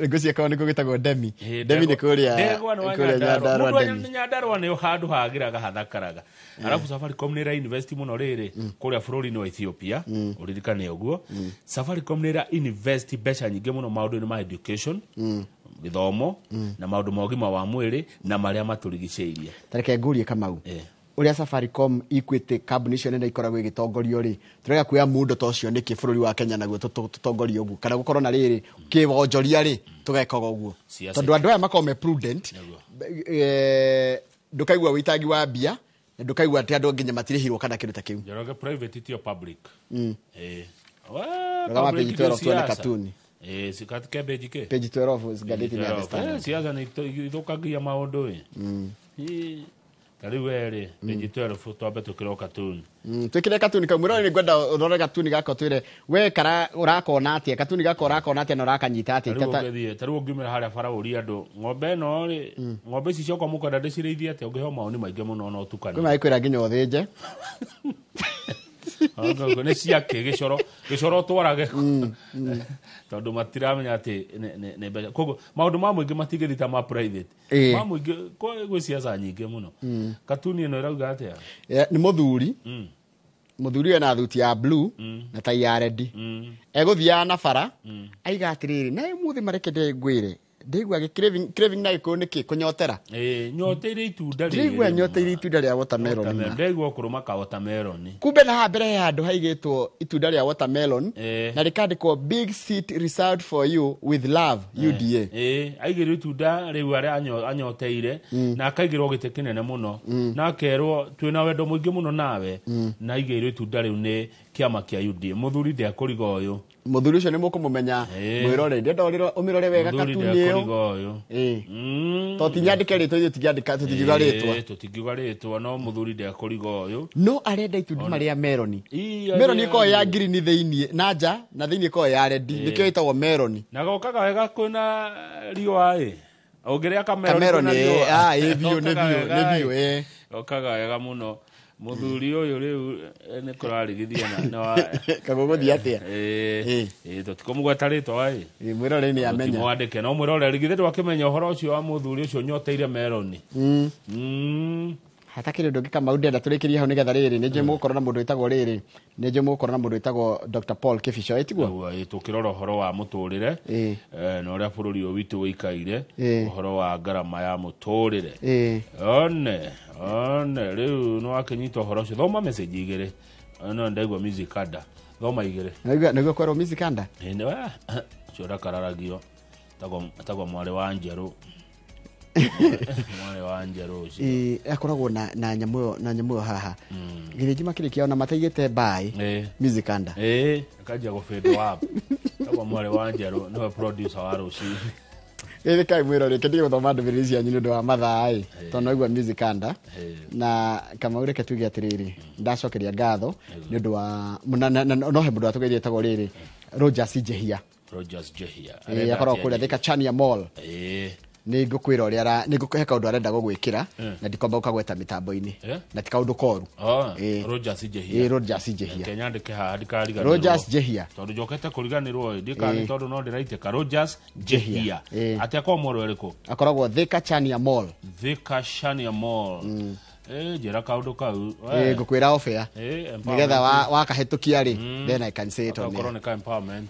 Ngwĩciria korwo nĩkuo gwĩtagwo Demi. Demi nĩ kũrĩa Ndegwa nĩ wa kũrĩa Nyandarua. Nyandarua Mũndũ wa Demi. Nyandarua nĩ handũ hagĩraga hathakaraga. Arabu Safaricom nĩ ĩra invest mũno rĩrĩ kũrĩa bũrũri-inĩ wa Ethiopia, ũririkane ũguo. Safaricom nĩ ĩra invest mbeca nyingĩ mũno maũndũ-inĩ ma education, gĩthomo, na maũndũ ma ũgima wa mwĩrĩ na marĩa matũrigicĩirie. Tareke ngũrie, Kamau, Ũrĩa Safaricom, Equity, kambuni icio nene ikoragwo igĩtongorio rĩ, tũrega kuoya mũndũ ta ũcio nĩkĩ bũrũri wa Kenya naguo tũtongorio ũguo, kana gũkorwo na rĩrĩ kĩwonjoria rĩ, tũgekaga ũguo? Siasa. Tondũ andũ aya makoragwo me prudent. Ndũkaigua wĩitangi wa mbia na ndũkaigua atĩ andũ nginya matirĩhirwo kana kĩndũ ta kĩu. Njoroge, private tio public. Rora page 12 tuone katuni. Sikatike page ke. Page 12 ngathĩti ya The Standard. Siasa nĩ ithũkagia maũndũ ĩ. Ta rĩu werĩ page 12 twambe tũkĩrwo katuni. Twĩkĩre katuni kau, mwĩrore. Nĩ ngwenda ũrore katuni gaka, ũtwĩre we kara ũrakona atĩa, katuni gaka ũrakona atĩa na ũrakanyita atĩa. Tarĩu ũngĩthiĩ, tarĩu ũngiumĩra harĩa bara ũrie andũ, ng'ombe ĩno rĩ, ng'ombe ici ciakwa mũkwenda ndĩcirĩithie atĩa, ũngĩheo maoni maingĩ mũno na ũtukanie. Kwĩ magĩkwĩra nginya ũthĩnje. Nĩ ciake gĩcoro gĩcoro ũtwarage, tondũ matiramenya atĩ nĩ mbeca. Koguo maũndũ ma mũingĩ matingĩthiĩ ta ma private. Ma mũingĩ gwĩ ciaca nyingĩ mũno. Katuni ĩno ĩrauga atĩa? Nĩ mũthuri. Mũthuri ena thuti ya blue na tai ya red, egũthiaga na bara aiga atĩrĩrĩ, na ũmũthĩ mareke ngwĩre, ndĩigua gĩ craving. Craving na gĩkũyũ nĩkĩ? Kũnyotera. Ĩĩ, nyoteire itunda rĩrĩ. Ndĩraigua nyoteire itunda rĩa watermelon ma. Ndĩraigua kũrũma ka watermelon. Kumbe na haha mbere he handũ haigĩtwo itunda rĩa watermelon na rĩkandĩkwo, "Big seat reserved for you with love, UDA." Ĩĩ, aigĩrwo itunda rĩu arĩa anyoteire na akaigĩrwo gĩtĩ kĩnene mũno na akerwo, "Twĩna wendo mũingĩ mũno nawe," na aigĩirwo itunda rĩu nĩ kĩama kĩa UDA. Mũthuri ndekũriga ũyũ. Mũthuri ũcio nĩ mũkũmũmenya. Mwĩrore, ndĩrenda ũmĩrore wega. Mũthuri Katuni ĩyo. ndekũriga ũyũ. To tinyandĩke rĩtwa, ithuĩ tũtingĩandĩka, tũtingiuga rĩtwa. Tũtingiuga rĩtwa, no mũthuri ndekũriga ũyũ. No arenda itunda marĩa meroni. Ii, Meroni ĩkoragwo ya ngirini thĩiniĩ na nja, na thĩiniĩ ĩkoragwo ya red. Nĩkĩo ĩtagwo meroni. Na gokaga wega kwĩna riũa ĩ, ũngĩrĩa kameroni Kameroni, kwĩna riũa. ah, ĩ, biũ, nĩ Gokaga biũ, wega, nĩ biũ, ĩ. ĩ. Gokaga wega mũno. Mũthuri ũyũ rĩu nĩ kũrarigithia na Kagũgũthiĩ atĩa? Ĩ, tũtikũmũgweta rĩtwa ĩ. Mwĩrore nĩ amenya. Mwandĩke, no mwĩrore githĩ ndwakĩmenya ũhoro ũcio wa mũthuri ũcio nyoteire meroni. Hatakĩrĩ ũndũ ũngĩ, Kamau, ndĩrenda tũrĩkĩrie hau nĩgetha rĩrĩ nĩ njũĩ mũgũkorwo na mũndũ wĩtagwo rĩrĩ, nĩ njũĩ mũgũkorwo na mũndũ wĩtagwo Dr Paul Kibicho, ĩ tiguo? Nĩguo, ĩ, tũkĩrora ũhoro wa mũtũrĩre na ũrĩa bũrũri ũyũ witũ ũikaire, ũhoro wa ngarama ya mũtũrĩre. One rĩu nĩ wakĩnyita ũhoro ũcio. Thoma message igĩrĩ, no ndaigua music ada, thoma igĩrĩ. Nĩguo kwerwo music anda. Ĩ, nĩ we ũcio ndakararagio, etagwo mwarĩ wa njerũ, mwarĩ wa njerũ ũcio. Ĩ, akoragwo na nyamũ ĩyo, na nyamũ ĩyo haha gĩthĩnji makĩrĩkia ona mataigĩte mbaĩ. Music anda. Ĩ, akanjia gũbĩndwo up. Etagwo mwarĩ wa njerũ, nĩwe producer wa rũcinĩ. Ĩrĩ kai mwĩrore, reke ndige gũthoma ndũmĩrĩri cianyu nĩ ũndũ wa mathaa ĩ, tondũ naigua music anda. Na Kamau, reke tuge atĩrĩrĩ, ndacokeria ngatho nĩ ũndũ wa no he mũndũ watũgeithia etagwo rĩrĩ Rogers Njehia. Rogers Jehia. Ĩ, akoragwo kũrĩa Thika Chania Mall. Nĩ ngũkwĩra ũrĩa nĩ he kaũndũ arenda gũgwĩkĩra na ndikwamba gũkagweta mĩtambo-inĩ na ti kaũndũ koru. Oh, Ĩ. Rogers Njehia. Ĩ, Rogers Njehia. Reke nyandĩke haha ndikariganĩrwo. Rogers Njehia. Tondũ njokete kũriganĩrwo ĩ, ndikani tondũ no ndĩraitĩka. Rogers Njehia. Atĩ akorwo mwero ĩrĩkũ? Akoragwo Thika Chania Mall. Thika Shania Mall. Ĩ, njĩra kaũndũ kau. Ĩ, ngũkwĩra off air Ĩ, nĩgetha empowerment. wakahĩtũkia rĩ, then I can say it on Agakorwo air. nĩ ka empowerment.